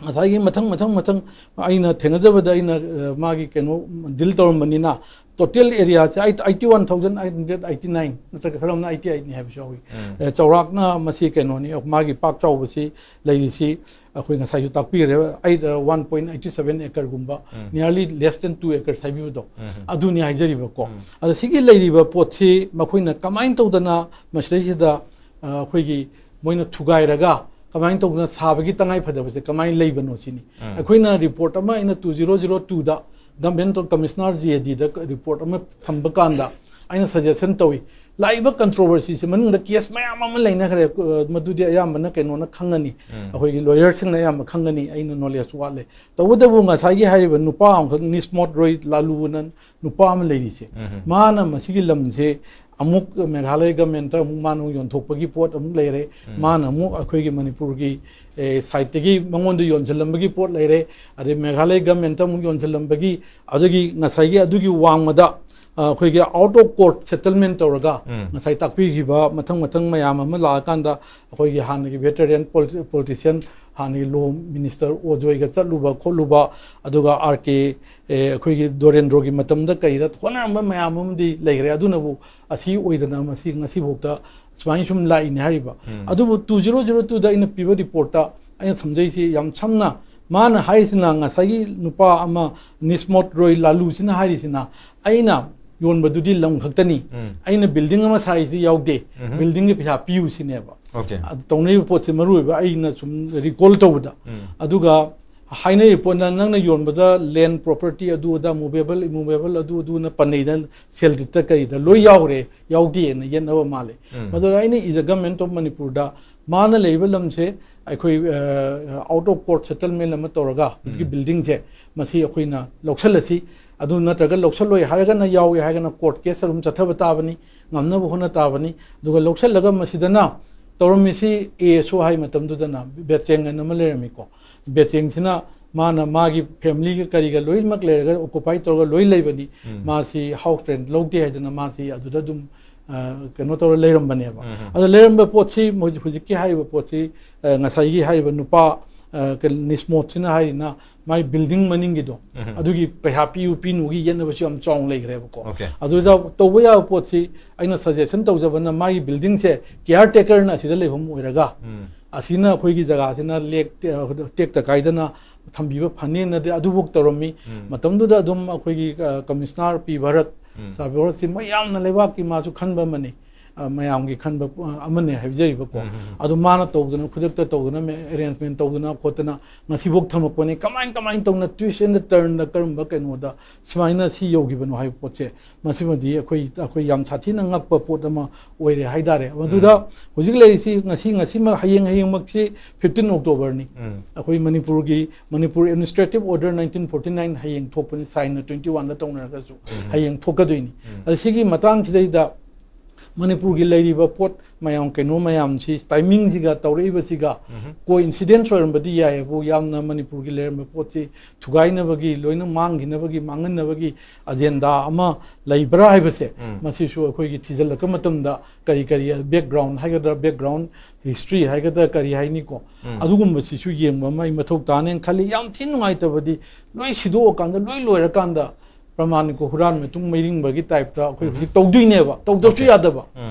ꯉꯁꯥꯏꯒꯤ ꯃꯊꯪ, ꯃꯊꯪ, ꯃꯊꯪ ꯑꯩꯅ ꯊꯦꯡꯅꯖꯕꯗ ꯑꯩꯅ, ꯑ, ꯃꯥꯒꯤ ꯀꯩꯅꯣ ꯗꯤꯜ ꯇꯧꯔꯝꯕꯅꯤꯅ, ꯇꯣꯇꯦꯜ ꯑꯦꯔꯤꯌꯥꯁꯦ eight-, eighty one thousand eight hundred eighty nine ꯅꯠꯇ꯭ꯔꯒ ꯈꯔ ꯑꯃꯅ eighty eight ꯅꯤ ꯍꯥꯏꯕꯁꯨ ꯌꯥꯎꯏ꯫ ꯎꯝ꯫ ꯑ, ꯆꯥꯎꯔꯥꯛꯅ ꯃꯁꯤ ꯀꯩꯅꯣꯅꯤ, ꯃꯥꯒꯤ ꯄꯥꯛ ꯆꯥꯎꯕꯁꯤ ꯂꯩꯔꯤꯁꯤ ꯑꯩꯈꯣꯏ ꯉꯁꯥꯏꯁꯨ ꯇꯥꯛꯄꯤꯈ꯭ꯔꯦ, ꯑꯩꯠ, ꯑ, one point eight seven acre ꯒꯨꯝꯕ, ꯎꯝ꯫ Nearly less than two acres ꯍꯥꯏꯕꯤꯕꯗꯣ, ꯎꯝ꯫ ꯑꯗꯨꯅꯤ ꯍꯥꯏꯖꯔꯤꯕꯀꯣ꯫ ꯎꯝ꯫ ꯑꯗ ꯁꯤꯒꯤ ꯂꯩꯔꯤꯕ ꯄꯣꯠꯁꯤ ꯃꯈꯣꯏꯅ ꯀꯃꯥꯏꯅ ꯇꯧꯗꯅ ꯃꯁꯤꯗꯩꯁꯤꯗ, ꯑ, ꯑꯩꯈꯣꯏꯒꯤ ꯃꯣꯏꯅ ꯊꯨꯒꯥꯏꯔꯒ ꯀꯃꯥꯏꯅ ꯇꯧꯗꯅ ꯁꯥꯕꯒꯤ ꯇꯉꯥꯏ ꯐꯗꯕꯁꯦ ꯀꯃꯥꯏꯅ ꯂꯩꯕꯅꯣ ꯁꯤꯅꯤ꯫ ꯎꯝ꯫ ꯑꯩꯈꯣꯏꯅ ꯔꯤꯄꯣꯔꯠ ꯑꯃ ꯑꯩꯅ two zero zero two the Government of Commissioner, G A D the report ꯑꯃ ꯊꯝꯕ ꯀꯥꯟꯗ ꯑꯩꯅ ꯁꯖꯦꯁꯟ ꯇꯧꯏ, ꯂꯥꯛꯏꯕ ꯀꯟꯇ꯭ꯔꯣꯚꯔꯁꯤꯁꯦ ꯃꯅꯨꯡꯗ ꯀꯦꯁ ꯃꯌꯥꯝ ꯑꯃ ꯂꯩꯅꯈ꯭ꯔꯦ꯫ ꯑ, ꯃꯗꯨꯗꯤ ꯑꯌꯥꯝꯕꯅ ꯀꯩꯅꯣꯅ ꯈꯪꯒꯅꯤ, ꯎꯝ꯫ ꯑꯩꯈꯣꯏꯒꯤ ꯂꯣꯌꯔꯁꯤꯡꯅ ꯑꯌꯥꯝꯕ ꯈꯪꯒꯅꯤ, ꯑꯩꯅ ꯅꯣꯂꯦꯖ ꯋꯥꯠꯂꯦ꯫ ꯇꯧꯕꯇꯕꯨ ꯉꯁꯥꯏꯒꯤ ꯍꯥꯏꯔꯤꯕ ꯅꯨꯄꯥ ꯑꯃꯈꯛ, ꯅꯤꯁꯃꯣꯠ ꯔꯣꯏ ꯂꯥꯂꯨꯅ ꯅꯨꯄꯥ ꯑꯃ ꯂꯩꯔꯤꯁꯦ, ꯎꯝ꯫ ꯃꯥꯅ ꯃꯁꯤꯒꯤ ꯂꯝꯁꯦ ꯑꯃꯨꯛ ꯃꯦꯘꯥꯂꯌ ꯒꯃꯦꯟꯇ ꯑꯃꯨꯛ ꯃꯥꯅ ꯑꯃꯨꯛ ꯌꯣꯟꯊꯣꯛꯄꯒꯤ ꯄꯣꯠ ꯑꯃꯨꯛ ꯂꯩꯔꯦ, ꯎꯝ꯫ ꯃꯥꯅ ꯑꯃꯨꯛ ꯑꯩꯈꯣꯏꯒꯤ ꯃꯅꯤꯄꯨꯔꯒꯤ, ꯑꯦ, ꯁꯥꯏꯠꯇꯒꯤ ꯃꯉꯣꯟꯗ ꯌꯣꯟꯁꯤꯜꯂꯝꯕꯒꯤ ꯄꯣꯠ ꯂꯩꯔꯦ, ꯑꯗꯩ ꯃꯦꯘꯥꯂꯌ ꯒꯃꯦꯟꯇ ꯑꯃꯨꯛ ꯌꯣꯟꯁꯤꯜꯂꯝꯕꯒꯤ, ꯑꯗꯨꯒꯤ ꯉꯁꯥꯏꯒꯤ ꯑꯗꯨꯒꯤ ꯋꯥꯡꯃꯗ, ꯑ, ꯑꯩꯈꯣꯏꯒꯤ ꯑꯥꯎꯠ ꯑꯣꯐ ꯀꯣꯔꯠ ꯁꯦꯇꯜꯃꯦꯟ ꯇꯧꯔꯒ, ꯎꯝ꯫ ꯉꯁꯥꯏ ꯇꯥꯛꯄꯤꯈꯤꯕ ꯃꯊꯪ ꯃꯊꯪ ꯃꯌꯥꯝ ꯑꯃ ꯂꯥꯛꯑꯀꯥꯟꯗ, ꯑꯩꯈꯣꯏꯒꯤ ꯍꯥꯟꯅꯒꯤ ꯚꯦꯇꯔꯤꯌꯟ ꯄꯣꯂꯤꯇꯤꯁꯤꯌꯟ, ꯍꯥꯟꯅꯒꯤ ꯂꯣ ꯃꯤꯅꯤꯁꯇꯔ ꯑꯣꯖꯣꯏꯒ ꯆꯠꯂꯨꯕ ꯈꯣꯠꯂꯨꯕ, ꯑꯗꯨꯒ ꯑꯥꯔ ꯀꯦ, ꯑꯦ, ꯑꯩꯈꯣꯏꯒꯤ ꯗꯣꯔꯦꯟꯗ꯭ꯔꯣꯒꯤ ꯃꯇꯝꯗ ꯀꯩꯗ ꯍꯣꯠꯅꯔꯝꯕ ꯃꯌꯥꯝ ꯑꯃꯗꯤ ꯂꯩꯈ꯭ꯔꯦ꯫ ꯑꯗꯨꯅꯕꯨ ꯑꯁꯤ ꯑꯣꯏꯗꯅ ꯃꯁꯤ ꯉꯁꯤꯐꯥꯎꯗ ꯁꯨꯃꯥꯏꯅ ꯁꯨꯝ ꯂꯥꯛꯏꯅꯦ ꯍꯥꯏꯔꯤꯕ꯫ ꯎꯝ꯫ ꯑꯗꯨꯕꯨ ꯇꯨ ꯖꯤꯔꯣ ꯖꯤꯔꯣ ꯇꯨꯗ ꯑꯩꯅ ꯄꯤꯕ ꯔꯤꯄꯣꯔꯠꯇ ꯑꯩꯅ ꯊꯝꯖꯩꯁꯤ ꯌꯥꯝ ꯁꯝꯅ, ꯃꯥꯅ ꯍꯥꯏꯔꯤꯁꯤꯅ, ꯉꯁꯥꯏꯒꯤ ꯅꯨꯄꯥ ꯑꯃ ꯅꯤꯁꯃꯣꯠ ꯔꯣꯏ ꯂꯥꯂꯨꯁꯤꯅ ꯍꯥꯏꯔꯤꯁꯤꯅ, "ꯑꯩꯅ ꯌꯣꯟꯕꯗꯨꯗꯤ ꯂꯝ ꯈꯛꯇꯅꯤ, ꯎꯝ꯫ ꯑꯩꯅ ꯕꯤꯜꯗꯤꯡ ꯑꯃ ꯁꯥꯔꯤꯁꯤ ꯌꯥꯎꯗꯦ, ꯎꯝ꯫ ꯕꯤꯜꯗꯤꯡꯒꯤ ꯄꯩꯁꯥ ꯄꯤꯌꯨ ꯁꯤꯅꯦꯕ"꯫ ꯑꯣꯀꯦ꯫ ꯑꯗꯨ ꯇꯧꯅꯔꯤꯕ ꯄꯣꯠꯁꯦ ꯃꯔꯨ ꯑꯣꯏꯕ ꯑꯩꯅ ꯁꯨꯝ ꯔꯤꯀꯣꯜ ꯇꯧꯕꯗ꯫ ꯎꯝ꯫ ꯑꯗꯨꯒ ꯍꯥꯏꯅꯔꯤꯕ ꯄꯣꯠꯅ, "ꯅꯪꯅ ꯌꯣꯟꯕꯗ ꯂꯦꯟ ꯄ꯭ꯔꯣꯄꯔꯇꯤ ꯑꯗꯨ ꯑꯗꯥ, ꯃꯨꯚꯦꯕꯜ ꯏꯃꯨꯚꯦꯕꯜ ꯑꯗꯨ ꯑꯗꯨꯅ ꯄꯟꯅꯩꯗ, ꯁꯦꯜ ꯗꯤꯠꯇ ꯀꯔꯤꯗ ꯂꯣꯏ ꯌꯥꯎꯔꯦ, ꯌꯥꯎꯗꯦꯅ ꯌꯦꯠꯅꯕ ꯃꯥꯜꯂꯦ"꯫ ꯎꯝ꯫ ꯃꯗꯨꯗ ꯑꯩꯅ, "Is the government of ꯃꯅꯤꯄꯨꯔꯗ ꯃꯥꯅ ꯂꯩꯔꯤꯕ ꯂꯝꯁꯦ ꯑꯩꯈꯣꯏ, ꯑ, ꯑꯥꯎꯠ ꯑꯣꯐ ꯀꯣꯔꯠ ꯁꯦꯇꯜꯃꯦꯟ ꯑꯃ ꯇꯧꯔꯒ ꯍꯧꯖꯤꯛꯀꯤ ꯎꯝ꯫ ꯕꯤꯜꯗꯤꯡꯁꯦ ꯃꯁꯤ ꯑꯩꯈꯣꯏꯅ ꯂꯧꯁꯜꯂꯁꯤ, ꯑꯗꯨ ꯅꯠꯇ꯭ꯔꯒ ꯂꯧꯁꯜꯂꯣꯏ ꯍꯥꯏꯔꯒꯅ, ꯌꯥꯎꯏ ꯍꯥꯏꯔꯒꯅ ꯀꯣꯔꯠ ꯀꯦꯁ ꯑꯗꯨꯝ ꯆꯠꯊꯕ ꯇꯥꯕꯅꯤ, ꯉꯝꯅꯕ ꯍꯣꯠꯅ ꯇꯥꯕꯅꯤ"꯫ ꯑꯗꯨꯒ ꯂꯧꯁꯜꯂꯒ ꯃꯁꯤꯗꯅ ꯇꯧꯔꯝꯃꯤꯁꯤ, ꯑꯦ ꯑꯦꯁ ꯑꯣ ꯍꯥꯏ ꯃꯇꯝꯗꯨꯗꯅ ꯕꯦꯆꯦꯡ ꯑꯅ ꯑꯃ ꯂꯩꯔꯝꯃꯤꯀꯣ꯫ ꯕꯦꯆꯦꯡꯁꯤꯅ ꯃꯥꯅ ꯃꯥꯒꯤ ꯐꯦꯃꯤꯂꯤꯒ ꯀꯔꯤꯒ ꯂꯣꯏꯅꯃꯛ ꯂꯩꯔꯒ, ꯑꯣꯀꯨꯄꯥꯏ ꯇꯧꯔꯒ ꯂꯣꯏ ꯂꯩꯕꯅꯤ꯫ ꯎꯝ꯫ ꯃꯥꯁꯤ ꯍꯥꯎꯁ ꯔꯦꯟꯠ ꯂꯧꯗꯦ ꯍꯥꯏꯗꯅ ꯃꯥꯁꯤ ꯑꯗꯨꯗ ꯑꯗꯨꯝ, ꯑ, ꯀꯩꯅꯣ ꯇꯧꯔ ꯂꯩꯔꯝꯕꯅꯦꯕ꯫ ꯎꯝ꯫ ꯑꯗ ꯂꯩꯔꯝꯕ ꯄꯣꯠꯁꯤ, ꯍꯧꯖꯤꯛ, ꯍꯧꯖꯤꯛꯀꯤ ꯍꯥꯏꯔꯤꯕ ꯄꯣꯠꯁꯤ, ꯑ, ꯉꯁꯥꯏꯒꯤ ꯍꯥꯏꯔꯤꯕ ꯅꯨꯄꯥ, ꯑ, ꯀꯩꯅꯣ, ꯅꯤꯁꯃꯣꯠꯁꯤꯅ ꯍꯥꯏꯔꯤꯅ ꯃꯥꯏ ꯕꯤꯜꯗꯤꯡ ꯃꯅꯤꯡꯒꯤꯗꯣ, ꯎꯝ꯫ ꯑꯗꯨꯒꯤ ꯄꯩꯁꯥ ꯄꯤꯌꯨ ꯄꯤꯅꯨꯒꯤ ꯌꯦꯠꯅꯕꯁꯨ ꯌꯥꯝ ꯆꯥꯎꯅ ꯂꯩꯈ꯭ꯔꯦꯕꯀꯣ꯫ ꯑꯣꯀꯦ꯫ ꯑꯗꯨꯗ ꯇꯧꯕ ꯌꯥꯕ ꯄꯣꯠꯁꯤ ꯑꯩꯅ ꯁꯖꯦꯁꯟ ꯇꯧꯖꯕꯅ, ꯃꯥꯒꯤ ꯕꯤꯜꯗꯤꯡꯁꯦ ꯀꯤꯌꯥꯔ ꯇꯦꯀꯔꯅ ꯑꯁꯤꯗ ꯂꯩꯐꯝ ꯑꯣꯏꯔꯒ, ꯎꯝ꯫ ꯑꯁꯤꯅ ꯑꯩꯈꯣꯏꯒꯤ ꯖꯒꯥꯁꯤꯅ ꯂꯦꯛ-, ꯇꯦꯛꯇ ꯀꯥꯏꯗꯅ ꯊꯝꯕꯤꯕ ꯐꯅꯦꯅꯗꯤ ꯑꯗꯨꯐꯥꯎ ꯇꯧꯔꯝꯃꯤ꯫ ꯎꯝ꯫ ꯃꯇꯝꯗꯨꯗ ꯑꯗꯨꯝ ꯑꯩꯈꯣꯏꯒꯤ, ꯑ, ꯀꯃꯤꯁꯅꯔ ꯄꯤ ꯚꯥꯔꯠ, ꯎꯝ꯫ ꯁꯥꯔ ꯚꯥꯔꯠꯁꯤ ꯃꯌꯥꯝꯅ ꯂꯩꯕꯥꯛꯀꯤ ꯃꯥꯁꯨ ꯈꯟꯕ ꯑꯃꯅꯤ꯫ ꯑ, ꯃꯌꯥꯝꯒꯤ ꯈꯟꯕ, ꯑ, ꯑꯃꯅꯦ ꯍꯥꯏꯖꯔꯤꯕꯀꯣ꯫ ꯑꯗꯨ ꯃꯥꯅ ꯇꯧꯗꯅ, ꯈꯨꯗꯛꯇ ꯇꯧꯗꯅ, arrangement ꯇꯧꯗꯅ ꯈꯣꯠꯇꯅ ꯉꯁꯤꯐꯥꯎ ꯊꯝꯃꯛꯄꯅꯦ꯫ ꯀꯃꯥꯏ ꯀꯃꯥꯏꯅ ꯇꯧꯅ, twist and the turnꯗ ꯀꯔꯝꯕ ꯀꯩꯅꯣꯗ ꯁꯨꯃꯥꯏꯅ ꯁꯤ ꯌꯧꯈꯤꯕꯅꯣ ꯍꯥꯏꯕ ꯄꯣꯠꯁꯦ, ꯃꯁꯤꯃꯗꯤ ꯑꯩꯈꯣꯏ, ꯑꯩꯈꯣꯏ ꯌꯥꯝ ꯁꯥꯊꯤꯅ ꯉꯛꯄ ꯄꯣꯠ ꯑꯃ ꯑꯣꯏꯔꯦ ꯍꯥꯏꯇꯥꯔꯦ꯫ ꯃꯗꯨꯗ ꯍꯧꯖꯤꯛ ꯂꯩꯔꯤꯁꯤ ꯉꯁꯤ, ꯉꯁꯤꯃꯛ, ꯍꯌꯦꯡ, ꯍꯌꯦꯡꯃꯛꯁꯤ fifteen Octoberꯅꯤ꯫ ꯑꯩꯈꯣꯏ ꯃꯅꯤꯄꯨꯔꯒꯤ, Manipur Administrative Order nineteen forty nine ꯍꯌꯦꯡ ꯊꯣꯛꯄꯅꯤ, signꯅ twenty oneꯗ ꯇꯧꯅꯔꯒꯁꯨ ꯍꯌꯦꯡ ꯊꯣꯛꯀꯗꯣꯏꯅꯤ꯫ ꯑꯗ ꯁꯤꯒꯤ ꯃꯇꯥꯡꯁꯤꯗꯩꯗ ꯃꯅꯤꯄꯨꯔꯒꯤ ꯂꯩꯔꯤꯕ ꯄꯣꯠ ꯃꯌꯥꯝ, ꯀꯩꯅꯣ ꯃꯌꯥꯝꯁꯤ, timingꯁꯤꯒ ꯇꯧꯔꯛꯏꯕꯁꯤꯒ coincidence ꯑꯣꯏꯔꯝꯕꯗꯤ ꯌꯥꯏꯌꯦꯕꯨ, ꯌꯥꯝꯅ ꯃꯅꯤꯄꯨꯔꯒꯤ ꯂꯩꯔꯝꯕ ꯄꯣꯠꯁꯤ ꯊꯨꯒꯥꯏꯅꯕꯒꯤ, ꯂꯣꯏꯅ ꯃꯥꯡꯈꯤꯅꯕꯒꯤ, ꯃꯥꯡꯍꯟꯅꯕꯒꯤ agenda ꯑꯃ ꯂꯩꯕ꯭ꯔꯥ ꯍꯥꯏꯕꯁꯦ, ꯃꯁꯤꯁꯨ ꯑꯩꯈꯣꯏꯒꯤ ꯊꯤꯖꯤꯜꯂꯛꯄ ꯃꯇꯝꯗ ꯀꯔꯤ ꯀꯔꯤ background ꯍꯥꯏꯒꯗ꯭ꯔꯥ, background history ꯍꯥꯏꯒꯗ꯭ꯔꯥ, ꯀꯔꯤ ꯍꯥꯏꯅꯤꯀꯣ, ꯑꯗꯨꯒꯨꯝꯕꯁꯤꯁꯨ ꯌꯦꯡꯕ ꯑꯃ ꯑꯩ ꯃꯊꯧ ꯇꯥꯅꯦꯅ ꯈꯜꯂꯤ꯫ ꯌꯥꯝ ꯊꯤ ꯅꯨꯡꯉꯥꯏꯇꯕꯗꯤ, ꯂꯣꯏ ꯁꯤꯗꯣꯛꯑꯀꯥꯟꯗ, ꯂꯣꯏ ꯂꯣꯏꯔꯀꯥꯟꯗ, ꯄ꯭ꯔꯃꯥꯟꯅꯤꯀꯣ, ꯍꯨꯔꯥꯟ ꯃꯇꯨꯡ ꯃꯩꯔꯤꯡꯕꯒꯤ typeꯇ ꯑꯩꯈꯣꯏ ꯍꯧꯖꯤꯛ ꯇꯧꯗꯣꯏꯅꯦꯕ, ꯇꯧꯗꯕꯁꯨ ꯌꯥꯗꯕ꯫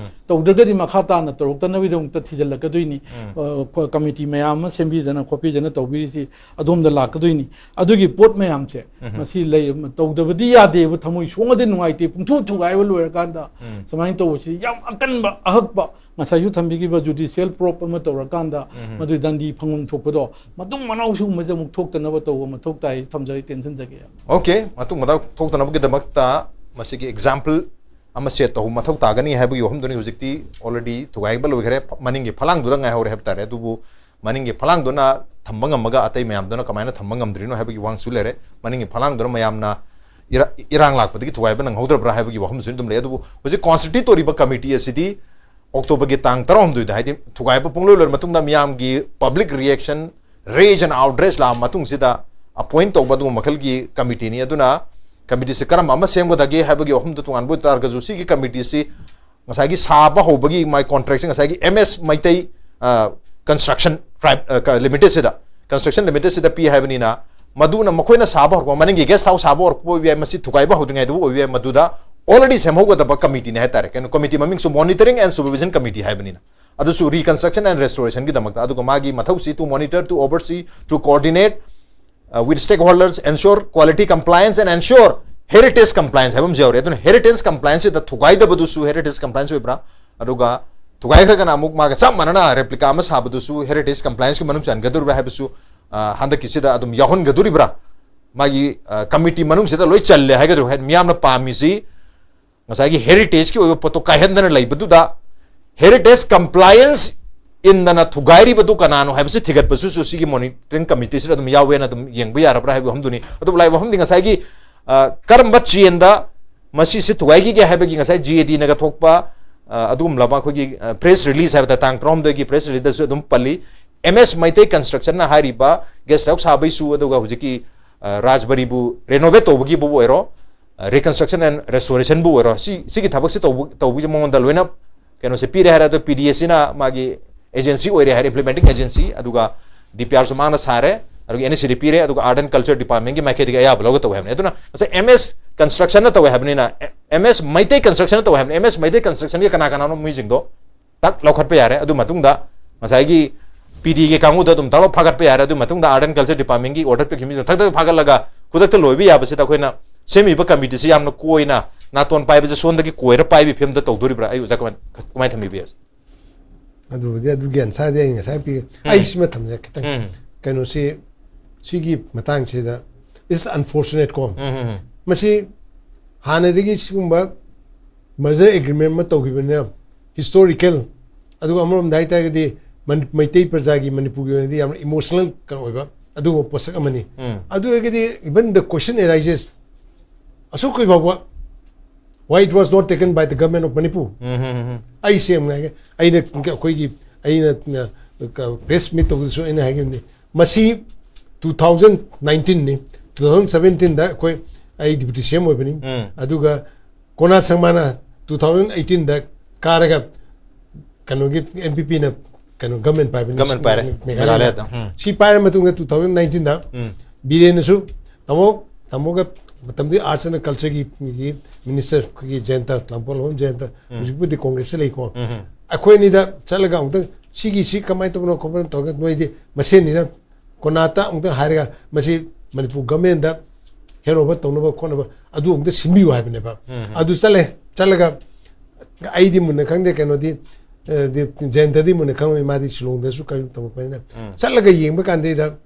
ꯇꯧꯗ꯭ꯔꯒꯗꯤ ꯃꯈꯥ ꯇꯥꯅ ꯇꯧꯔꯛꯇꯅꯕꯒꯤꯗꯃꯛꯇ ꯊꯤꯖꯤꯜꯂꯛꯀꯗꯣꯏꯅꯤ꯫ ꯑ, ꯀ-, committee ꯃꯌꯥꯝ ꯑꯃ ꯁꯦꯝꯕꯤꯗꯅ ꯈꯣꯠꯄꯤꯗꯅ ꯇꯧꯕꯤꯔꯤꯁꯤ ꯑꯗꯣꯝꯗ ꯂꯥꯛꯀꯗꯣꯏꯅꯤ꯫ ꯑꯗꯨꯒꯤ ꯄꯣꯠ ꯃꯌꯥꯝꯁꯦ ꯃꯁꯤ ꯂꯩ, ꯇꯧꯗꯕꯗꯤ ꯌꯥꯗꯦꯕ, ꯊꯃꯣꯏ ꯁꯣꯛꯉꯗꯤ ꯅꯨꯡꯉꯥꯏꯇꯦ꯫ ꯄꯨꯡꯊꯨ ꯊꯨꯒꯥꯏꯕ ꯂꯣꯏꯔꯀꯥꯟꯗ ꯁꯨꯃꯥꯏꯅ ꯇꯧꯕꯁꯤ ꯌꯥꯝ ꯑꯀꯟꯕ, ꯑꯍꯛꯄ, ꯉꯁꯥꯏꯁꯨ ꯊꯝꯕꯤꯈꯤꯕ judicial probe ꯑꯃ ꯇꯧꯔꯀꯥꯟꯗ ꯃꯗꯨ ꯗꯟꯗꯤ ꯐꯪꯐꯝ ꯊꯣꯛꯄꯗꯣ ꯃꯇꯨꯡ ꯃꯅꯥꯎ ꯁꯤꯒꯨꯝꯕꯁꯦ ꯑꯃꯨꯛ ꯊꯣꯛꯇꯅꯕ ꯇꯧꯕ ꯃꯊꯧ ꯇꯥꯏ꯫ ꯊꯝꯖꯔꯤ, ꯇꯦꯟꯁꯤꯟꯖꯒꯦ꯫ OK, ꯃꯇꯨꯡ ꯃꯅꯥꯎ ꯊꯣꯛꯇꯅꯕꯒꯤꯗꯃꯛꯇ ꯃꯁꯤꯒꯤ example ꯑꯃ set ꯇꯧꯕ ꯃꯊꯧ ꯇꯥꯒꯅꯤ ꯍꯥꯏꯕꯒꯤ ꯋꯥꯐꯝꯗꯨꯅꯤ꯫ ꯍꯧꯖꯤꯛꯇꯤ already ꯊꯨꯒꯥꯏꯕ ꯂꯣꯏꯈ꯭ꯔꯦ, ꯐ-, ꯃꯅꯤꯡꯒꯤ ꯐꯂꯥꯡꯗꯨꯗ ꯉꯥꯏꯍꯧꯔꯦ ꯍꯥꯏꯕ ꯇꯥꯔꯦ꯫ ꯑꯗꯨꯕꯨ ꯃꯅꯤꯡꯒꯤ ꯐꯂꯥꯡꯗꯨꯅ ꯊꯝꯕ ꯉꯝꯃꯒ ꯑꯇꯩ ꯃꯌꯥꯝꯗꯨꯅ ꯀꯃꯥꯏꯅ ꯊꯝꯕ ꯉꯝꯗ꯭ꯔꯤꯅꯣ ꯍꯥꯏꯕꯒꯤ ꯋꯥꯍꯪꯁꯨ ꯂꯩꯔꯦ꯫ ꯃꯅꯤꯡꯒꯤ ꯐꯂꯥꯡꯗꯨꯅ ꯃꯌꯥꯝꯅ ꯏꯔꯥ-, ꯏꯔꯥꯡ ꯂꯥꯛꯄꯗꯒꯤ ꯊꯨꯒꯥꯏꯕ ꯅꯪꯍꯧꯗ꯭ꯔꯕ꯭ꯔꯥ ꯍꯥꯏꯕꯒꯤ ꯋꯥꯐꯝꯁꯨ ꯑꯗꯨꯝ ꯂꯩ꯫ ꯑꯗꯨꯕꯨ ꯍꯧꯖꯤꯛ constitute ꯇꯧꯔꯤꯕ committee ꯑꯁꯤꯗꯤ Octoberꯒꯤ ꯇꯥꯡ ꯇꯔꯥꯍꯨꯝꯗꯣꯏꯗ, ꯍꯥꯏꯗꯤ ꯊꯨꯒꯥꯏꯕ ꯄꯨꯡꯂꯣꯏ ꯂꯣꯏꯔ ꯃꯇꯨꯡꯗ ꯃꯤꯌꯥꯝꯒꯤ public reaction, rage and outrage ꯂꯥꯛꯑ ꯃꯇꯨꯡꯁꯤꯗ appoint ꯇꯧꯕ ꯑꯗꯨꯒꯨꯝꯕ ꯃꯈꯜꯒꯤ committeeꯅꯤ꯫ ꯑꯗꯨꯅ committeeꯁꯤ ꯀꯔꯝꯕ ꯑꯃ ꯁꯦꯝꯒꯗꯒꯦ ꯍꯥꯏꯕꯒꯤ ꯋꯥꯐꯝꯗꯨ ꯇꯣꯉꯥꯟꯕ ꯑꯣꯏꯇꯥꯔꯒꯁꯨ, ꯁꯤꯒꯤ committeeꯁꯤ ꯉꯁꯥꯏꯒꯤ ꯁꯥꯕ ꯍꯧꯕꯒꯤ ꯃꯥꯏ contractꯁꯤ ꯉꯁꯥꯏꯒꯤ M S Meitei, ꯑ, Construction Private, ꯑ, ꯀ-, Limitedꯁꯤꯗ, Construction Limitedꯁꯤꯗ ꯄꯤ ꯍꯥꯏꯕꯅꯤꯅ, ꯃꯗꯨꯅ ꯃꯈꯣꯏꯅ ꯁꯥꯕ ꯍꯧꯔꯛꯄ, ꯃꯅꯤꯡꯒꯤ guest house ꯁꯥꯕ ꯍꯧꯔꯛꯄ ꯑꯣꯏꯕ ꯌꯥꯏ, ꯃꯁꯤ ꯊꯨꯒꯥꯏꯕ ꯍꯧꯗ꯭ꯔꯤꯉꯩꯗꯕꯨ ꯑꯣꯏꯕ ꯌꯥꯏ, ꯃꯗꯨꯗ already ꯁꯦꯝꯍꯧꯒꯗꯕ committeeꯅꯤ ꯍꯥꯏꯇꯥꯔꯦ꯫ ꯀꯩꯅꯣ, committee ꯃꯃꯤꯡꯁꯨ Monitoring and Supervision Committee ꯍꯥꯏꯕꯅꯤꯅ꯫ ꯑꯗꯨꯁꯨ reconstruction and restorationꯒꯤꯗꯃꯛꯇ꯫ ꯑꯗꯨꯒ ꯃꯥꯒꯤ ꯃꯊꯧꯁꯤ to monitor, to oversee, to coordinate, uh, with stakeholders, ensure quality compliance and ensure heritage compliance ꯍꯥꯏꯕ ꯑꯃꯁꯨ ꯌꯥꯎꯔꯦ꯫ ꯑꯗꯨꯅ heritage complianceꯁꯤꯗ ꯊꯨꯒꯥꯏꯗꯕꯗꯨꯁꯨ heritage compliance ꯑꯣꯏꯕ꯭ꯔꯥ? ꯑꯗꯨꯒ ꯊꯨꯒꯥꯏꯈ꯭ꯔꯒꯅ ꯑꯃꯨꯛ ꯃꯥꯒ ꯆꯞ ꯃꯥꯟꯅꯅ replica ꯑꯃ ꯁꯥꯕꯗꯨꯁꯨ heritage complianceꯀꯤ ꯃꯅꯨꯡ ꯆꯟꯒꯗꯧꯔꯤꯕ꯭ꯔꯥ ꯍꯥꯏꯕꯁꯨ, ꯑ, ꯍꯟꯗꯛꯀꯤꯁꯤꯗ ꯑꯗꯨꯝ ꯌꯥꯎꯍꯟꯒꯗꯧꯔꯤꯕ꯭ꯔꯥ? ꯃꯥꯒꯤ, ꯑ, committee ꯃꯅꯨꯡꯁꯤꯗ ꯂꯣꯏ ꯆꯜꯂꯦ ꯍꯥꯏꯒꯗ꯭ꯔꯥ? ꯍꯥꯏꯗꯤ ꯃꯤꯌꯥꯝꯅ ꯄꯥꯝꯃꯤꯁꯤ ꯉꯁꯥꯏꯒꯤ heritageꯀꯤ ꯑꯣꯏꯕ ꯄꯣꯠꯇꯣ ꯀꯥꯏꯍꯟꯗꯅ ꯂꯩꯕꯗꯨꯗ, heritage compliance ꯏꯟꯗꯅ ꯊꯨꯒꯥꯏꯔꯤꯕꯗꯨ ꯀꯅꯥꯅꯣ ꯍꯥꯏꯕꯁꯤ ꯊꯤꯒꯠꯄꯁꯤꯁꯨ ꯁꯤꯒꯤ monitoring committeeꯁꯤꯗ ꯑꯗꯨꯝ ꯌꯥꯎꯋꯦꯅ ꯑꯗꯨꯝ ꯌꯦꯡꯕ ꯌꯥꯔꯕ꯭ꯔꯥ ꯍꯥꯏꯕ ꯋꯥꯐꯝꯗꯨꯅꯤ꯫ ꯑꯗꯨꯕꯨ ꯂꯥꯛꯏꯕ ꯋꯥꯐꯝꯗꯤ ꯉꯁꯥꯏꯒꯤ, ꯑ, ꯀꯔꯝꯕ chainꯗ ꯃꯁꯤꯁꯤ ꯊꯨꯒꯥꯏꯈꯤꯒꯦ ꯍꯥꯏꯕꯒꯤ ꯉꯁꯥꯏ GADꯅꯒ ꯊꯣꯛꯄ, ꯑ, ꯑꯗꯨꯒꯨꯝꯂꯕ ꯑꯩꯈꯣꯏꯒꯤ, ꯑ, press release ꯍꯥꯏꯕ ꯇꯥꯔꯦ, ꯇꯥꯡ ꯇꯔꯥꯍꯨꯝꯗꯣꯏꯒꯤ press releaseꯇꯁꯨ ꯑꯗꯨꯝ ꯄꯜꯂꯤ꯫ MS ꯃꯩꯇꯩ constructionꯅ ꯍꯥꯏꯔꯤꯕ guest house ꯁꯥꯕꯩꯁꯨ, ꯑꯗꯨꯒ ꯍꯧꯖꯤꯛꯀꯤ, ꯑ, ꯔꯥꯖꯕꯥꯔꯤꯕꯨ renovate ꯇꯧꯕꯒꯤꯕꯨ ꯑꯣꯏꯔꯣ, ꯑ, reconstruction and restorationꯕꯨ ꯑꯣꯏꯔꯣ, ꯁꯤ, ꯁꯤꯒꯤ ꯊꯕꯛꯁꯤ ꯇꯧꯕ, ꯇꯧꯕꯒꯤ ꯃꯉꯣꯟꯗ ꯂꯣꯏꯅ ꯀꯩꯅꯣꯁꯦ ꯄꯤꯔꯦ ꯍꯥꯏꯔꯦ꯫ ꯑꯗꯣ PDAꯁꯤꯅ ꯃꯥꯒꯤ agency ꯑꯣꯏꯔꯦ ꯍꯥꯏꯔꯦ, implementing agency, ꯑꯗꯨꯒ DPRꯁꯨ ꯃꯥꯅ ꯁꯥꯔꯦ, ꯑꯗꯨꯒ NHACꯗ ꯄꯤꯔꯦ, ꯑꯗꯨꯒ Art and Culture Departmentꯀꯤ ꯃꯥꯏꯀꯩꯗꯒꯤ ꯑꯌꯥꯕ ꯂꯧꯔꯒ ꯇꯧꯋꯦ ꯍꯥꯏꯕꯅꯤ꯫ ꯑꯗꯨꯅ ꯉꯁꯥꯏ MS constructionꯅ ꯇꯧꯋꯦ ꯍꯥꯏꯕꯅꯤꯅ, MS ꯃꯩꯇꯩ constructionꯅ ꯇꯧꯋꯦ ꯍꯥꯏꯕꯅꯤ, MS ꯃꯩꯇꯩ constructionꯒꯤ ꯀꯅꯥ ꯀꯅꯥꯅꯣ ꯃꯤꯁꯤꯡꯗꯣ ꯇꯛ ꯂꯧꯈꯠꯄ ꯌꯥꯔꯦ꯫ ꯑꯗꯨ ꯃꯇꯨꯡꯗ ꯉꯁꯥꯏꯒꯤ PDAꯒꯤ ꯀꯥꯡꯕꯨꯗꯣ ꯑꯗꯨꯝ ꯇꯛ ꯂꯧ ꯐꯥꯒꯠꯄ ꯌꯥꯔꯦ꯫ ꯑꯗꯨ ꯃꯇꯨꯡꯗ Art and Culture Departmentꯀꯤ order ꯄꯤꯈꯤꯕ ꯃꯤꯁꯤꯡꯗꯣ ꯊꯛ ꯊꯛ ꯐꯥꯒꯠꯂꯒ ꯈꯨꯗꯛꯇ ꯂꯣꯏꯕ ꯌꯥꯕꯁꯤꯗ ꯑꯩꯈꯣꯏꯅ ꯁꯦꯝꯃꯤꯕ committeeꯁꯤ ꯌꯥꯝꯅ ꯀꯣꯏꯅ ꯅꯥꯇꯣꯟ ꯄꯥꯏꯕꯁꯦ ꯁꯣꯝꯗꯒꯤ ꯀꯣꯏꯔ ꯄꯥꯏꯕꯒꯤ ꯐꯤꯕꯝꯗ ꯇꯧꯗꯣꯔꯤꯕ꯭ꯔꯥ? ꯑꯩ ꯑꯣꯖꯥ ꯀꯃꯥꯏ-, ꯀꯃꯥꯏꯅ ꯊꯝꯕꯤꯕ ꯌꯥꯏ? ꯑꯗꯨꯕꯨꯗꯤ ꯑꯗꯨꯒꯤ answerꯗꯤ ꯑꯩ ꯉꯁꯥꯏ ꯄꯤ-, ꯎꯝ꯫ ꯑꯩ ꯁꯤꯃ ꯊꯝꯖꯒꯦ ꯈꯤꯇꯪ꯫ ꯎꯝ꯫ ꯀꯩꯅꯣꯁꯤ, ꯁꯤꯒꯤ ꯃꯇꯥꯡꯁꯤꯗ, it's unfortunate ꯀꯣ꯫ ꯎꯝ, ꯎꯝ, ꯎꯝ꯫ ꯃꯁꯤ ꯍꯥꯟꯅꯗꯒꯤ ꯁꯤꯒꯨꯝꯕ merger agreement ꯑꯃ ꯇꯧꯈꯤꯕꯅꯤꯅ historical, ꯑꯗꯨꯒ ꯑꯃꯔꯣꯝꯗ ꯍꯥꯏꯇꯥꯔꯒꯗꯤ ꯃꯅꯤ-, ꯃꯩꯇꯩ ꯄ꯭ꯔꯖꯥꯒꯤ, ꯃꯅꯤꯄꯨꯔꯒꯤ ꯑꯣꯏꯅꯗꯤ ꯌꯥꯝꯅ emotional ꯀꯩꯅꯣ ꯑꯣꯏꯕ ꯑꯗꯨꯒꯨꯝꯕ ꯄꯣꯠꯁꯛ ꯑꯃꯅꯤ꯫ ꯎꯝ꯫ ꯑꯗꯨ ꯑꯣꯏꯔꯒꯗꯤ even the question arises, ꯑꯁꯨꯛ ꯀꯨꯏ ꯐꯥꯎꯕ why it was not taken by the government of Manipur? ꯎꯝ, ꯎꯝ, ꯎꯝ꯫ ꯑꯩ ꯁꯦꯡꯅ ꯍꯥꯏꯒꯦ, ꯑꯩꯅ ꯑꯩꯈꯣꯏꯒꯤ, ꯑꯩꯅ, ꯑ, ꯀ-, press meet ꯇꯧꯕꯗꯁꯨ ꯑꯩꯅ ꯍꯥꯏꯈꯤꯕꯅꯤ, ꯃꯁꯤ two thousand nineteenꯅꯤ, two thousand seventeenꯗ ꯑꯩꯈꯣꯏ, ꯑꯩ deputy CM ꯑꯣꯏꯕꯅꯤ, ꯎꯝ꯫ ꯑꯗꯨꯒ ꯀꯣꯅꯥꯠ ꯁꯪꯃꯥꯅ two thousand eighteenꯗ ꯀꯥꯔꯒ ꯀꯩꯅꯣꯒꯤ NPPꯅ ꯀꯩꯅꯣ government ꯄꯥꯏꯕꯅꯤ, government ꯄꯥꯏꯔꯦ꯫ ꯃꯦꯘꯥꯂꯌꯗ꯫ ꯃꯦꯘꯥꯂꯌꯗ꯫ ꯎꯝ꯫ ꯁꯤ ꯄꯥꯏꯔ ꯃꯇꯨꯡꯗ two thousand nineteenꯗ ꯎꯝ꯫ ꯕꯤꯔꯦꯟꯅꯁꯨ ꯇꯥꯃꯣ, ꯇꯥꯃꯣꯒ ꯃꯇꯝꯗꯨꯒꯤ Arts and Cultureꯒꯤ, ꯒꯤ minister ꯑꯩꯈꯣꯏꯒꯤ ꯖꯌꯟꯇ, ꯂꯥꯡꯄꯣꯛꯂꯣꯝ ꯖꯌꯟꯇ, ꯎꯝ꯫ ꯍꯧꯖꯤꯛꯄꯨꯗꯤ Congressꯇ ꯂꯩꯀꯣ꯫ ꯎꯝ꯫ ꯑꯩꯈꯣꯏ ꯑꯅꯤꯗ ꯆꯠꯂꯒ ꯑꯃꯨꯛꯇꯪ ꯁꯤꯒꯤ ꯁꯤ ꯀꯃꯥꯏꯅ ꯇꯧꯕꯅꯣ ꯈꯣꯠꯄꯅꯣ ꯇꯧꯔꯒ ꯅꯣꯏꯗꯤ ꯃꯁꯦꯟꯅꯤꯅ ꯀꯣꯅꯥꯠꯇ ꯑꯃꯨꯛꯇꯪ ꯍꯥꯏꯔꯒ ꯃꯁꯤ ꯃꯅꯤꯄꯨꯔ governmentꯗ handover ꯇꯧꯅꯕ ꯈꯣꯠꯅꯕ ꯑꯗꯨ ꯑꯃꯨꯛꯇ ꯁꯤꯟꯕꯤꯌꯨ ꯍꯥꯏꯕꯅꯦꯕ꯫ ꯎꯝ꯫ ꯑꯗꯨ ꯆꯠꯂꯦ, ꯆꯠꯂꯒ ꯑꯩꯗꯤ ꯃꯨꯟꯅ ꯈꯪꯗꯦ, ꯀꯩꯅꯣꯗꯤ, ꯑ, ꯗꯤ-, ꯖꯌꯟꯇꯗꯤ ꯃꯨꯟꯅ ꯈꯪꯉꯝꯃꯤ, ꯃꯥꯗꯤ ꯁꯤꯂꯣꯡꯗꯁꯨ ꯀꯩꯅꯣ ꯇꯝꯃꯛꯄꯅꯤꯅ꯫ ꯆꯠꯂꯒ ꯌꯦꯡꯕ ꯀꯥꯟꯗꯩꯗ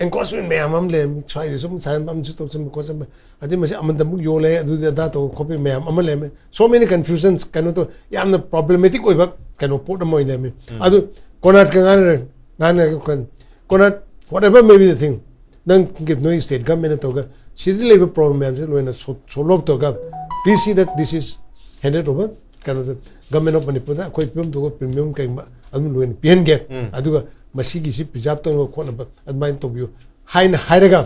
encroachment ꯃꯌꯥꯝ ꯑꯃ ꯂꯩꯔꯝꯃꯤ, ꯁ꯭ꯋꯥꯏꯗ ꯁꯨꯝ ꯁꯥꯟꯅꯕ ꯑꯃꯁꯨ ꯇꯧꯁꯟꯕ ꯈꯣꯠꯆꯟꯕ, ꯑꯗꯩ ꯃꯁꯤ ꯑꯃꯟꯗ ꯑꯃꯨꯛ ꯌꯣꯜꯂꯦ, ꯑꯗꯨꯗꯤ ꯑꯗꯥ ꯇꯧꯕ ꯈꯣꯠꯄ ꯃꯌꯥꯝ ꯑꯃ ꯂꯩꯔꯝꯃꯤ꯫ So many confusions, ꯀꯩꯅꯣ ꯇꯧ, ꯌꯥꯝꯅ problematic ꯑꯣꯏꯕ ꯀꯩꯅꯣ ꯄꯣꯠ ꯑꯃ ꯑꯣꯏꯅ ꯂꯩꯔꯝꯃꯤ꯫ ꯑꯗꯨ ꯀꯣꯅꯥꯠꯀ ꯉꯥꯡꯅꯔꯦ, ꯉꯥꯡꯅꯔꯒ ꯑꯩꯈꯣꯏꯅ, ꯀꯣꯅꯥꯠ, whatever may be the thing, ꯅꯪ ꯅꯣꯏ state government ꯇꯧꯔꯒ ꯁꯤꯗ ꯂꯩꯕ problem ꯃꯌꯥꯝꯁꯦ ꯂꯣꯏꯅ solve ꯇꯧꯔꯒ, please see that this is handed over, ꯀꯩꯅꯣꯗ, Government of ꯃꯅꯤꯄꯨꯔꯗ ꯑꯩꯈꯣꯏ ꯄꯤꯐꯝ ꯊꯣꯛꯄ premium ꯀꯩꯒꯨꯝꯕ ꯑꯗꯨꯝ ꯂꯣꯏꯅ ꯄꯤꯍꯟꯒꯦ꯫ ꯑꯗꯨꯒ ꯃꯁꯤꯒꯤꯁꯤ preserve ꯇꯧꯅꯕ ꯈꯣꯠꯅꯕ ꯑꯗꯨꯃꯥꯏꯅ ꯇꯧꯕꯤꯌꯨ ꯍꯥꯏꯅ ꯍꯥꯏꯔꯒ,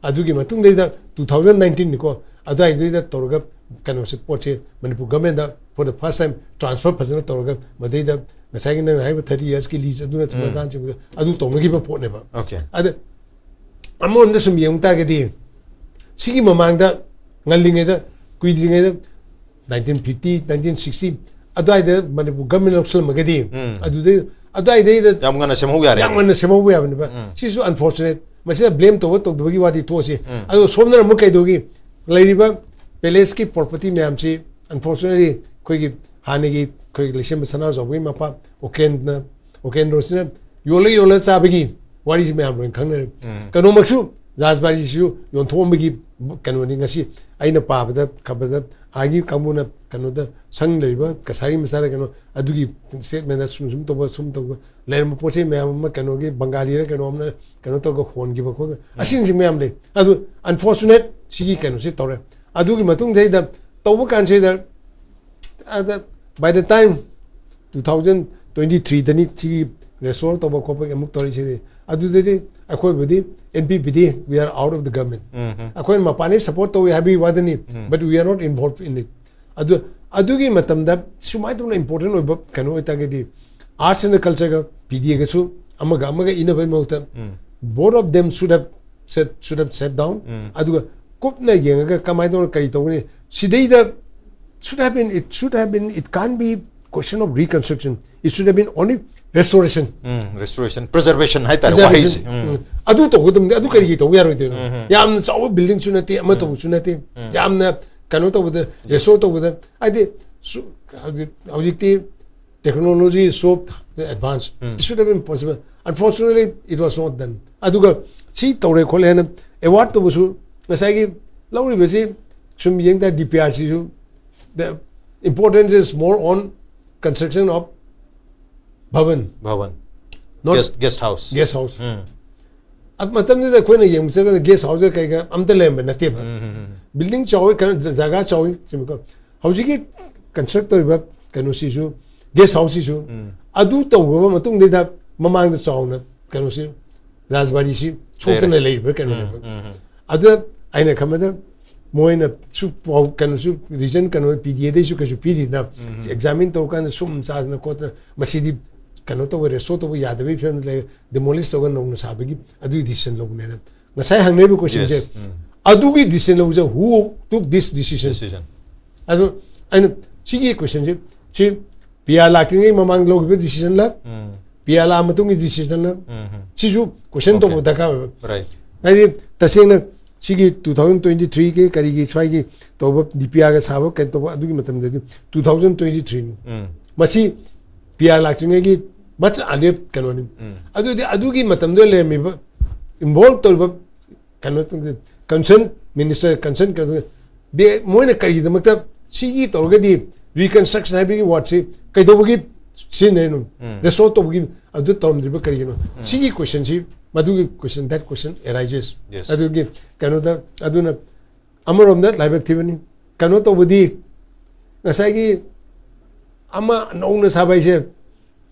ꯑꯗꯨꯒꯤ ꯃꯇꯨꯡꯗꯩꯗ two thousand nineteenꯅꯤꯀꯣ, ꯑꯗꯨꯋꯥꯏꯗꯩꯗ ꯇꯧꯔꯒ ꯀꯩꯅꯣꯁꯦ, ꯄꯣꯠꯁꯦ Manipur governmentꯗ for the first time transfer ꯐꯖꯅ ꯇꯧꯔꯒ, ꯃꯗꯩꯗ ꯉꯁꯥꯏꯒꯤ ꯅꯪꯅ ꯍꯥꯏꯕ thirty yearsꯀꯤ lease ꯑꯗꯨꯅ ꯃꯇꯥꯡꯁꯤꯡꯗ ꯑꯗꯨ ꯇꯧꯅꯈꯤꯕ ꯄꯣꯠꯅꯦꯕ꯫ Okay. ꯑꯗ ꯑꯃꯔꯣꯝꯗ ꯁꯨꯝ ꯌꯦꯡꯕ ꯇꯥꯔꯒꯗꯤ, ꯁꯤꯒꯤ ꯃꯃꯥꯡꯗ ꯉꯜꯂꯤꯉꯩꯗ, ꯀꯨꯏꯗ꯭ꯔꯤꯉꯩꯗ, nineteen fifty, nineteen sixty ꯑꯗꯨꯋꯥꯏꯗ ꯃꯅꯤꯄꯨꯔ government ꯂꯧꯁꯜꯂꯝꯃꯒꯗꯤ, ꯑꯗꯨꯗꯩ, ꯑꯗꯨꯋꯥꯏꯗꯩꯗ ꯌꯥꯝ ꯉꯟꯅ ꯁꯦꯝꯍꯧ ꯌꯥꯔꯦ꯫ ꯌꯥꯝ ꯉꯟꯅ ꯁꯦꯝꯍꯧꯕ ꯌꯥꯕꯅꯦꯕ꯫ ꯁꯤꯁꯨ unfortunate꯫ ꯃꯁꯤꯗ blame ꯇꯧꯕ ꯇꯧꯗꯕꯒꯤ ꯋꯥꯗꯤ ꯇꯣꯛꯑꯁꯤ꯫ ꯑꯗꯣ ꯁꯣꯝꯗꯅ ꯑꯃꯨꯛ ꯀꯩꯗꯧꯒꯤ, ꯂꯩꯔꯤꯕ palaceꯀꯤ property ꯃꯌꯥꯝꯁꯤ, unfortunately, ꯑꯩꯈꯣꯏꯒꯤ ꯍꯥꯟꯅꯒꯤ ꯑꯩꯈꯣꯏꯒꯤ ꯂꯩꯁꯦꯝꯕ ꯁꯅꯥꯖꯥꯎꯕꯒꯤ ꯃꯄꯥ ꯎꯀꯦꯟꯗ꯭ꯔ, ꯎꯀꯦꯟꯗ꯭ꯔꯣꯁꯤꯅ ꯌꯣꯜꯂ ꯌꯣꯜꯂ ꯆꯥꯕꯒꯤ ꯋꯥꯔꯤꯁꯤ ꯃꯌꯥꯝ ꯂꯣꯏꯅ ꯈꯪꯅꯔꯦ꯫ ꯀꯩꯅꯣꯃꯛꯁꯨ ꯔꯥꯖꯕꯥꯔꯤꯁꯤꯁꯨ ꯌꯣꯟꯊꯣꯛꯑꯝꯕꯒꯤ ꯀꯩꯅꯣꯅꯤ꯫ ꯉꯁꯤ ꯑꯩꯅ ꯄꯥꯕꯗ, ꯈꯕꯔꯗ, ꯑꯥꯒꯤ ꯀꯥꯡꯕꯨꯅ ꯀꯩꯅꯣꯗ, ꯁꯪ ꯂꯩꯔꯤꯕ ꯀꯁꯥꯔꯤ ꯃꯆꯥꯗ ꯀꯩꯅꯣ, ꯑꯗꯨꯒꯤ statementꯗ ꯁꯨꯝ ꯁꯨꯝ ꯇꯧꯕ, ꯁꯨꯝ ꯇꯧꯕ ꯂꯩꯔꯝꯕ ꯄꯣꯠ ꯆꯩ ꯃꯌꯥꯝ ꯑꯃ ꯀꯩꯅꯣꯒꯤ ꯕꯪꯒꯥꯂꯤꯔ ꯀꯩꯅꯣ ꯑꯃꯅ ꯀꯩꯅꯣ ꯇꯧꯔꯒ ꯍꯣꯟꯈꯤꯕ ꯈꯣꯠꯄ, ꯑꯁꯤꯅꯆꯤꯡꯕ ꯃꯌꯥꯝ ꯂꯩ꯫ ꯑꯗꯨ unfortunate ꯁꯤꯒꯤ ꯀꯩꯅꯣꯁꯤ ꯇꯧꯔꯦ꯫ ꯑꯗꯨꯒꯤ ꯃꯇꯨꯡꯗꯩꯗ ꯇꯧꯕ ꯀꯥꯟꯁꯤꯗ, ꯑꯗ by the time two thousand twenty threeꯗꯅꯤ ꯁꯤꯒꯤ restore ꯇꯧꯕ ꯈꯣꯠꯄꯒꯤ ꯑꯃꯨꯛ ꯇꯧꯔꯤꯁꯤꯗꯤ꯫ ꯑꯗꯨꯗꯗꯤ ꯑꯩꯈꯣꯏꯕꯨꯗꯤ, NPPꯗꯤ, we are out of the government꯫ ꯑꯩꯈꯣꯏꯅ ꯃꯄꯥꯟꯗꯩ support ꯇꯧꯏ ꯍꯥꯏꯕꯒꯤ ꯋꯥꯗꯅꯤ, but we are not involved in it꯫ ꯑꯗꯨ, ꯑꯗꯨꯒꯤ ꯃꯇꯝꯗ ꯁꯨꯃꯥꯏꯅ ꯇꯧꯅ important ꯑꯣꯏꯕ ꯀꯩꯅꯣ ꯑꯣꯏꯇꯥꯔꯒꯗꯤ, arts and cultureꯒ PDAꯒꯁꯨ ꯑꯃꯒ ꯑꯃꯒ ꯏꯟꯅꯕꯒꯤ ꯃꯍꯨꯠꯇ, both of them should have set, should have set down꯫ ꯑꯗꯨꯒ ꯀꯨꯞꯅ ꯌꯦꯡꯉꯒ ꯀꯃꯥꯏꯅ ꯇꯧꯅ ꯀꯔꯤ ꯇꯧꯒꯅꯤ, ꯁꯤꯗꯩꯗ should have been, it should have been, it can't be question of reconstruction, it should have been only restoration꯫ Restoration, preservation ꯍꯥꯏꯇꯥꯔꯦ꯫ Preservation꯫ ꯋꯥꯍꯩꯁꯦ꯫ ꯎꯝ꯫ ꯎꯝ꯫ ꯑꯗꯨ ꯇꯧꯒꯗꯕꯅꯤ꯫ ꯑꯗꯨ ꯀꯔꯤꯒꯤ ꯇꯧꯕ ꯌꯥꯔꯣꯏꯗꯣꯏꯅꯣ? ꯌꯥꯝꯅ ꯆꯥꯎꯕ buildingꯁꯨ ꯅꯠꯇꯦ, ꯑꯃ ꯇꯧꯕꯁꯨ ꯅꯠꯇꯦ꯫ ꯌꯥꯝꯅ ꯀꯩꯅꯣ ꯇꯧꯕꯗ, restore ꯇꯧꯕꯗ, ꯍꯥꯏꯗꯤ, ꯁꯨ- ꯍꯧꯖꯤꯛ ꯍꯧꯖꯤꯛꯇꯤ technology is so advanced. Um. It should have been possible. Unfortunately, it was not done. ꯑꯗꯨꯒ ꯁꯤ ꯇꯧꯔꯦ ꯈꯣꯠꯂꯦ ꯍꯥꯏꯅ ꯑꯦꯋꯥꯔꯗ ꯇꯧꯕꯁꯨ, ꯉꯁꯥꯏꯒꯤ ꯂꯧꯔꯤꯕꯁꯤ ꯁꯨꯝ ꯌꯦꯡ ꯇꯥꯔꯗꯤ, ꯗꯤ ꯄꯤ ꯑꯥꯔ ꯁꯤꯁꯨ, the importance is more on construction of bhavan, bhavan not guest guest house guest house. Um. ꯑꯗꯨ ꯃꯇꯝꯗꯨꯗ ꯑꯩꯈꯣꯏꯅ ꯌꯦꯡꯕ ꯆꯠꯄꯗ ꯒꯦꯁ ꯍꯥꯎꯁꯀ ꯀꯩꯒ ꯑꯝꯇ ꯂꯩꯔꯝꯕ ꯅꯠꯇꯦꯕ꯫ ꯎꯝ, ꯎꯝ, ꯎꯝ. ꯕꯤꯜꯗꯤꯡ ꯆꯥꯎꯋꯤ, ꯀꯩꯅꯣ, ꯖꯒꯥ ꯆꯥꯎꯋꯤ, ꯆꯨꯝꯃꯤꯀꯣ? ꯍꯧꯖꯤꯛꯀꯤ ꯀꯟꯁꯇ꯭ꯔꯛ ꯇꯧꯔꯤꯕ ꯀꯩꯅꯣꯁꯤꯁꯨ, ꯒꯦꯁ ꯍꯥꯎꯁꯁꯤꯁꯨ, ꯎꯝ. ꯑꯗꯨ ꯇꯧꯈ꯭ꯔꯕ ꯃꯇꯨꯡꯗꯩꯗ ꯃꯃꯥꯡꯗ ꯆꯥꯎꯅ ꯀꯩꯅꯣꯁꯤ, ꯔꯥꯖꯕꯥꯔꯤꯁꯤ ꯁꯣꯛꯇꯅ ꯂꯩꯔꯤꯕ ꯎꯝ, ꯀꯩꯅꯣꯅꯦꯕ꯫ ꯎꯝ, ꯎꯝ. ꯑꯗꯨꯗ ꯑꯩꯅ ꯈꯟꯕꯗ ꯃꯣꯏꯅ ꯁꯨ ꯄꯥꯎ ꯀꯩꯅꯣꯁꯨ, ꯔꯤꯖꯟ ꯀꯩꯅꯣ ꯄꯤ ꯗꯤ ꯑꯦꯗꯩꯁꯨ ꯀꯩꯁꯨ ꯄꯤꯔꯤꯗꯅ, ꯎꯝ. ꯑꯦꯛꯖꯥꯃꯤꯟ ꯇꯧꯔꯀꯥꯟꯗ ꯁꯨꯝ ꯆꯥꯗꯅ ꯈꯣꯠꯇꯅ ꯃꯁꯤꯗꯤ ꯀꯩꯅꯣ ꯇꯧꯕ, ꯔꯦꯁꯇꯣꯔ ꯇꯧꯕ ꯌꯥꯗꯕꯒꯤ ꯐꯤꯕꯝꯗ ꯂꯩ, ꯗꯤꯃꯣꯂꯤꯁ ꯇꯧꯔꯒ ꯅꯧꯅ ꯁꯥꯕꯒꯤ ꯑꯗꯨꯒꯤ ꯗꯤꯁꯤꯖꯟ ꯂꯧꯕꯅꯦꯅ ꯉꯁꯥꯏ ꯍꯪꯅꯔꯤꯕ ꯀꯣꯏꯁꯟꯁꯦ꯫ Yes. ꯎꯝ. ꯑꯗꯨꯒꯤ ꯗꯤꯁꯤꯖꯟ ꯂꯧꯕꯁꯦ, who took this decision? Decision. ꯑꯗꯣ ꯑꯩꯅ ꯁꯤꯒꯤ ꯀꯣꯏꯁꯟꯁꯦ, ꯁꯤ ꯄꯤ ꯑꯥꯔ ꯂꯥꯛꯇ꯭ꯔꯤꯉꯩ ꯃꯃꯥꯡ ꯂꯧꯈꯤꯕ ꯗꯤꯁꯤꯖꯟꯂ, ꯎꯝ. ꯄꯤ ꯑꯥꯔ ꯂꯥꯛꯑ ꯃꯇꯨꯡꯒꯤ ꯗꯤꯁꯤꯖꯟꯂ, ꯎꯝ, ꯎꯝ. ꯁꯤꯁꯨ ꯀꯣꯏꯁꯟ Okay. ꯇꯧꯕ ꯗꯔꯀꯥꯔ ꯑꯣꯏꯕ꯫ Right. ꯍꯥꯏꯗꯤ ꯇꯁꯦꯡꯅ ꯁꯤꯒꯤ ꯇꯨ ꯊꯥꯎꯖꯟ ꯇ꯭ꯋꯦꯟꯇꯤ ꯊ꯭ꯔꯤꯒꯤ ꯀꯔꯤꯒꯤ ꯁ꯭ꯋꯥꯏꯒꯤ ꯇꯧꯕ, ꯗꯤ ꯄꯤ ꯑꯥꯔꯒ ꯁꯥꯕ ꯀꯩꯅꯣ ꯇꯧꯕ ꯑꯗꯨꯒꯤ ꯃꯇꯝꯗꯗꯤ ꯇꯨ ꯊꯥꯎꯖꯟ ꯇ꯭ꯋꯦꯟꯇꯤ ꯊ꯭ꯔꯤꯅꯤ꯫ ꯎꯝ. ꯃꯁꯤ ꯄꯤ ꯑꯥꯔ ꯂꯥꯛꯇ꯭ꯔꯤꯉꯩꯒꯤ much earlier ꯀꯩꯅꯣꯅꯤ꯫ ꯎꯝ. ꯑꯗꯨꯗꯤ ꯑꯗꯨꯒꯤ ꯃꯇꯝꯗ ꯂꯩꯔꯝꯃꯤꯕ, ꯏꯟꯚꯣꯜꯕ ꯇꯧꯔꯤꯕ ꯀꯩꯅꯣ, ꯀꯟꯁꯔꯟ ꯃꯤꯅꯤꯁꯇꯔ, ꯀꯟꯁꯔꯟ ꯀꯩꯅꯣ, ꯗꯦ-, ꯃꯣꯏꯅ ꯀꯔꯤꯒꯤꯗꯃꯛꯇ ꯁꯤꯒꯤ ꯇꯧꯔꯒꯗꯤ ꯔꯤꯀꯟꯁꯇ꯭ꯔꯛꯁꯟ ꯍꯥꯏꯕꯒꯤ ꯋꯥꯔꯗꯁꯤ ꯀꯩꯗꯧꯕꯒꯤ ꯁꯤꯖꯤꯟꯅꯔꯤꯅꯣ? ꯎꯝ. ꯔꯦꯁꯇꯣꯔ ꯇꯧꯕꯒꯤ ꯑꯗꯨ ꯇꯧꯔꯝꯗ꯭ꯔꯤꯕ ꯀꯔꯤꯒꯤꯅꯣ? ꯁꯤꯒꯤ ꯀꯣꯏꯁꯟꯁꯤ, ꯃꯗꯨꯒꯤ ꯀꯣꯏꯁꯟ, that question arises. Yes. ꯑꯗꯨꯒꯤ ꯀꯩꯅꯣꯗ, ꯑꯗꯨꯅ ꯑꯃꯔꯣꯝꯗ ꯂꯥꯏꯕꯛ ꯊꯤꯕꯅꯤ꯫ ꯀꯩꯅꯣ ꯇꯧꯕꯗꯤ, ꯉꯁꯥꯏꯒꯤ ꯑꯃ ꯅꯧꯅ ꯁꯥꯕ ꯍꯥꯏꯁꯦ,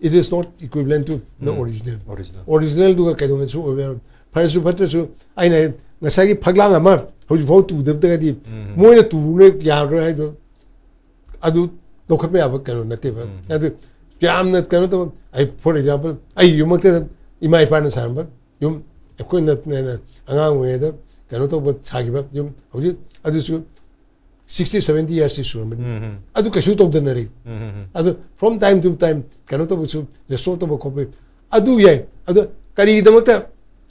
it is not equivalent to the um. original. Original. ꯑꯣꯔꯤꯖꯤꯅꯦꯜꯗꯨꯒ ꯀꯩꯗꯧꯅꯁꯨ ꯑꯣꯏꯕ ꯌꯥꯔꯣꯏ꯫ ꯐꯔꯁꯨ ꯐꯠꯇ꯭ꯔꯁꯨ, ꯑꯩꯅ ꯉꯁꯥꯏꯒꯤ ꯐꯛꯂꯥꯡ ꯑꯃ ꯍꯧꯖꯤꯛꯐꯥꯎ ꯇꯨꯗꯕꯗꯒꯗꯤ ꯎꯝ. ꯃꯣꯏꯅ ꯇꯨꯕ ꯌꯥꯔꯣꯏ ꯍꯥꯏꯗꯣ, ꯑꯗꯨ ꯂꯧꯈꯠꯄ ꯌꯥꯕ ꯀꯩꯅꯣ ꯅꯠꯇꯦꯕ꯫ ꯎꯝ. ꯑꯗꯨ ꯌꯥꯝꯅ ꯀꯩꯅꯣ ꯇꯧꯕ, ꯑꯩ, for example, ꯑꯩ ꯌꯨꯝꯃꯛꯇꯗ ꯏꯃꯥ ꯏꯄꯥꯅ ꯁꯥꯔꯝꯕ ꯌꯨꯝ, ꯑꯩꯈꯣꯏꯅ ꯑꯉꯥꯡ ꯑꯣꯏꯔꯤꯉꯩꯗ ꯀꯩꯅꯣ ꯇꯧꯕ ꯁꯥꯈꯤꯕ ꯌꯨꯝ, ꯍꯧꯖꯤꯛ ꯑꯗꯨꯁꯨ sixty seventy yearsꯁꯤ ꯁꯨꯔꯝꯕꯅꯤ꯫ ꯎꯝ, ꯎꯝ. ꯑꯗꯨ ꯀꯩꯁꯨ ꯇꯧꯗꯅꯔꯤ꯫ ꯎꯝ, ꯎꯝ, ꯎꯝ. ꯑꯗꯨ from time to time ꯀꯩꯅꯣ ꯇꯧꯕꯁꯨ, ꯔꯦꯁꯇꯣꯔ ꯇꯧꯕ ꯈꯣꯠꯄ, ꯑꯗꯨ ꯌꯥꯏ꯫ ꯑꯗꯣ ꯀꯔꯤꯒꯤꯗꯃꯛꯇ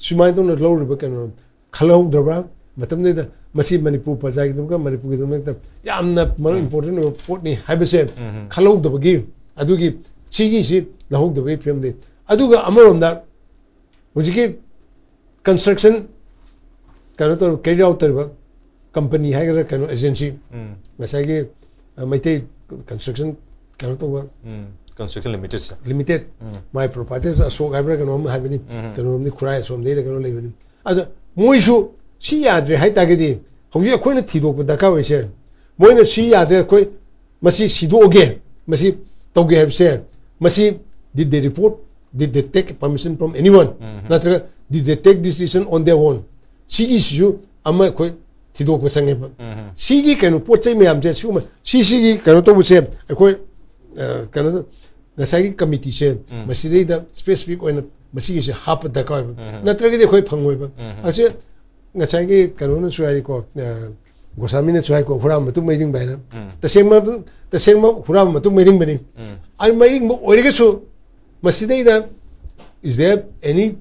ꯁꯨꯃꯥꯏꯅ ꯇꯧꯅ ꯂꯧꯔꯤꯕ ꯀꯩꯅꯣ ꯈꯜꯍꯧꯗ꯭ꯔꯕ꯭ꯔꯥ? ꯃꯇꯝꯗꯨꯗ ꯃꯁꯤ ꯃꯅꯤꯄꯨꯔ ꯄ꯭ꯔꯖꯥꯒꯤꯗꯃꯛꯇ, ꯃꯅꯤꯄꯨꯔꯒꯤꯗꯃꯛꯇ ꯌꯥꯝꯅ ꯃꯔꯨ important ꯑꯣꯏꯕ ꯄꯣꯠꯅꯤ ꯍꯥꯏꯕꯁꯦ ꯈꯜꯍꯧꯗꯕꯒꯤ, ꯑꯗꯨꯒꯤ ꯁꯤꯒꯤꯁꯤ ꯂꯧꯍꯧꯗꯕꯒꯤ ꯐꯤꯕꯝꯅꯤ꯫ ꯑꯗꯨꯒ ꯑꯃꯔꯣꯝꯗ ꯍꯧꯖꯤꯛꯀꯤ construction ꯀꯩꯅꯣ ꯇꯧꯔ carry out ꯇꯧꯔꯤꯕ company ꯍꯥꯏꯒꯗ꯭ꯔꯥ, ꯀꯩꯅꯣ, agency, ꯉꯁꯥꯏꯒꯤ, ꯑ, ꯃꯩꯇꯩ construction ꯀꯩꯅꯣ ꯇꯧꯕ construction limited say limited, my proprietor ꯑꯁꯣꯛ ꯍꯥꯏꯕ꯭ꯔꯥ ꯀꯩꯅꯣꯝ ꯍꯥꯏꯕꯅꯤ, ꯀꯩꯅꯣꯝꯗꯤ ꯈꯨꯔꯥꯏ ꯑꯁꯣꯝꯗꯩꯔ ꯀꯩꯅꯣ ꯂꯩꯕꯅꯤ꯫ ꯑꯗ ꯃꯣꯏꯁꯨ ꯁꯤ ꯌꯥꯗ꯭ꯔꯦ ꯍꯥꯏꯇꯥꯔꯒꯗꯤ, ꯍꯧꯖꯤꯛ ꯑꯩꯈꯣꯏꯅ ꯊꯤꯗꯣꯛꯄ ꯗꯔꯀꯥꯔ ꯑꯣꯏꯔꯤꯁꯦ, ꯃꯣꯏꯅ ꯁꯤ ꯌꯥꯗ꯭ꯔꯦ, ꯑꯩꯈꯣꯏ ꯃꯁꯤ ꯁꯤꯗꯣꯛꯑꯒꯦ, ꯃꯁꯤ ꯇꯧꯒꯦ ꯍꯥꯏꯕꯁꯦ, ꯃꯁꯤ did they report, did they take permission from anyone, ꯅꯠꯇ꯭ꯔꯒ did they take decision on their own? ꯁꯤꯒꯤꯁꯤꯁꯨ ꯑꯃ ꯑꯩꯈꯣꯏ ꯊꯤꯗꯣꯛꯄ ꯆꯪꯉꯦꯕ꯫ ꯁꯤꯒꯤ ꯀꯩꯅꯣ ꯄꯣꯠ ꯆꯩ ꯃꯌꯥꯝꯁꯦ, ꯁꯤꯒꯨꯝꯕ ꯁꯤ ꯁꯤꯒꯤ ꯀꯩꯅꯣ ꯇꯧꯕꯁꯦ ꯑꯩꯈꯣꯏ, ꯑ, ꯀꯩꯅꯣ, ꯉꯁꯥꯏꯒꯤ committeeꯁꯦ ꯃꯁꯤꯗꯩꯗ specific ꯑꯣꯏꯅ ꯃꯁꯤꯒꯤꯁꯦ ꯍꯥꯞꯄ ꯗꯔꯀꯥꯔ ꯑꯣꯏꯕ, ꯅꯠꯇ꯭ꯔꯒꯗꯤ ꯑꯩꯈꯣꯏ ꯐꯪꯉꯣꯏꯕ꯫ ꯑꯁꯤ ꯉꯁꯥꯏꯒꯤ ꯀꯩꯅꯣꯅꯁꯨ ꯍꯥꯏꯔꯤꯀꯣ, ꯑ, ꯒꯣꯁꯥꯃꯤꯅꯁꯨ ꯍꯥꯏꯀꯣ, "ꯍꯨꯔꯥꯟꯕ ꯃꯇꯨꯡ ꯃꯩꯔꯤꯡꯕ" ꯍꯥꯏꯅ꯫ ꯇꯁꯦꯡꯕ, ꯇꯁꯦꯡꯕ ꯍꯨꯔꯥꯟꯕ ꯃꯇꯨꯡ ꯃꯩꯔꯤꯡꯕꯅꯤ꯫ ꯑꯗꯨ ꯃꯩꯔꯤꯡꯕ ꯑꯣꯏꯔꯒꯁꯨ ꯃꯁꯤꯗꯩꯗ, is there any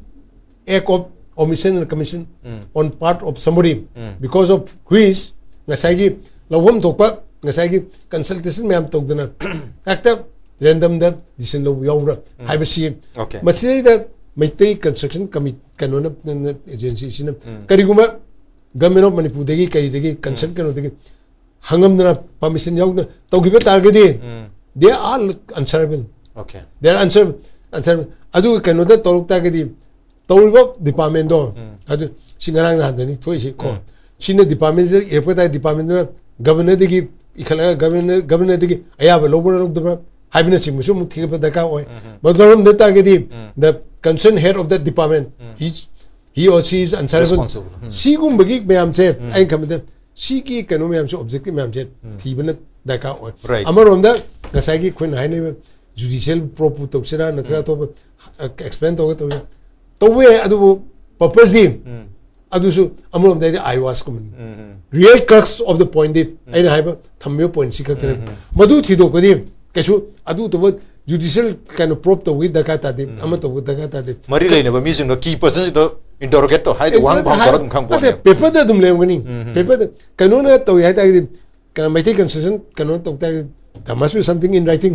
act of omission and commission on part of somebody because of which ꯉꯁꯥꯏꯒꯤ ꯂꯧꯐꯝ ꯊꯣꯛꯄ ꯉꯁꯥꯏꯒꯤ consultation ꯃꯌꯥꯝ ꯇꯧꯗꯅ ꯍꯦꯛꯇ randomꯗ decision ꯂꯧꯕ ꯌꯥꯎꯕ꯭ꯔꯥ ꯍꯥꯏꯕꯁꯤ, Okay. ꯃꯁꯤꯗꯩꯗ ꯃꯩꯇꯩ construction committee ꯀꯩꯅꯣꯅ, agencyꯁꯤꯅ ꯀꯔꯤꯒꯨꯝꯕ Government of ꯃꯅꯤꯄꯨꯔꯗꯒꯤ ꯀꯩꯗꯒꯤ concern ꯀꯩꯅꯣꯗꯒꯤ ꯍꯪꯉꯝꯗꯅ permission ꯌꯥꯎꯗꯅ ꯇꯧꯈꯤꯕ ꯇꯥꯔꯒꯗꯤ they are answerable, Okay. they are answer answerable꯫ ꯑꯗꯨꯒ ꯀꯩꯅꯣꯗ ꯇꯧꯔꯛ ꯇꯥꯔꯒꯗꯤ ꯇꯧꯔꯤꯕ departmentꯗꯣ, ꯑꯗꯨ ꯁꯤ ꯉꯔꯥꯡ ꯅꯍꯥꯟꯗꯅꯤ ꯊꯣꯛꯏꯁꯤ ꯀꯣ, ꯁꯤꯅ departmentꯁꯤꯗ ꯏꯔꯛꯄ ꯇꯥꯔꯗꯤ departmentꯗꯨꯅ governorꯗꯒꯤ ꯏꯈꯠꯂꯒ governor governorꯗꯒꯤ ꯑꯌꯥꯕ ꯂꯧꯕ꯭ꯔꯥ ꯂꯧꯗꯕ꯭ꯔꯥ ꯍꯥꯏꯕꯅꯆꯤꯡꯕꯁꯨ ꯑꯃꯨꯛ ꯊꯤꯒꯠꯄ ꯗꯔꯀꯥꯔ ꯑꯣꯏ꯫ ꯃꯗꯨ ꯂꯧꯔꯝꯗ ꯇꯥꯔꯒꯗꯤ the concerned head of that department, he he or she is answerable꯫ Responsible. ꯎꯝ. ꯁꯤꯒꯨꯝꯕꯒꯤ ꯃꯌꯥꯝꯁꯦ ꯑꯩꯅ ꯈꯟꯕꯗ ꯁꯤꯒꯤ ꯀꯩꯅꯣ ꯃꯌꯥꯝꯁꯦ, objective ꯃꯌꯥꯝꯁꯦ ꯊꯤꯕꯅ ꯗꯔꯀꯥꯔ ꯑꯣꯏ꯫ Right. ꯑꯃꯔꯣꯝꯗ ꯉꯁꯥꯏꯒꯤ ꯑꯩꯈꯣꯏꯅ ꯍꯥꯏꯅꯔꯤꯕ judicial probe ꯇꯧꯁꯤꯔꯥ ꯅꯠꯇ꯭ꯔꯒ ꯑꯇꯣꯞꯄ, ꯑ, explain ꯇꯧꯒꯦ ꯇꯧꯁꯤꯔꯥ, ꯇꯧꯕ ꯌꯥꯏ, ꯑꯗꯨꯕꯨ purposeꯗꯤ ꯑꯗꯨꯁꯨ ꯑꯃꯔꯣꯝꯗ ꯍꯥꯏꯗꯤ eyewash ꯀꯨꯝꯕꯅꯤ꯫ Real crux of the pointꯗꯤ ꯑꯩꯅ ꯍꯥꯏꯕ ꯊꯝꯃꯤꯕ pointꯁꯤ ꯈꯛꯇꯅꯦ꯫ ꯃꯗꯨ ꯊꯤꯗꯣꯛꯄꯗꯤ ꯀꯩꯁꯨ ꯑꯗꯨ ꯇꯧꯕ judicial ꯀꯩꯅꯣ probe ꯇꯧꯕꯒꯤ ꯗꯔꯀꯥꯔ ꯇꯥꯗꯦ, ꯑꯃ ꯇꯧꯕꯒꯤ ꯗꯔꯀꯥꯔ ꯇꯥꯗꯦ꯫ ꯃꯔꯤ ꯂꯩꯅꯕ ꯃꯤꯁꯤꯡꯗꯣ, key personꯁꯤꯡꯗꯣ ꯏꯟꯇꯔꯣꯒꯦꯠ ꯇꯧ ꯍꯥꯏꯗꯤ ꯋꯥꯍꯪ ꯐꯥꯎ ꯇꯧꯔꯒ ꯑꯗꯨꯝ ꯈꯪꯕ ꯅꯠꯇꯦ, ꯄꯣꯠꯅꯦꯕ꯫ ꯄꯦꯄꯔꯗ ꯑꯗꯨꯝ ꯂꯩꯔꯝꯒꯅꯤ꯫ ꯄꯦꯄꯔꯗ ꯀꯩꯅꯣꯅ ꯇꯧꯏ ꯍꯥꯏ ꯇꯥꯔꯒꯗꯤ, ꯀꯩꯅꯣ, ꯃꯩꯇꯩ ꯀꯟꯁꯇ꯭ꯔꯛꯁꯟ ꯀꯩꯅꯣ ꯇꯧ ꯇꯥꯔꯒꯗꯤ, there must be something in writing꯫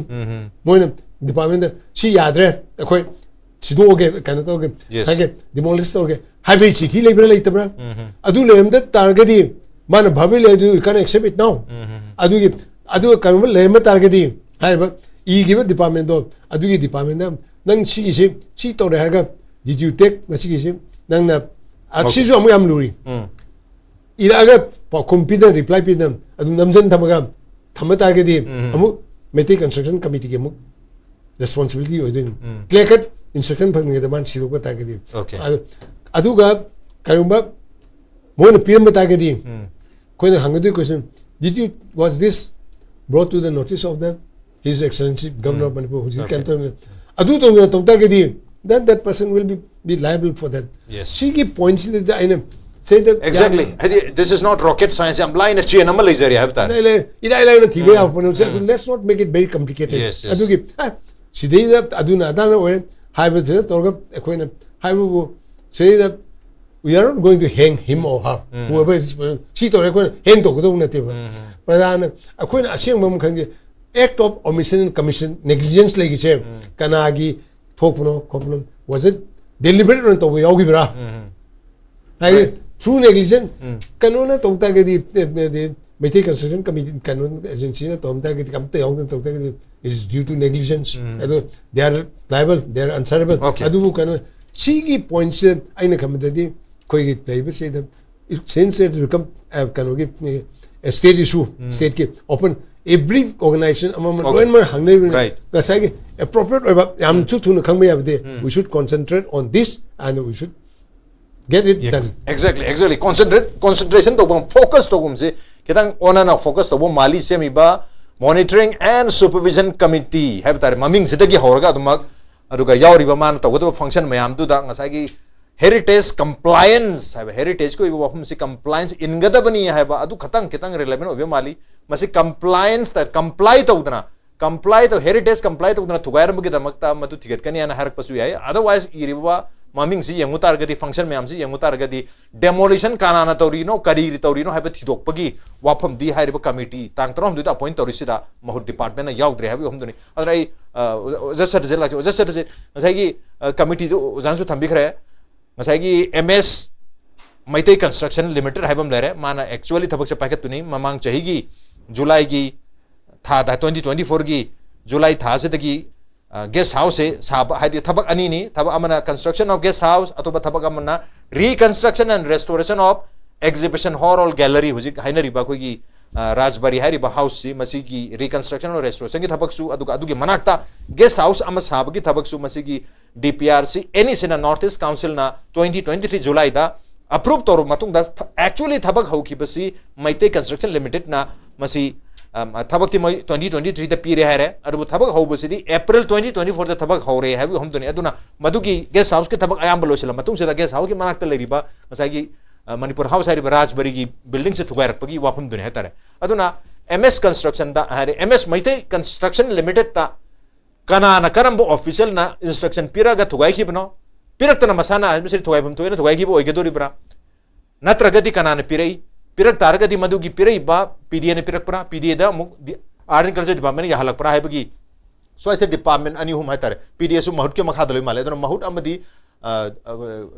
ꯃꯣꯏꯅ ꯗꯤꯄꯥꯔꯠꯃꯦꯟꯗ ꯁꯤ ꯌꯥꯗ꯭ꯔꯦ, ꯑꯩꯈꯣꯏ ꯁꯤꯗꯣꯛꯑꯒꯦ, ꯀꯩꯅꯣ ꯇꯧꯔꯒꯦ, Yes. ꯍꯥꯏꯒꯦ, ꯗꯤꯃꯣꯂꯤꯁ ꯇꯧꯔꯒꯦ ꯍꯥꯏꯕꯒꯤ ꯆꯤꯊꯤ ꯂꯩꯕ꯭ꯔꯥ ꯂꯩꯇꯕ꯭ꯔꯥ? ꯑꯗꯨ ꯂꯩꯔꯝꯗ ꯇꯥꯔꯒꯗꯤ ꯃꯥꯅ verbally ꯂꯩ ꯑꯗꯨ, "You can't accept it now"꯫ ꯑꯗꯨꯒꯤ, ꯑꯗꯨꯒ ꯀꯩꯅꯣꯝꯃ ꯂꯩꯔꯝꯕ ꯇꯥꯔꯒꯗꯤ, ꯍꯥꯏꯔꯤꯕ ꯏꯈꯤꯕ ꯗꯤꯄꯥꯔꯠꯃꯦꯟꯗꯣ, ꯑꯗꯨꯒꯤ ꯗꯤꯄꯥꯔꯠꯃꯦꯟꯗ ꯅꯪ ꯁꯤꯒꯤꯁꯤ ꯁꯤ ꯇꯧꯔꯦ ꯍꯥꯏꯔꯒ, "Did you take ꯉꯁꯤꯒꯤꯁꯤ ꯅꯪꯅ?" ꯑ, Okay. ꯁꯤꯁꯨ ꯑꯃꯨꯛ ꯌꯥꯝ ꯂꯨꯔꯤ꯫ ꯎꯝ꯫ ꯏꯔꯛꯑꯒ ꯄꯥꯎꯈꯨꯝ ꯄꯤꯗꯅ, ꯔꯤꯄ꯭ꯂꯥꯏ ꯄꯤꯗꯅ ꯑꯗꯨꯝ ꯅꯝꯁꯤꯟ ꯊꯝꯃꯒ ꯊꯝꯕ ꯇꯥꯔꯒꯗꯤ, ꯑꯃꯨꯛ ꯃꯩꯇꯩ ꯀꯟꯁꯇ꯭ꯔꯛꯁꯟ ꯀꯃꯤꯇꯤꯒꯤ ꯑꯃꯨꯛ ꯔꯦꯁꯄꯣꯟꯁꯤꯕꯤꯂꯤꯇꯤ ꯑꯣꯏꯗꯣꯏꯅꯤ꯫ ꯀ꯭ꯂꯤꯌꯥꯔ ꯀꯠ ꯏꯟꯁꯇ꯭ꯔꯛꯁꯟ ꯐꯪꯉꯦꯗ ꯃꯥꯅ ꯁꯤꯗꯣꯛꯄ ꯇꯥꯔꯒꯗꯤ꯫ Okay. ꯑꯗꯨ-, ꯑꯗꯨꯒ ꯀꯔꯤꯒꯨꯝꯕ ꯃꯣꯏꯅ ꯄꯤꯔꯝꯕ ꯇꯥꯔꯒꯗꯤ, ꯑꯩꯈꯣꯏꯅ ꯍꯪꯒꯗꯣꯏ ꯀꯣꯏꯁꯟ, "Did you, was this brought to the notice of the His Excellency Governor of Manipur?" ꯍꯧꯖꯤꯛ Okay. ꯀꯩꯅꯣ ꯇꯧꯔꯤꯕꯅꯦ꯫ ꯑꯗꯨ ꯇꯧꯗꯅ ꯇꯧ ꯇꯥꯔꯒꯗꯤ, then that person will be, be liable for that. Yes. ꯁꯤꯒꯤ ꯄꯣꯏꯟꯠꯁꯤꯗ ꯑꯩꯅ ꯁꯤꯗ Exactly. ꯍꯥꯏꯗꯤ, this is not rocket science, ꯌꯥꯝ ꯂꯥꯏꯅ ꯆꯦꯟ ꯑꯃ ꯂꯩꯖꯔꯦ ꯍꯥꯏꯕ ꯇꯥꯔꯦ꯫ ꯂꯩ, ꯂꯩ, ꯏꯔꯥꯏ ꯂꯥꯏꯅ ꯊꯤꯕ ꯌꯥꯕ ꯄꯣꯠꯅꯦ꯫ So, let's not make it very complicated. Yes, yes. ꯑꯗꯨꯒꯤ, ꯑ, ꯁꯤꯗꯩꯗ ꯑꯗꯨꯅ ꯑꯗꯥꯅ ꯑꯣꯏꯔꯦ ꯍꯥꯏꯕꯗꯨꯗ ꯇꯧꯔꯒ ꯑꯩꯈꯣꯏꯅ ꯍꯥꯏꯕꯕꯨ, ꯁꯤꯗꯩꯗ we are not going to hang him or her, whoever is, ꯁꯤ ꯇꯧꯔꯦ ꯑꯩꯈꯣꯏꯅ ꯍꯦꯡ ꯇꯧꯒꯗꯧꯕ ꯅꯠꯇꯦꯕ꯫ ꯄ꯭ꯔꯖꯥꯅ, ꯑꯩꯈꯣꯏꯅ ꯑꯁꯦꯡꯕ ꯑꯃ ꯈꯪꯒꯦ, act of omission and commission negligence ꯂꯩꯔꯤꯁꯦ ꯀꯅꯥꯒꯤ ꯊꯣꯛꯄꯅꯣ ꯈꯣꯠꯄꯅꯣ, was it deliberate ꯑꯣꯏꯅ ꯇꯧꯕ ꯌꯥꯎꯈꯤꯕ꯭ꯔꯥ? ꯍꯥꯏꯗꯤ, through negligence, ꯀꯩꯅꯣꯅ ꯇꯧ ꯇꯥꯔꯒꯗꯤ, ꯑꯦ, ꯑꯦ, ꯑꯦ, ꯃꯩꯇꯩ ꯀꯟꯁꯇ꯭ꯔꯛꯁꯟ ꯀꯃꯤꯇꯤ, ꯀꯩꯅꯣ, ꯑꯦꯖꯦꯟꯁꯤꯅ ꯇꯧꯔꯝ ꯇꯥꯔꯒꯗꯤ, ꯑꯝꯇ ꯌꯥꯎꯗꯅ ꯇꯧ ꯇꯥꯔꯒꯗꯤ, is due to negligence. ꯑꯗꯨ they are liable, they are answerable. Okay. ꯑꯗꯨꯕꯨ ꯀꯩꯅꯣ, ꯁꯤꯒꯤ ꯄꯣꯏꯟꯠꯁꯦ ꯑꯩꯅ ꯈꯟꯕꯗꯗꯤ ꯑꯩꯈꯣꯏꯒꯤ ꯂꯩꯔꯤꯕꯁꯤꯗ, since it become, ꯑ, ꯀꯩꯅꯣꯒꯤ, ꯑ, state issue, stateꯀꯤ open, every organization ꯑꯃ ꯑꯃ Okay. ꯂꯣꯏꯅꯃꯛ ꯍꯪꯅꯔꯤꯕꯅꯤ꯫ Right. ꯉꯁꯥꯏꯒꯤ appropriate ꯑꯣꯏꯕ, ꯌꯥꯝꯁꯨ ꯊꯨꯅ ꯈꯪꯕ ꯌꯥꯕꯗꯤ, we should concentrate on this and we should get it done. Exactly, exactly. Concentrate, concentration ꯇꯧꯐꯝ, focus ꯇꯧꯐꯝꯁꯦ ꯈꯤꯇꯪ ꯑꯣꯟꯅꯅ focus ꯇꯧꯕ ꯃꯥꯜꯂꯤ ꯁꯦꯝꯃꯤꯕ Monitoring and Supervision Committee ꯍꯥꯏꯕ ꯇꯥꯔꯦ, ꯃꯃꯤꯡꯁꯤꯗꯒꯤ ꯍꯧꯔꯒ ꯑꯗꯨꯃꯛ, ꯑꯗꯨꯒ ꯌꯥꯎꯔꯤꯕ ꯃꯥꯅ ꯇꯧꯒꯗꯕ function ꯃꯌꯥꯝꯗꯨꯗ ꯉꯁꯥꯏꯒꯤ heritage compliance ꯍꯥꯏꯕ, heritageꯀꯤ ꯑꯣꯏꯕ ꯋꯥꯐꯝꯁꯤ compliance ꯏꯟꯒꯗꯕꯅꯤ ꯍꯥꯏꯕ ꯑꯗꯨ ꯈꯇꯪ ꯈꯤꯇꯪ relevant ꯑꯣꯏꯕ ꯃꯥꯜꯂꯤ꯫ ꯃꯁꯤ compliance ꯇ comply ꯇꯧꯗꯅ, comply ꯇꯧ, heritage comply ꯇꯧꯗꯅ ꯊꯨꯒꯥꯏꯔꯝꯕꯒꯤꯗꯃꯛꯇ ꯃꯗꯨ ꯊꯤꯒꯠꯀꯅꯤ ꯍꯥꯏꯅ ꯍꯥꯏꯔꯛꯄꯁꯨ ꯌꯥꯏ꯫ Otherwise ꯏꯔꯤꯕ ꯃꯃꯤꯡꯁꯤ ꯌꯦꯡꯉꯨ ꯇꯥꯔꯒꯗꯤ, function ꯃꯌꯥꯝꯁꯤ ꯌꯦꯡꯉꯨ ꯇꯥꯔꯒꯗꯤ, demolition ꯀꯅꯥꯅ ꯇꯧꯔꯤꯅꯣ, ꯀꯔꯤ ꯇꯧꯔꯤꯅꯣ ꯍꯥꯏꯕ ꯊꯤꯗꯣꯛꯄꯒꯤ ꯋꯥꯐꯝꯗꯤ ꯍꯥꯏꯔꯤꯕ committee ꯇꯥꯡ ꯇꯔꯥꯍꯨꯝꯗꯣꯏꯗ appoint ꯇꯧꯔꯤꯁꯤꯗ ꯃꯍꯨꯠ departmentꯅ ꯌꯥꯎꯗ꯭ꯔꯦ ꯍꯥꯏꯕꯒꯤ ꯑꯍꯨꯝꯗꯨꯅꯤ꯫ ꯑꯗꯨꯅ ꯑꯩ, ꯑ, ꯑꯣꯖꯥ ꯁꯇ꯭ꯌꯖꯤꯠ ꯂꯥꯛꯆ-, ꯑꯣꯖꯥ ꯁꯇ꯭ꯌꯖꯤꯠ, ꯉꯁꯥꯏꯒꯤ, ꯑ, committeeꯗꯨ ꯑꯣꯖꯥꯅꯁꯨ ꯊꯝꯕꯤꯈ꯭ꯔꯦ꯫ ꯉꯁꯥꯏꯒꯤ M S Meitei Construction Limited ꯍꯥꯏꯕ ꯑꯃ ꯂꯩꯔꯦ꯫ ꯃꯥꯅ actually ꯊꯕꯛꯁꯦ ꯄꯥꯏꯈꯠꯇꯨꯅꯤ꯫ ꯃꯃꯥꯡ ꯆꯍꯤꯒꯤ Julyꯒꯤ ꯊꯥꯗ, twenty twenty fourꯒꯤ July ꯊꯥꯁꯤꯗꯒꯤ, ꯑ, guest houseꯁꯦ ꯁꯥꯕ, ꯍꯥꯏꯗꯤ ꯊꯕꯛ ꯑꯅꯤꯅꯤ꯫ ꯊꯕꯛ ꯑꯃꯅ construction of guest house, ꯑꯇꯣꯞꯄ ꯊꯕꯛ ꯑꯃꯅ reconstruction and restoration of exhibition hall or gallery, ꯍꯧꯖꯤꯛ ꯍꯥꯏꯅꯔꯤꯕ ꯑꯩꯈꯣꯏꯒꯤ, ꯑ, ꯔꯥꯖꯕꯥꯔꯤ ꯍꯥꯏꯔꯤꯕ houseꯁꯤ, ꯃꯁꯤꯒꯤ reconstruction or restorationꯒꯤ ꯊꯕꯛꯁꯨ, ꯑꯗꯨꯒ ꯑꯗꯨꯒꯤ ꯃꯅꯥꯛꯇ guest house ꯑꯃ ꯁꯥꯕꯒꯤ ꯊꯕꯛꯁꯨ, ꯃꯁꯤꯒꯤ DPRꯁꯤ NECꯅ, North East Councilꯅ twenty twenty three Julyꯗ approve ꯇꯧꯔꯕ ꯃꯇꯨꯡꯗ, th-, actually ꯊꯕꯛ ꯍꯧꯈꯤꯕꯁꯤ ꯃꯩꯇꯩ Construction Limitedꯅ ꯃꯁꯤ, ꯑꯝ, ꯊꯕꯛꯇꯤ ꯃꯣꯏ twenty twenty threeꯗ ꯄꯤꯔꯦ ꯍꯥꯏꯔꯦ, ꯑꯗꯨꯕꯨ ꯊꯕꯛ ꯍꯧꯕꯁꯤꯗꯤ April twenty twenty fourꯗ ꯊꯕꯛ ꯍꯧꯔꯦ ꯍꯥꯏꯕꯒꯤ ꯑꯍꯨꯝꯗꯨꯅꯤ꯫ ꯑꯗꯨꯅ ꯃꯗꯨꯒꯤ guest houseꯀꯤ ꯊꯕꯛ ꯑꯌꯥꯝꯕ ꯂꯣꯏꯁꯤꯜꯂ ꯃꯇꯨꯡꯁꯤꯗ, guest houseꯀꯤ ꯃꯅꯥꯛꯇ ꯂꯩꯔꯤꯕ ꯉꯁꯥꯏꯒꯤ, ꯑ, Manipur House ꯍꯥꯏꯔꯤꯕ ꯔꯥꯖꯕꯥꯔꯤꯒꯤ buildingꯁꯦ ꯊꯨꯒꯥꯏꯔꯛꯄꯒꯤ ꯋꯥꯐꯝꯗꯨꯅꯤ ꯍꯥꯏꯇꯥꯔꯦ꯫ ꯑꯗꯨꯅ M S Constructionꯗ ꯍꯥꯏꯔꯦ, M S ꯃꯩꯇꯩ Construction Limitedꯇ ꯀꯅꯥꯅ, ꯀꯔꯝꯕ officialꯅ instruction ꯄꯤꯔꯒ ꯊꯨꯒꯥꯏꯈꯤꯕꯅꯣ? ꯄꯤꯔꯛꯇꯅ ꯃꯁꯥꯅ ꯃꯁꯤ ꯊꯨꯒꯥꯏꯐꯝ ꯊꯣꯛꯑꯦꯅ ꯊꯨꯒꯥꯏꯈꯤꯕ ꯑꯣꯏꯒꯗꯣꯔꯤꯕ꯭ꯔꯥ? ꯅꯠꯇ꯭ꯔꯒꯗꯤ ꯀꯅꯥꯅ ꯄꯤꯔꯛꯏ? ꯄꯤꯔꯛ ꯇꯥꯔꯒꯗꯤ ꯃꯗꯨꯒꯤ ꯄꯤꯔꯛꯏꯕ PDAꯅ ꯄꯤꯔꯛꯄ꯭ꯔꯥ? PDAꯗ ꯑꯃꯨꯛ ꯗꯤ-, Art and Culture Departmentꯅ ꯌꯥꯍꯜꯂꯛꯄ꯭ꯔꯥ ꯍꯥꯏꯕꯒꯤ ꯁ꯭ꯋꯥꯏꯁꯦ department ꯑꯅꯤ ꯑꯍꯨꯝ ꯍꯥꯏꯇꯥꯔꯦ꯫ PDAꯁꯨ ꯃꯍꯨꯠꯀꯤ ꯃꯈꯥꯗ ꯂꯣꯏ ꯃꯥꯜꯂꯦ꯫ ꯑꯗꯨꯅ ꯃꯍꯨꯠ ꯑꯃꯗꯤ, ꯑ, ꯑ,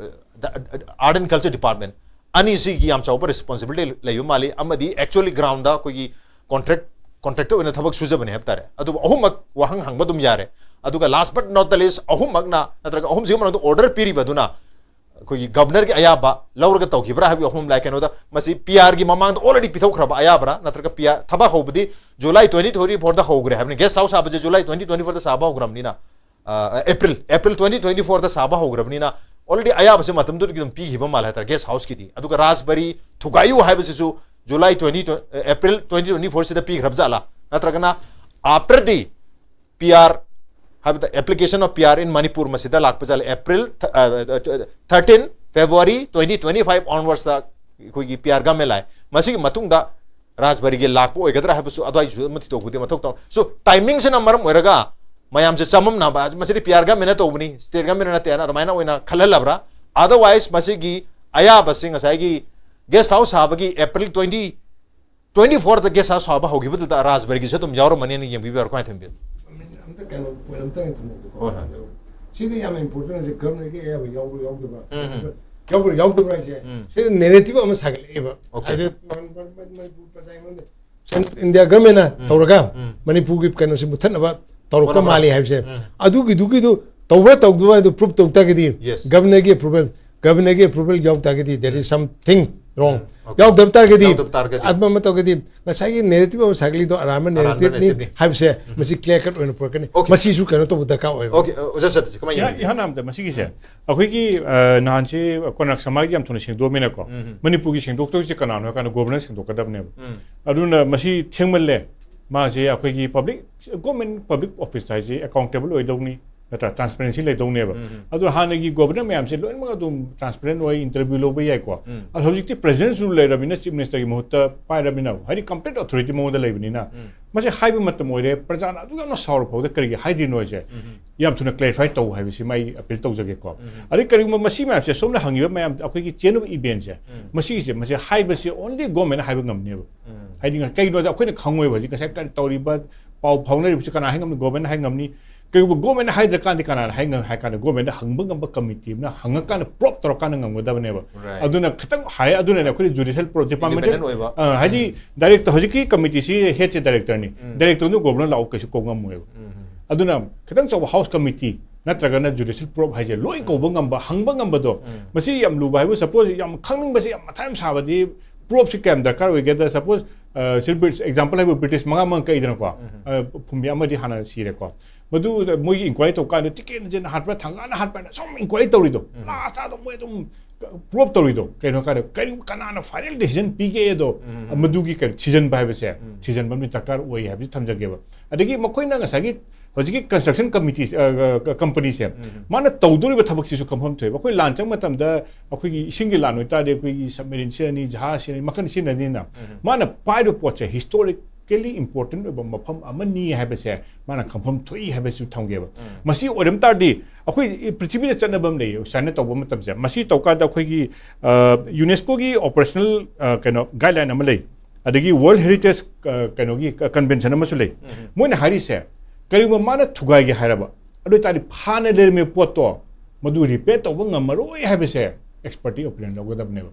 ꯑ, Art and Culture Department ꯑꯅꯤꯁꯤꯒꯤ ꯌꯥꯝ ꯆꯥꯎꯕ responsibility ꯂꯩꯕ ꯃꯥꯜꯂꯤ꯫ ꯑꯃꯗꯤ actually groundꯗ ꯑꯩꯈꯣꯏꯒꯤ contract, contractor ꯑꯣꯏꯅ ꯊꯕꯛ ꯁꯨꯖꯕꯅꯦ ꯍꯥꯏꯕ ꯇꯥꯔꯦ꯫ ꯑꯗꯨꯕꯨ ꯑꯍꯨꯝꯃꯛ ꯋꯥꯍꯪ ꯍꯪꯕ ꯑꯗꯨꯝ ꯌꯥꯔꯦ꯫ ꯑꯗꯨꯒ last but not the least, ꯑꯍꯨꯝꯃꯛꯅ ꯅꯠꯇ꯭ꯔꯒ ꯑꯍꯨꯝꯁꯤꯒꯤ ꯃꯅꯨꯡꯗ order ꯄꯤꯔꯤꯕ ꯑꯗꯨꯅ ꯑꯩꯈꯣꯏꯒꯤ governorꯒꯤ ꯑꯌꯥꯕ ꯂꯧꯔꯒ ꯇꯧꯈꯤꯕ꯭ꯔꯥ ꯍꯥꯏꯕꯒꯤ ꯋꯥꯐꯝ ꯂꯥꯛꯑꯦ꯫ ꯀꯩꯅꯣꯗ ꯃꯁꯤ PRꯒꯤ ꯃꯃꯥꯡꯗ already ꯄꯤꯊꯣꯛꯈ꯭ꯔꯕ ꯑꯌꯥꯕ꯭ꯔꯥ, ꯅꯠꯇ꯭ꯔꯒ PR ꯊꯕꯛ ꯍꯧꯕꯗꯤ July twenty twenty fourꯗ ꯍꯧꯈ꯭ꯔꯦ ꯍꯥꯏꯕꯅꯤ꯫ Guest house ꯁꯥꯕꯁꯦ July twenty twenty fourꯗ ꯁꯥꯕ ꯍꯧꯈ꯭ꯔꯕꯅꯤꯅ, ꯑ, April, April twenty twenty fourꯗ ꯁꯥꯕ ꯍꯧꯈ꯭ꯔꯕꯅꯤꯅ already ꯑꯌꯥꯕꯁꯦ ꯃꯇꯝꯗꯨꯗꯒꯤ ꯑꯗꯨꯝ ꯄꯤꯈꯤꯕ ꯃꯥꯜꯂꯦ ꯍꯥꯏꯇꯥꯔꯦ꯫ Guest houseꯀꯤꯗꯤ, ꯑꯗꯨꯒ ꯔꯥꯖꯕꯥꯔꯤ ꯊꯨꯒꯥꯏꯌꯨ ꯍꯥꯏꯕꯁꯤꯁꯨ July twenty, April twenty twenty fourꯁꯤꯗ ꯄꯤꯈ꯭ꯔꯕ ꯖꯥꯠꯂꯥ, ꯅꯠꯇ꯭ꯔꯒꯅ after the PR ꯍꯥꯏꯕꯗ application of PR in Manipur ꯃꯁꯤꯗ ꯂꯥꯛꯄ ꯖꯥꯠꯂꯥ? April th-, ꯑ, thirteen February twenty twenty five onwardsꯇ ꯑꯩꯈꯣꯏꯒꯤ PR government ꯂꯥꯛꯑꯦ꯫ ꯃꯁꯤꯒꯤ ꯃꯇꯨꯡꯗ ꯔꯥꯖꯕꯥꯔꯤꯒꯤ ꯂꯥꯛꯄ ꯑꯣꯏꯒꯗ꯭ꯔꯥ ꯍꯥꯏꯕꯁꯨ ꯑꯗꯨꯋꯥꯏꯁꯨ ꯑꯃ ꯊꯤꯗꯣꯛꯄꯗꯤ ꯃꯊꯧ ꯇꯧ꯫ So timingꯁꯤꯅ ꯃꯔꯝ ꯑꯣꯏꯔꯒ ꯃꯌꯥꯝꯁꯦ ꯆꯃꯝꯅꯕ, ꯃꯁꯤꯗꯤ ꯄꯤ ꯑꯥꯔ ꯒꯃꯦꯟꯅ ꯇꯧꯕꯅꯤ, ꯁ꯭ꯇꯦꯠ ꯒꯃꯦꯟꯅ ꯅꯠꯇꯦꯅ ꯑꯗꯨꯃꯥꯏꯅ ꯑꯣꯏꯅ ꯈꯜꯍꯜꯂꯕ꯭ꯔꯥ? ꯑꯗꯔꯋꯥꯏꯁ ꯃꯁꯤꯒꯤ ꯑꯌꯥꯕꯁꯤ ꯉꯁꯥꯏꯒꯤ ꯒꯦꯁ ꯍꯥꯎꯁ ꯁꯥꯕꯒꯤ ꯑꯦꯄ꯭ꯔꯤꯜ ꯇ꯭ꯋꯦꯟꯇꯤ ꯇ꯭ꯋꯦꯟꯇꯤ ꯐꯣꯔꯗ ꯒꯦꯁ ꯍꯥꯎꯁ ꯁꯥꯕ ꯍꯧꯈꯤꯕꯗꯨꯗ ꯔꯥꯖꯕꯔꯤꯒꯤꯁꯨ ꯑꯗꯨꯝ ꯌꯥꯎꯔꯝꯃꯅꯤꯅ ꯌꯦꯡꯕꯤꯕ ꯌꯥꯔꯣ? ꯀꯃꯥꯏꯅ ꯊꯝꯕꯤꯌꯨ? ꯑꯝꯇ ꯀꯩꯅꯣ ꯄꯣꯏꯟ ꯑꯝꯇ ꯊꯝꯃꯛꯀꯦꯀꯣ꯫ ꯍꯣꯏ, ꯍꯣꯏ꯫ ꯑꯗꯣ ꯁꯤꯗ ꯌꯥꯝꯅ ꯏꯝꯄꯣꯔꯇꯦꯟ ꯑꯣꯏꯁꯦ ꯒꯚꯔꯅꯔꯒꯤ ꯑꯌꯥꯕ ꯌꯥꯎꯕ ꯌꯥꯎꯗꯕ, ꯎꯝ, ꯎꯝ꯫ ꯌꯥꯎꯕ꯭ꯔꯥ ꯌꯥꯎꯗꯕ꯭ꯔꯥ ꯍꯥꯏꯁꯦ ꯎꯝ꯫ ꯁꯤꯗ ꯅꯦꯔꯦꯇꯤꯚ ꯑꯃ ꯁꯥꯒꯠꯂꯛꯑꯦꯕ꯫ ꯑꯣꯀꯦ꯫ ꯍꯥꯏꯗꯤ ꯃꯅꯤꯄꯨꯔ ꯄ꯭ꯔꯖꯥ ꯑꯩꯉꯣꯟꯗ ꯁꯦꯟꯇ꯭ꯔꯦꯜ ꯏꯟꯗꯤꯌꯥ ꯒꯚꯔꯟꯃꯦꯟꯅ ꯇꯧꯔꯒ ꯎꯝ꯫ ꯃꯅꯤꯄꯨꯔꯒꯤ ꯀꯩꯅꯣꯁꯦ ꯃꯨꯠꯊꯠꯅꯕ ꯇꯧꯔꯛꯄ ꯍꯣꯠꯅꯕ꯫ ꯃꯥꯜꯂꯤ ꯍꯥꯏꯕꯁꯦ꯫ ꯎꯝ꯫ ꯑꯗꯨꯒꯤꯗꯨꯒꯤꯗꯨ ꯇꯧꯕ꯭ꯔꯥ ꯇꯧꯗꯕ꯭ꯔꯥ ꯍꯥꯏꯗꯨ ꯄ꯭ꯔꯨꯞ ꯇꯧ ꯇꯥꯔꯒꯗꯤ, Yes. ꯒꯚꯔꯅꯔꯒꯤ ꯑꯦꯄ꯭ꯔꯨꯚꯦꯜ, ꯒꯚꯔꯅꯔꯒꯤ ꯑꯦꯄ꯭ꯔꯨꯚꯦꯜ ꯌꯥꯎ ꯇꯥꯔꯒꯗꯤ there is something wrong. Um, okay. ꯌꯥꯎꯗꯕ ꯇꯥꯔꯒꯗꯤ, ꯌꯥꯎꯗꯕ ꯇꯥꯔꯒꯗꯤ꯫ ꯑꯗꯨ ꯑꯃ ꯇꯧꯔꯒꯗꯤ ꯉꯁꯥꯏꯒꯤ ꯅꯦꯔꯦꯇꯤꯚ ꯑꯃ ꯁꯥꯒꯠꯂꯤꯗꯣ ꯑꯔꯥꯟꯕ ꯑꯔꯥꯟꯕ ꯅꯦꯔꯦꯇꯤꯚꯅꯤ ꯅꯦꯔꯦꯇꯤꯚꯅꯤ꯫ ꯍꯥꯏꯕꯁꯦ ꯃꯁꯤ ꯀ꯭ꯂꯤꯌꯥꯔ ꯀꯠ ꯑꯣꯏꯅ ꯄꯨꯔꯛꯀꯅꯤ꯫ Okay. ꯃꯁꯤꯁꯨ ꯀꯩꯅꯣ ꯇꯧꯕ ꯗꯔꯀꯥꯔ ꯑꯣꯏꯕ꯫ ꯑꯣꯀꯦ, ꯑꯣꯖꯥ ꯁꯇꯤꯁ, ꯀꯃꯥꯏꯅ ꯏꯍꯥꯟ ꯌꯦꯡꯕꯤꯒꯦ? ꯏꯍꯥꯟ ꯍꯥꯟꯕꯗ ꯃꯁꯤꯒꯤꯁꯦ ꯑꯩꯈꯣꯏꯒꯤ ꯑ, ꯅꯍꯥꯟꯁꯤ ꯀꯣꯅꯥꯔꯛ ꯁꯃꯥꯏꯒꯤ ꯌꯥꯝ ꯊꯨꯅ ꯁꯦꯡꯗꯣꯛꯑꯝꯃꯤꯅꯀꯣ꯫ ꯎꯝ꯫ ꯃꯅꯤꯄꯨꯔꯒꯤ ꯁꯦꯡꯗꯣꯛꯇꯣꯏꯁꯦ ꯀꯅꯥꯅꯣ ꯍꯥꯏ ꯀꯥꯟꯗ ꯒꯣꯕꯔꯅꯔ ꯁꯦꯡꯗꯣꯛꯀꯗꯕꯅꯦꯕ꯫ ꯎꯝ꯫ ꯑꯗꯨꯅ ꯃꯁꯤ ꯊꯦꯡꯃꯜꯂꯦ꯫ ꯃꯥꯁꯦ ꯑꯩꯈꯣꯏꯒꯤ ꯄꯕ꯭ꯂꯤꯛ, ꯒꯣꯔꯃꯦꯟ ꯄꯕ꯭ꯂꯤꯛ ꯑꯣꯐꯤꯁ ꯍꯥꯏꯁꯦ ꯑꯦꯀꯥꯎꯟꯇꯦꯕꯜ ꯑꯣꯏꯗꯧꯅꯤ, ꯅꯠꯇ꯭ꯔꯥ? ꯇ꯭ꯔꯥꯟꯁꯄꯦꯔꯦꯟꯁꯤ ꯂꯩꯗꯧꯅꯦꯕ꯫ ꯎꯝ꯫ ꯑꯗꯣ ꯍꯥꯟꯅꯒꯤ ꯒꯣꯕꯔꯅꯔ ꯃꯌꯥꯝꯁꯦ ꯂꯣꯏꯅꯃꯛ ꯑꯗꯨꯝ ꯇ꯭ꯔꯥꯟꯁꯄꯦꯔꯦꯟ ꯑꯣꯏ, ꯏꯟꯇꯔꯚ꯭ꯌꯨ ꯂꯧꯕ ꯌꯥꯏꯀꯣ꯫ ꯎꯝ꯫ ꯑꯗꯣ ꯍꯧꯖꯤꯛꯇꯤ ꯄ꯭ꯔꯦꯖꯤꯗꯦꯟꯁ ꯔꯨꯜ ꯂꯩꯔꯕꯅꯤꯅ, ꯆꯤꯐ ꯃꯤꯅꯤꯁꯇꯔꯒꯤ ꯃꯍꯨꯠꯇ ꯄꯥꯏꯔꯕꯅꯤꯅ, ꯍꯥꯏꯗꯤ ꯀꯝꯄ꯭ꯂꯤꯠ ꯑꯣꯊꯣꯔꯤꯇꯤ ꯃꯉꯣꯟꯗ ꯂꯩꯕꯅꯤꯅ, ꯎꯝ꯫ ꯃꯁꯤ ꯍꯥꯏꯕ ꯃꯇꯝ ꯑꯣꯏꯔꯦ꯫ ꯄ꯭ꯔꯖꯥꯅ ꯑꯗꯨꯛ ꯌꯥꯝꯅ ꯁꯥꯎꯔ ꯐꯥꯎꯗ ꯀꯔꯤꯒꯤ ꯍꯥꯏꯗ꯭ꯔꯤꯅꯣ ꯍꯥꯏꯁꯦ ꯎꯝ꯫ ꯌꯥꯝ ꯊꯨꯅ ꯀ꯭ꯂꯦꯔꯤꯐꯥꯏ ꯇꯧ ꯍꯥꯏꯕꯁꯤ ꯑꯩ ꯑꯄꯤꯜ ꯇꯧꯖꯒꯦꯀꯣ꯫ ꯎꯝ꯫ ꯑꯗꯩ ꯀꯔꯤꯒꯨꯝꯕ ꯃꯁꯤ ꯃꯌꯥꯝꯁꯦ ꯁꯣꯝꯅ ꯍꯪꯉꯤꯕ ꯃꯌꯥꯝ ꯑꯩꯈꯣꯏꯒꯤ ꯆꯦꯟ ꯑꯣꯐ ꯏꯚꯦꯟꯁꯦ, ꯎꯝ꯫ ꯃꯁꯤꯒꯤꯁꯦ, ꯃꯁꯤ ꯍꯥꯏꯕꯁꯤ ꯑꯣꯟꯂꯤ ꯒꯣꯔꯃꯦꯟꯅ ꯍꯥꯏꯕ ꯉꯝꯅꯦꯕ꯫ ꯎꯝ꯫ ꯍꯥꯏꯗꯤ ꯀꯩꯒꯤꯅꯣꯗ ꯑꯩꯈꯣꯏꯅ ꯈꯪꯉꯣꯏꯕ ꯍꯧꯖꯤꯛ ꯉꯁꯥꯏ ꯀꯔꯤ ꯇꯧꯔꯤꯕ, ꯄꯥꯎ ꯐꯥꯎꯅꯔꯤꯕꯁꯤ ꯀꯅꯥ ꯍꯥꯏ ꯉꯝꯅꯤ? ꯒꯣꯔꯃꯦꯟꯅ ꯍꯥꯏ ꯉꯝꯅꯤ꯫ ꯀꯩꯒꯨꯝꯕ ꯒꯣꯔꯃꯦꯟꯅ ꯍꯥꯏꯗ꯭ꯔꯀꯥꯟꯗꯤ ꯀꯅꯥꯅ ꯍꯥꯏ ꯉꯝ-, ꯍꯥꯏ ꯀꯥꯟꯗ ꯒꯣꯔꯃꯦꯟꯗ ꯍꯪꯕ ꯉꯝꯕ ꯀꯃꯤꯇꯤ ꯑꯃꯅ ꯍꯪꯉꯀꯥꯟꯗ ꯄ꯭ꯔꯣꯞ ꯇꯧꯔꯀꯥꯟꯗ ꯉꯝꯒꯗꯕꯅꯦꯕ꯫ Right. ꯑꯗꯨꯅ ꯈꯤꯇꯪ ꯍꯥꯏ, ꯑꯗꯨꯅꯅꯦ ꯑꯩꯈꯣꯏꯅ ꯖꯨꯗꯤꯁꯤꯌꯦꯜ ꯄ꯭ꯔꯣ-, ꯗꯤꯄꯥꯔꯠꯃꯦꯟ, Independent ꯑꯣꯏꯕ꯫ ꯑ, ꯍꯥꯏꯗꯤ ꯗꯥꯏꯔꯦꯛꯇꯔ, ꯍꯧꯖꯤꯛꯀꯤ ꯀꯃꯤꯇꯤꯁꯤ ꯍꯦꯗꯁꯦ ꯗꯥꯏꯔꯦꯛꯇꯔꯅꯤ꯫ ꯎꯝ꯫ ꯗꯥꯏꯔꯦꯛꯇꯔꯗꯨ ꯒꯣꯕꯔꯅꯔ ꯂꯥꯛꯑꯣ ꯀꯩꯁꯨ ꯀꯧ ꯉꯝꯃꯣꯏꯕ꯫ ꯎꯝ꯫ ꯑꯗꯨꯅ ꯈꯤꯇꯪ ꯆꯥꯎꯕ ꯍꯥꯎꯁ ꯀꯃꯤꯇꯤ ꯅꯠꯇ꯭ꯔꯒꯅ ꯖꯨꯗꯤꯁꯤꯌꯦꯜ ꯄ꯭ꯔꯣꯞ ꯍꯥꯏꯁꯦ ꯂꯣꯏ ꯀꯧꯕ ꯉꯝꯕ, ꯍꯪꯕ ꯉꯝꯕꯗꯣ, ꯎꯝ꯫ ꯃꯁꯤ ꯌꯥꯝ ꯂꯨꯕ ꯍꯥꯏꯕꯨ, ꯁꯄꯣꯁ ꯌꯥꯝ ꯈꯪꯅꯤꯡꯕꯁꯦ, ꯌꯥꯝ ꯃꯊꯥ ꯌꯥꯝ ꯁꯥꯕꯗꯤ ꯄ꯭ꯔꯣꯞꯁꯤ ꯀꯌꯥꯝ ꯗꯔꯀꯥꯔ ꯑꯣꯏꯒꯦꯗ? ꯁꯄꯣꯁ, ꯑ, ꯁꯤ ꯕ꯭ꯔꯤꯇꯤꯁ, ꯑꯦꯛꯖꯥꯝꯄꯜ ꯍꯥꯏꯕꯨ ꯕ꯭ꯔꯤꯇꯤꯁ ꯃꯉꯥ ꯃꯉꯥ ꯀꯛꯏꯗꯅꯀꯣ꯫ ꯎꯝ꯫ ꯑ, ꯐꯨꯝꯕꯤ ꯑꯃꯗꯤ ꯍꯥꯟꯅ ꯁꯤꯔꯦꯀꯣ꯫ ꯃꯗꯨꯗ ꯃꯣꯏꯒꯤ ꯏꯟꯀ꯭ꯋꯥꯏꯔꯤ ꯇꯧ ꯀꯥꯟꯗ ꯇꯤꯀꯦꯠꯅ ꯍꯥꯠꯄ꯭ꯔꯥ, ꯊꯥꯡꯒꯥꯜꯅ ꯍꯥꯠꯄ꯭ꯔꯥ ꯍꯥꯏꯅ ꯁꯨꯝ ꯏꯟꯀ꯭ꯋꯥꯏꯔꯤ ꯇꯧꯔꯤꯗꯣ꯫ ꯎꯝ꯫ ꯂꯥꯁꯇ ꯑꯗꯨꯝ ꯃꯣꯏ ꯑꯗꯨꯝ ꯄ꯭ꯔꯣꯞ ꯇꯧꯔꯤꯗꯣ꯫ ꯀꯩꯅꯣ ꯍꯥꯏ ꯀꯥꯟꯗ ꯀꯔꯤ, ꯀꯅꯥꯅ ꯐꯥꯏꯅꯦꯜ ꯗꯤꯁꯤꯖꯟ ꯄꯤꯒꯦꯗꯣ, ꯎꯝ꯫ ꯃꯗꯨꯒꯤ ꯀꯩꯅꯣ ꯊꯤꯖꯤꯟꯕ ꯍꯥꯏꯕꯁꯦ, ꯎꯝ꯫ ꯊꯤꯖꯤꯟꯕ ꯑꯃꯗꯤ ꯗꯔꯀꯥꯔ ꯑꯣꯏ ꯍꯥꯏꯕꯁꯤ ꯊꯝꯖꯒꯦꯕ꯫ ꯑꯗꯒꯤ ꯃꯈꯣꯏꯅ ꯉꯁꯥꯏꯒꯤ ꯍꯧꯖꯤꯛꯀꯤ ꯀꯟꯁꯇ꯭ꯔꯛꯁꯟ ꯀꯃꯤꯇꯤ, ꯀꯝꯄꯅꯤꯁꯦ, ꯎꯝ꯫ ꯃꯥꯅ ꯇꯧꯗꯣꯔꯤꯕ ꯊꯕꯛꯁꯤꯁꯨ ꯈꯪꯐꯝ ꯊꯣꯛꯑꯦꯕ꯫ ꯑꯩꯈꯣꯏ ꯂꯥꯟ ꯆꯪꯕ ꯃꯇꯝꯗ ꯑꯩꯈꯣꯏꯒꯤ ꯏꯁꯤꯡꯒꯤ ꯂꯥꯟ ꯑꯣꯏꯇꯥꯔꯗꯤ ꯑꯩꯈꯣꯏꯒꯤ ꯁꯕꯃꯦꯔꯤꯟ ꯁꯤꯖꯤꯟꯅꯅꯤ, ꯖꯍꯥꯖ ꯁꯤꯖꯤꯟꯅꯅꯤ, ꯃꯈꯜ ꯁꯤꯖꯤꯟꯅꯅꯤꯅ꯫ ꯎꯝ꯫ ꯃꯥꯅ ꯄꯥꯏꯔꯤꯕ ꯄꯣꯠꯁꯦ ꯍꯤꯁꯇꯣꯔꯤꯛ ꯀ꯭ꯔꯤꯇꯤꯀꯦꯜꯂꯤ ꯏꯝꯄꯣꯔꯇꯦꯟ ꯑꯣꯏꯕ ꯃꯐꯝ ꯑꯃꯅꯤ ꯍꯥꯏꯕꯁꯦ ꯃꯥꯅ ꯈꯪꯐꯝ ꯊꯣꯛꯏ ꯍꯥꯏꯕꯁꯨ ꯊꯝꯒꯦꯕ꯫ ꯃꯁꯤ ꯑꯣꯏꯔꯝ ꯇꯥꯔꯗꯤ ꯑꯩꯈꯣꯏ ꯄ꯭ꯔꯤꯊꯤꯕꯤꯗ ꯆꯠꯅꯕ ꯑꯃ ꯂꯩꯌꯦ, ꯁꯨꯃꯥꯏꯅ ꯇꯧꯕ ꯃꯇꯝꯁꯦ꯫ ꯃꯁꯤ ꯇꯧꯀꯥꯟꯗ ꯑꯩꯈꯣꯏꯒꯤ ꯌꯨꯅꯦꯁꯀꯣꯒꯤ ꯑꯣꯄꯔꯦꯁꯅꯦꯜ ꯀꯩꯅꯣ ꯒꯥꯏꯗꯂꯥꯏꯟ ꯑꯃ ꯂꯩ, ꯑꯗꯒꯤ ꯋꯥꯔꯜ ꯍꯦꯔꯤꯇꯦꯖ ꯀꯩꯅꯣꯒꯤ ꯀꯟꯚꯦꯟꯁꯟ ꯑꯃꯁꯨ ꯂꯩ꯫ ꯃꯣꯏꯅ ꯍꯥꯏꯔꯤꯁꯦ, ꯀꯔꯤꯒꯨꯝꯕ ꯃꯥꯅ ꯊꯨꯒꯥꯏꯒꯦ ꯍꯥꯏꯔꯕ, ꯑꯗꯨ ꯑꯣꯏꯇꯥꯔꯗꯤ ꯐꯥꯅ ꯂꯩꯔꯝꯃꯤꯕ ꯄꯣꯠꯇꯣ ꯃꯗꯨ ꯔꯤꯄꯦꯌꯔ ꯇꯧꯕ ꯉꯝꯃꯔꯣꯏ ꯍꯥꯏꯕꯁꯦ ꯑꯦꯛꯁꯄꯔꯠꯀꯤ ꯑꯣꯄꯤꯅꯤꯌꯟ ꯂꯧꯒꯗꯕꯅꯦꯕ꯫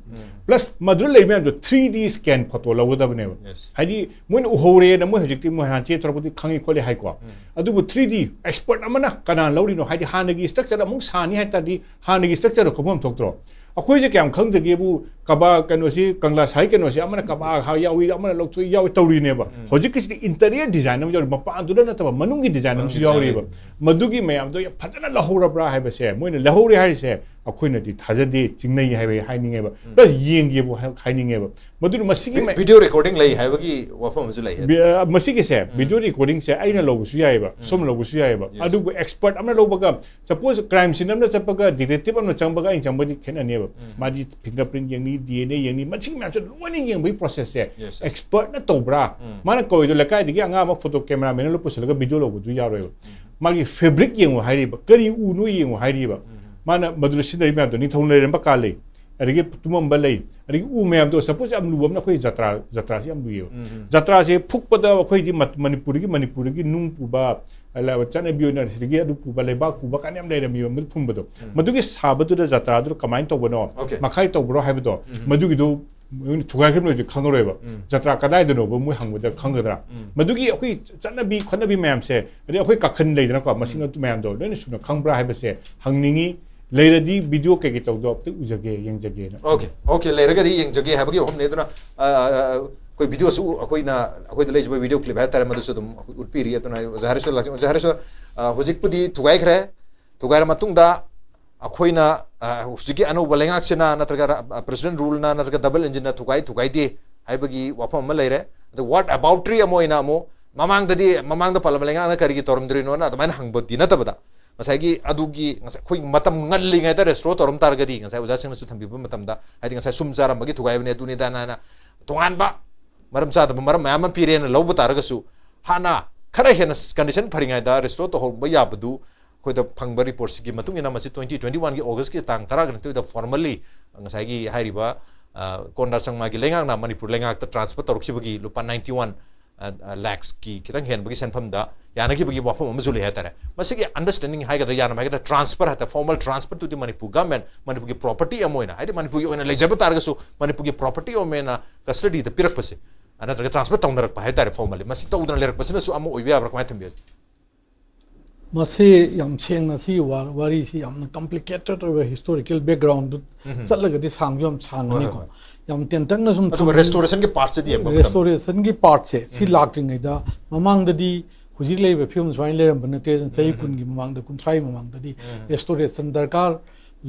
ꯄ꯭ꯂꯁ ꯃꯗꯨꯗ ꯂꯩꯕ ꯃꯌꯥꯝꯗꯣ ꯊ꯭ꯔꯤ ꯗꯤ ꯁ꯭ꯀꯦꯟ ꯐꯣꯇꯣ ꯂꯧꯒꯗꯕꯅꯦꯕ꯫ ꯍꯥꯏꯗꯤ ꯃꯣꯏꯅ ꯎꯍꯧꯔꯦꯅ, ꯃꯣꯏ ꯍꯧꯖꯤꯛꯇꯤ ꯃꯣꯏ ꯍꯥꯟꯅ ꯆꯦ ꯊꯣꯔꯛꯄꯗꯤ ꯈꯪꯉꯤ ꯈꯣꯠꯂꯤ ꯍꯥꯏꯀꯣ꯫ ꯑꯗꯨꯕꯨ ꯊ꯭ꯔꯤ ꯗꯤ ꯑꯦꯛꯁꯄꯔꯠ ꯑꯃꯅ ꯀꯅꯥ ꯂꯧꯔꯤꯅꯣ? ꯍꯥꯏꯗꯤ ꯍꯥꯟꯅꯒꯤ ꯁ꯭ꯇ꯭ꯔꯛꯆꯔ ꯑꯃꯨꯛ ꯁꯥꯅꯤ ꯍꯥꯏ ꯇꯥꯔꯗꯤ ꯍꯥꯟꯅꯒꯤ ꯁ꯭ꯇ꯭ꯔꯛꯆꯔꯗꯣ ꯈꯪꯐꯝ ꯊꯣꯛꯇ꯭ꯔꯣ? ꯑꯩꯈꯣꯏꯁꯦ ꯀꯌꯥꯝ ꯈꯪꯗꯒꯦꯕꯨ, ꯀꯕꯥ ꯀꯩꯅꯣꯁꯤ, ꯀꯪꯂꯥ ꯁꯥꯏ ꯀꯩꯅꯣꯁꯤ ꯑꯃꯅ ꯀꯕꯥ ꯍꯥ ꯌꯥꯎꯏ, ꯑꯃꯅ ꯂꯧꯊꯣꯛꯏ ꯌꯥꯎꯏ ꯇꯧꯔꯤꯅꯦꯕ꯫ ꯍꯧꯖꯤꯛꯀꯤꯁꯤꯗꯤ ꯏꯟꯇꯔꯤꯌꯔ ꯗꯤꯖꯥꯏꯟ ꯑꯃ ꯌꯥꯎꯔꯤ, ꯃꯄꯥꯟꯗꯨꯗ ꯅꯠꯇꯕ ꯃꯅꯨꯡꯒꯤ ꯗꯤꯖꯥꯏꯟ ꯑꯃꯁꯨ ꯃꯅꯨꯡꯒꯤ ꯗꯤꯖꯥꯏꯟ ꯌꯥꯎꯔꯤꯕ꯫ ꯂꯩꯕ꯫ ꯃꯗꯨꯒꯤ ꯃꯌꯥꯝꯗꯣ ꯐꯖꯅ ꯂꯧꯍꯧꯔꯕ꯭ꯔꯥ ꯍꯥꯏꯕꯁꯦ, ꯃꯣꯏꯅ ꯂꯧꯍꯧꯔꯦ ꯍꯥꯏꯔꯤꯁꯦ ꯑꯩꯈꯣꯏꯅꯗꯤ ꯊꯥꯖꯗꯦ, ꯆꯤꯡꯅꯩ ꯍꯥꯏꯕ ꯍꯥꯏꯅꯤꯡꯉꯦꯕ꯫ ꯄ꯭ꯂꯁ ꯌꯦꯡꯒꯦꯕꯨ ꯍꯥꯏ-, ꯍꯥꯏꯅꯤꯡꯉꯦꯕ꯫ ꯃꯗꯨꯅ ꯃꯁꯤꯒꯤ ꯃ- ꯚꯤꯗꯤꯑꯣ ꯔꯦꯀꯣꯔꯗꯤꯡ ꯂꯩ ꯍꯥꯏꯕꯒꯤ ꯋꯥꯐꯝ ꯑꯃꯁꯨ ꯂꯩ꯫ ꯚꯤ-, ꯑ, ꯃꯁꯤꯒꯤꯁꯦ ꯚꯤꯗꯤꯑꯣ ꯔꯦꯀꯣꯔꯗꯤꯡꯁꯦ ꯑꯩꯅ ꯂꯧꯕꯁꯨ ꯌꯥꯏꯑꯕ, ꯁꯣꯝꯅ ꯂꯧꯕꯁꯨ ꯌꯥꯏꯑꯕ꯫ Yes. ꯑꯗꯨꯕꯨ ꯑꯦꯛꯁꯄꯔꯠ ꯑꯃꯅ ꯂꯧꯕꯒ, ꯁꯄꯣꯁ ꯀ꯭ꯔꯥꯏꯝ ꯁꯤꯟ ꯑꯃꯅ ꯆꯠꯄꯒ ꯗꯤꯇꯦꯛꯇꯤꯚ ꯑꯃꯅ ꯆꯪꯕꯒ ꯑꯩꯅ ꯆꯪꯕꯗꯤ ꯈꯦꯠꯅꯅꯦꯕ꯫ ꯃꯥꯗꯤ ꯐꯤꯡꯒꯔ ꯄ꯭ꯔꯤꯟ ꯌꯦꯡꯅꯤ, ꯗꯤ ꯑꯦꯟ ꯑꯦ ꯌꯦꯡꯅꯤ, ꯃꯁꯤꯒꯤ ꯃꯌꯥꯝꯁꯦ ꯂꯣꯏꯅ ꯌꯦꯡꯕꯒꯤ ꯄ꯭ꯔꯣꯁꯦꯁꯁꯦ Yes, yes. ꯑꯦꯛꯁꯄꯔꯠꯅ ꯇꯧꯕ꯭ꯔꯥ? ꯃꯥꯅ ꯀꯧꯏꯗꯣ ꯂꯩꯀꯥꯏꯗꯒꯤ ꯑꯉꯥꯡ ꯑꯃ ꯐꯣꯇꯣ ꯀꯦꯃꯦꯔꯥꯃꯦꯟ ꯑꯃ ꯄꯨꯁꯤꯜꯂꯒ ꯚꯤꯗꯤꯑꯣ ꯂꯧꯕꯗꯨ ꯌꯥꯔꯣꯏꯕ꯫ ꯃꯥꯒꯤ ꯐꯦꯕ꯭ꯔꯤꯛ ꯌꯦꯡꯉꯨ ꯍꯥꯏꯔꯤꯕ, ꯀꯔꯤ ꯎꯅꯣ ꯌꯦꯡꯉꯨ ꯍꯥꯏꯔꯤꯕ꯫ ꯃꯥꯅ ꯃꯗꯨꯗ ꯁꯤꯖꯤꯟꯅꯔꯤꯕ ꯃꯌꯥꯝꯗꯣ, ꯅꯤꯡꯊꯧꯅ ꯂꯩꯔꯝꯕ ꯀꯥ ꯂꯩ, ꯑꯗꯒꯤ ꯇꯨꯝꯃꯝꯕ ꯂꯩ, ꯑꯗꯒꯤ ꯎ ꯃꯌꯥꯝꯗꯣ, ꯁꯄꯣꯁ ꯌꯥꯝ ꯂꯨꯕ ꯑꯃꯅ ꯑꯩꯈꯣꯏ ꯖꯇ꯭ꯔꯥ, ꯖꯇ꯭ꯔꯥꯁꯤ ꯌꯥꯝ ꯂꯨꯏꯌꯦꯕ꯫ ꯖꯇ꯭ꯔꯥꯁꯦ ꯐꯨꯛꯄꯗ ꯑꯩꯈꯣꯏꯗꯤ ꯃ-, ꯃꯅꯤꯄꯨꯔꯗꯒꯤ, ꯃꯅꯤꯄꯨꯔꯗꯒꯤ ꯅꯨꯡ ꯄꯨꯕ, ꯑ, ꯆꯠꯅꯕꯤ ꯑꯣꯏꯅ ꯁꯤꯗꯒꯤ ꯑꯗꯨ ꯄꯨꯕ, ꯂꯩꯕꯥꯛ ꯄꯨꯕ ꯀꯥꯏꯅ ꯌꯥꯝ ꯂꯩꯔꯝꯃꯤꯕ, ꯃꯗꯨ ꯐꯨꯝꯕꯗꯣ꯫ ꯃꯗꯨꯒꯤ ꯁꯥꯕꯗꯨꯗ ꯖꯇ꯭ꯔꯥꯗꯨꯗ ꯀꯃꯥꯏꯅ ꯇꯧꯕꯅꯣ, Okay. ꯃꯈꯥꯏ ꯇꯧꯕ꯭ꯔꯣ ꯍꯥꯏꯕꯗꯣ, ꯃꯗꯨꯒꯤꯗꯣ ꯃꯣꯏꯅ ꯊꯨꯒꯥꯏꯈ꯭ꯔꯤꯕ ꯂꯣꯏꯁꯦ ꯈꯪꯉꯔꯣꯏꯕ꯫ ꯖꯇ꯭ꯔꯥ ꯀꯗꯥꯏꯗꯅꯣꯕ ꯃꯣꯏ ꯍꯪꯕꯗ ꯈꯪꯒꯗ꯭ꯔꯥ? ꯃꯗꯨꯒꯤ ꯑꯩꯈꯣꯏ ꯆꯠꯅꯕꯤ ꯈꯣꯠꯅꯕꯤ ꯃꯌꯥꯝꯁꯦ, ꯑꯗꯩ ꯑꯩꯈꯣꯏ ꯀꯥꯈꯟ ꯂꯩꯗꯅꯀꯣ, ꯃꯁꯤꯡ ꯑꯗꯨ ꯃꯌꯥꯝꯗꯣ ꯂꯣꯏꯅ ꯁꯨꯅ ꯈꯪꯕ꯭ꯔꯥ ꯍꯥꯏꯕꯁꯦ ꯍꯪꯅꯤꯡꯉꯤ꯫ ꯂꯩꯔꯗꯤ ꯚꯤꯗꯤꯑꯣ ꯀꯩꯀꯩ ꯇꯧꯗꯣ ꯑꯝꯇ ꯎꯖꯒꯦ, ꯌꯦꯡꯖꯒꯦꯅ꯫ Okay, okay, ꯂꯩꯔꯒꯗꯤ ꯌꯦꯡꯖꯒꯦ ꯍꯥꯏꯕꯒꯤ ꯋꯥꯐꯝꯅꯤ꯫ ꯑꯗꯨꯅ, ꯑ, ꯑ, ꯑ, ꯑꯩꯈꯣꯏ ꯚꯤꯗꯤꯑꯣꯁꯨ ꯑꯩꯈꯣꯏꯅ, ꯑꯩꯈꯣꯏꯗ ꯂꯩꯖꯕ ꯚꯤꯗꯤꯑꯣ ꯀ꯭ꯂꯤꯞ ꯍꯥꯏꯇꯥꯔꯦ, ꯃꯗꯨꯁꯨ ꯑꯗꯨꯝ ꯑꯩꯈꯣꯏ ꯎꯠꯄꯤꯔꯤ꯫ ꯑꯗꯨꯅ ꯑꯣꯖꯥ ꯍꯔꯦꯁꯣꯔ ꯂꯥꯛꯆ-, ꯑꯣꯖꯥ ꯍꯔꯦꯁꯣꯔ, ꯑ, ꯍꯧꯖꯤꯛꯄꯨꯗꯤ ꯊꯨꯒꯥꯏꯈ꯭ꯔꯦ꯫ ꯊꯨꯒꯥꯏꯔ ꯃꯇꯨꯡꯗ ꯑꯩꯈꯣꯏꯅ, ꯑ, ꯍꯧꯖꯤꯛꯀꯤ ꯑꯅꯧꯕ ꯂꯩꯉꯥꯛꯁꯤꯅ ꯅꯠꯇ꯭ꯔꯒ, ꯑ, ꯄ꯭ꯔꯦꯁꯤꯗꯦꯟ ꯔꯨꯜꯅ ꯅꯠꯇ꯭ꯔꯒ ꯗꯕꯜ ꯏꯟꯖꯤꯟꯅ ꯊꯨꯒꯥꯏ, ꯊꯨꯒꯥꯏꯗꯦ ꯍꯥꯏꯕꯒꯤ ꯋꯥꯐꯝ ꯑꯃ ꯂꯩꯔꯦ꯫ ꯑꯗ ꯋꯥꯠ ꯑꯕꯥꯎꯠ ꯇ꯭ꯔꯤ ꯑꯃ ꯑꯣꯏꯅ ꯑꯃꯨꯛ ꯃꯃꯥꯡꯗꯗꯤ, ꯃꯃꯥꯡꯗ ꯄꯥꯜꯂꯝꯕ ꯂꯩꯉꯥꯛꯅ ꯀꯔꯤꯒꯤ ꯇꯧꯔꯝꯗ꯭ꯔꯤꯅꯣꯅ ꯑꯗꯨꯃꯥꯏꯅ ꯍꯪꯕꯗꯤ ꯅꯠꯇꯕꯗ, ꯉꯁꯥꯏꯒꯤ ꯑꯗꯨꯒꯤ, ꯉꯁꯥꯏ ꯑꯩꯈꯣꯏ ꯃꯇꯝ ꯉꯜꯂꯤꯉꯩꯗ ꯔꯦꯁꯇꯣꯔ ꯇꯧꯔꯝ ꯇꯥꯔꯒꯗꯤ, ꯉꯁꯥꯏ ꯑꯣꯖꯥꯁꯤꯡꯅꯁꯨ ꯊꯝꯕꯤꯕ ꯃꯇꯝꯗ, ꯍꯥꯏꯗꯤ ꯉꯁꯥꯏ ꯁꯨꯝ ꯆꯥꯔꯝꯕꯒꯤ ꯊꯨꯒꯥꯏꯕꯅꯦ, ꯑꯗꯨꯅꯤꯗꯥꯅ ꯍꯥꯏꯅ ꯇꯣꯉꯥꯟꯕ ꯃꯔꯝ ꯆꯥꯗꯕ ꯃꯔꯝ ꯃꯌꯥꯝ ꯑꯃ ꯄꯤꯔꯦꯅ ꯂꯧꯕ ꯇꯥꯔꯒꯁꯨ, ꯍꯥꯟꯅ ꯈꯔ ꯍꯦꯟꯅ ꯀꯟꯗꯤꯁꯟ ꯐꯔꯤꯉꯩꯗ ꯔꯤꯁꯇꯣꯔ ꯇꯧꯍꯧꯕ ꯌꯥꯕꯗꯨ ꯑꯩꯈꯣꯏꯗ ꯐꯪꯕ ꯔꯤꯄꯣꯔꯠꯁꯤꯒꯤ ꯃꯇꯨꯡ ꯏꯟꯅ ꯃꯁꯤ ꯇ꯭ꯋꯦꯟꯇꯤ ꯇ꯭ꯋꯦꯟꯇꯤ ꯋꯥꯟꯒꯤ ꯑꯣꯒꯁꯀꯤ ꯇꯥꯡ ꯇꯔꯥꯒ ꯅꯤꯊꯣꯏꯗ ꯐꯣꯔꯃꯜꯂꯤ ꯉꯁꯥꯏꯒꯤ ꯍꯥꯏꯔꯤꯕ, ꯑ, ꯀꯣꯟꯗꯥ ꯁꯪꯃꯥꯒꯤ ꯂꯩꯉꯥꯛꯅ ꯃꯅꯤꯄꯨꯔ ꯂꯩꯉꯥꯛꯇ ꯇ꯭ꯔꯥꯟꯁꯐꯔ ꯇꯧꯔꯛꯈꯤꯕꯒꯤ ꯂꯨꯄꯥ ꯅꯥꯏꯟꯇꯤ ꯋꯥꯟ ꯂꯥꯛꯁꯀꯤ ꯈꯤꯇꯪ ꯍꯦꯟꯕꯒꯤ ꯁꯦꯟꯐꯝꯗ ꯌꯥꯅꯈꯤꯕꯒꯤ ꯋꯥꯐꯝ ꯑꯃꯁꯨ ꯂꯩ ꯍꯥꯏꯇꯥꯔꯦ꯫ ꯃꯁꯤꯒꯤ ꯑꯟꯗꯔꯁ꯭ꯇꯦꯟꯗꯤꯡ ꯍꯥꯏꯒꯗ꯭ꯔꯥ, ꯌꯥꯅꯕ ꯍꯥꯏꯒꯗ꯭ꯔꯥ, ꯇ꯭ꯔꯥꯟꯁꯐꯔ ꯍꯥꯏꯇꯥꯔꯦ, ꯐꯣꯔꯃꯜ ꯇ꯭ꯔꯥꯟꯁꯐꯔ ꯇꯨꯗꯤ ꯃꯅꯤꯄꯨꯔ ꯒꯃꯦꯟ, ꯃꯅꯤꯄꯨꯔꯒꯤ ꯄ꯭ꯔꯣꯄꯔꯇꯤ ꯑꯃ ꯑꯣꯏꯅ, ꯍꯥꯏꯗꯤ ꯃꯅꯤꯄꯨꯔꯒꯤ ꯑꯣꯏꯅ ꯂꯩꯖꯕ ꯇꯥꯔꯒꯁꯨ ꯃꯅꯤꯄꯨꯔꯒꯤ ꯄ꯭ꯔꯣꯄꯔꯇꯤ ꯑꯃ ꯑꯣꯏꯅ ꯀꯁꯇꯗꯤꯗ ꯄꯤꯔꯛꯄꯁꯦ, ꯅꯠꯇ꯭ꯔꯒ ꯇ꯭ꯔꯥꯟꯁꯐꯔ ꯇꯧꯅꯔꯛꯄ ꯍꯥꯏꯇꯥꯔꯦ, ꯐꯣꯔꯃꯜꯂꯤ꯫ ꯃꯁꯤ ꯇꯧꯗꯅ ꯂꯩꯔꯛꯄꯁꯤꯅꯁꯨ ꯑꯃ ꯑꯣꯏꯕ ꯌꯥꯕ꯭ꯔꯥ? ꯀꯃꯥꯏꯅ ꯊꯝꯕꯤꯒꯦ? ꯃꯁꯤ ꯌꯥꯝ ꯁꯦꯡꯅ, ꯁꯤꯒꯤ ꯋꯥ-, ꯋꯥꯔꯤꯁꯤ ꯌꯥꯝꯅ ꯀꯝꯄ꯭ꯂꯤꯀꯦꯇꯦꯠ ꯑꯣꯏꯕ ꯍꯤꯁꯇꯣꯔꯤꯀꯦꯜ ꯕꯦꯛꯒ꯭ꯔꯥꯎꯟꯗꯨ ꯆꯠꯂꯒꯗꯤ ꯁꯥꯡꯁꯨ ꯌꯥꯝ ꯁꯥꯡꯒꯅꯤꯀꯣ꯫ ꯍꯣꯏ, ꯌꯥꯝ ꯇꯦꯟꯇꯛꯅ ꯁꯨꯝ ꯑꯗꯨꯒ ꯔꯦꯁꯇꯣꯔꯦꯁꯟꯒꯤ ꯄꯥꯔꯠꯁꯤꯗꯤ ꯌꯦꯡꯕ ꯃꯇꯝꯗ ꯔꯦꯁꯇꯣꯔꯦꯁꯟꯒꯤ ꯄꯥꯔꯠꯁꯦ ꯁꯤ ꯂꯥꯛꯇ꯭ꯔꯤꯉꯩꯗ, ꯃꯃꯥꯡꯗꯗꯤ ꯍꯧꯖꯤꯛ ꯂꯩꯔꯤꯕ ꯐꯤꯕꯝ ꯁꯨꯃꯥꯏꯅ ꯂꯩꯔꯝꯕ ꯅꯠꯇꯦ꯫ ꯆꯍꯤ ꯀꯨꯟꯒꯤ ꯃꯃꯥꯡꯗ, ꯀꯨꯟꯊ꯭ꯔꯥꯒꯤ ꯃꯃꯥꯡꯗꯗꯤ ꯔꯦꯁꯇꯣꯔꯦꯁꯟ ꯗꯔꯀꯥꯔ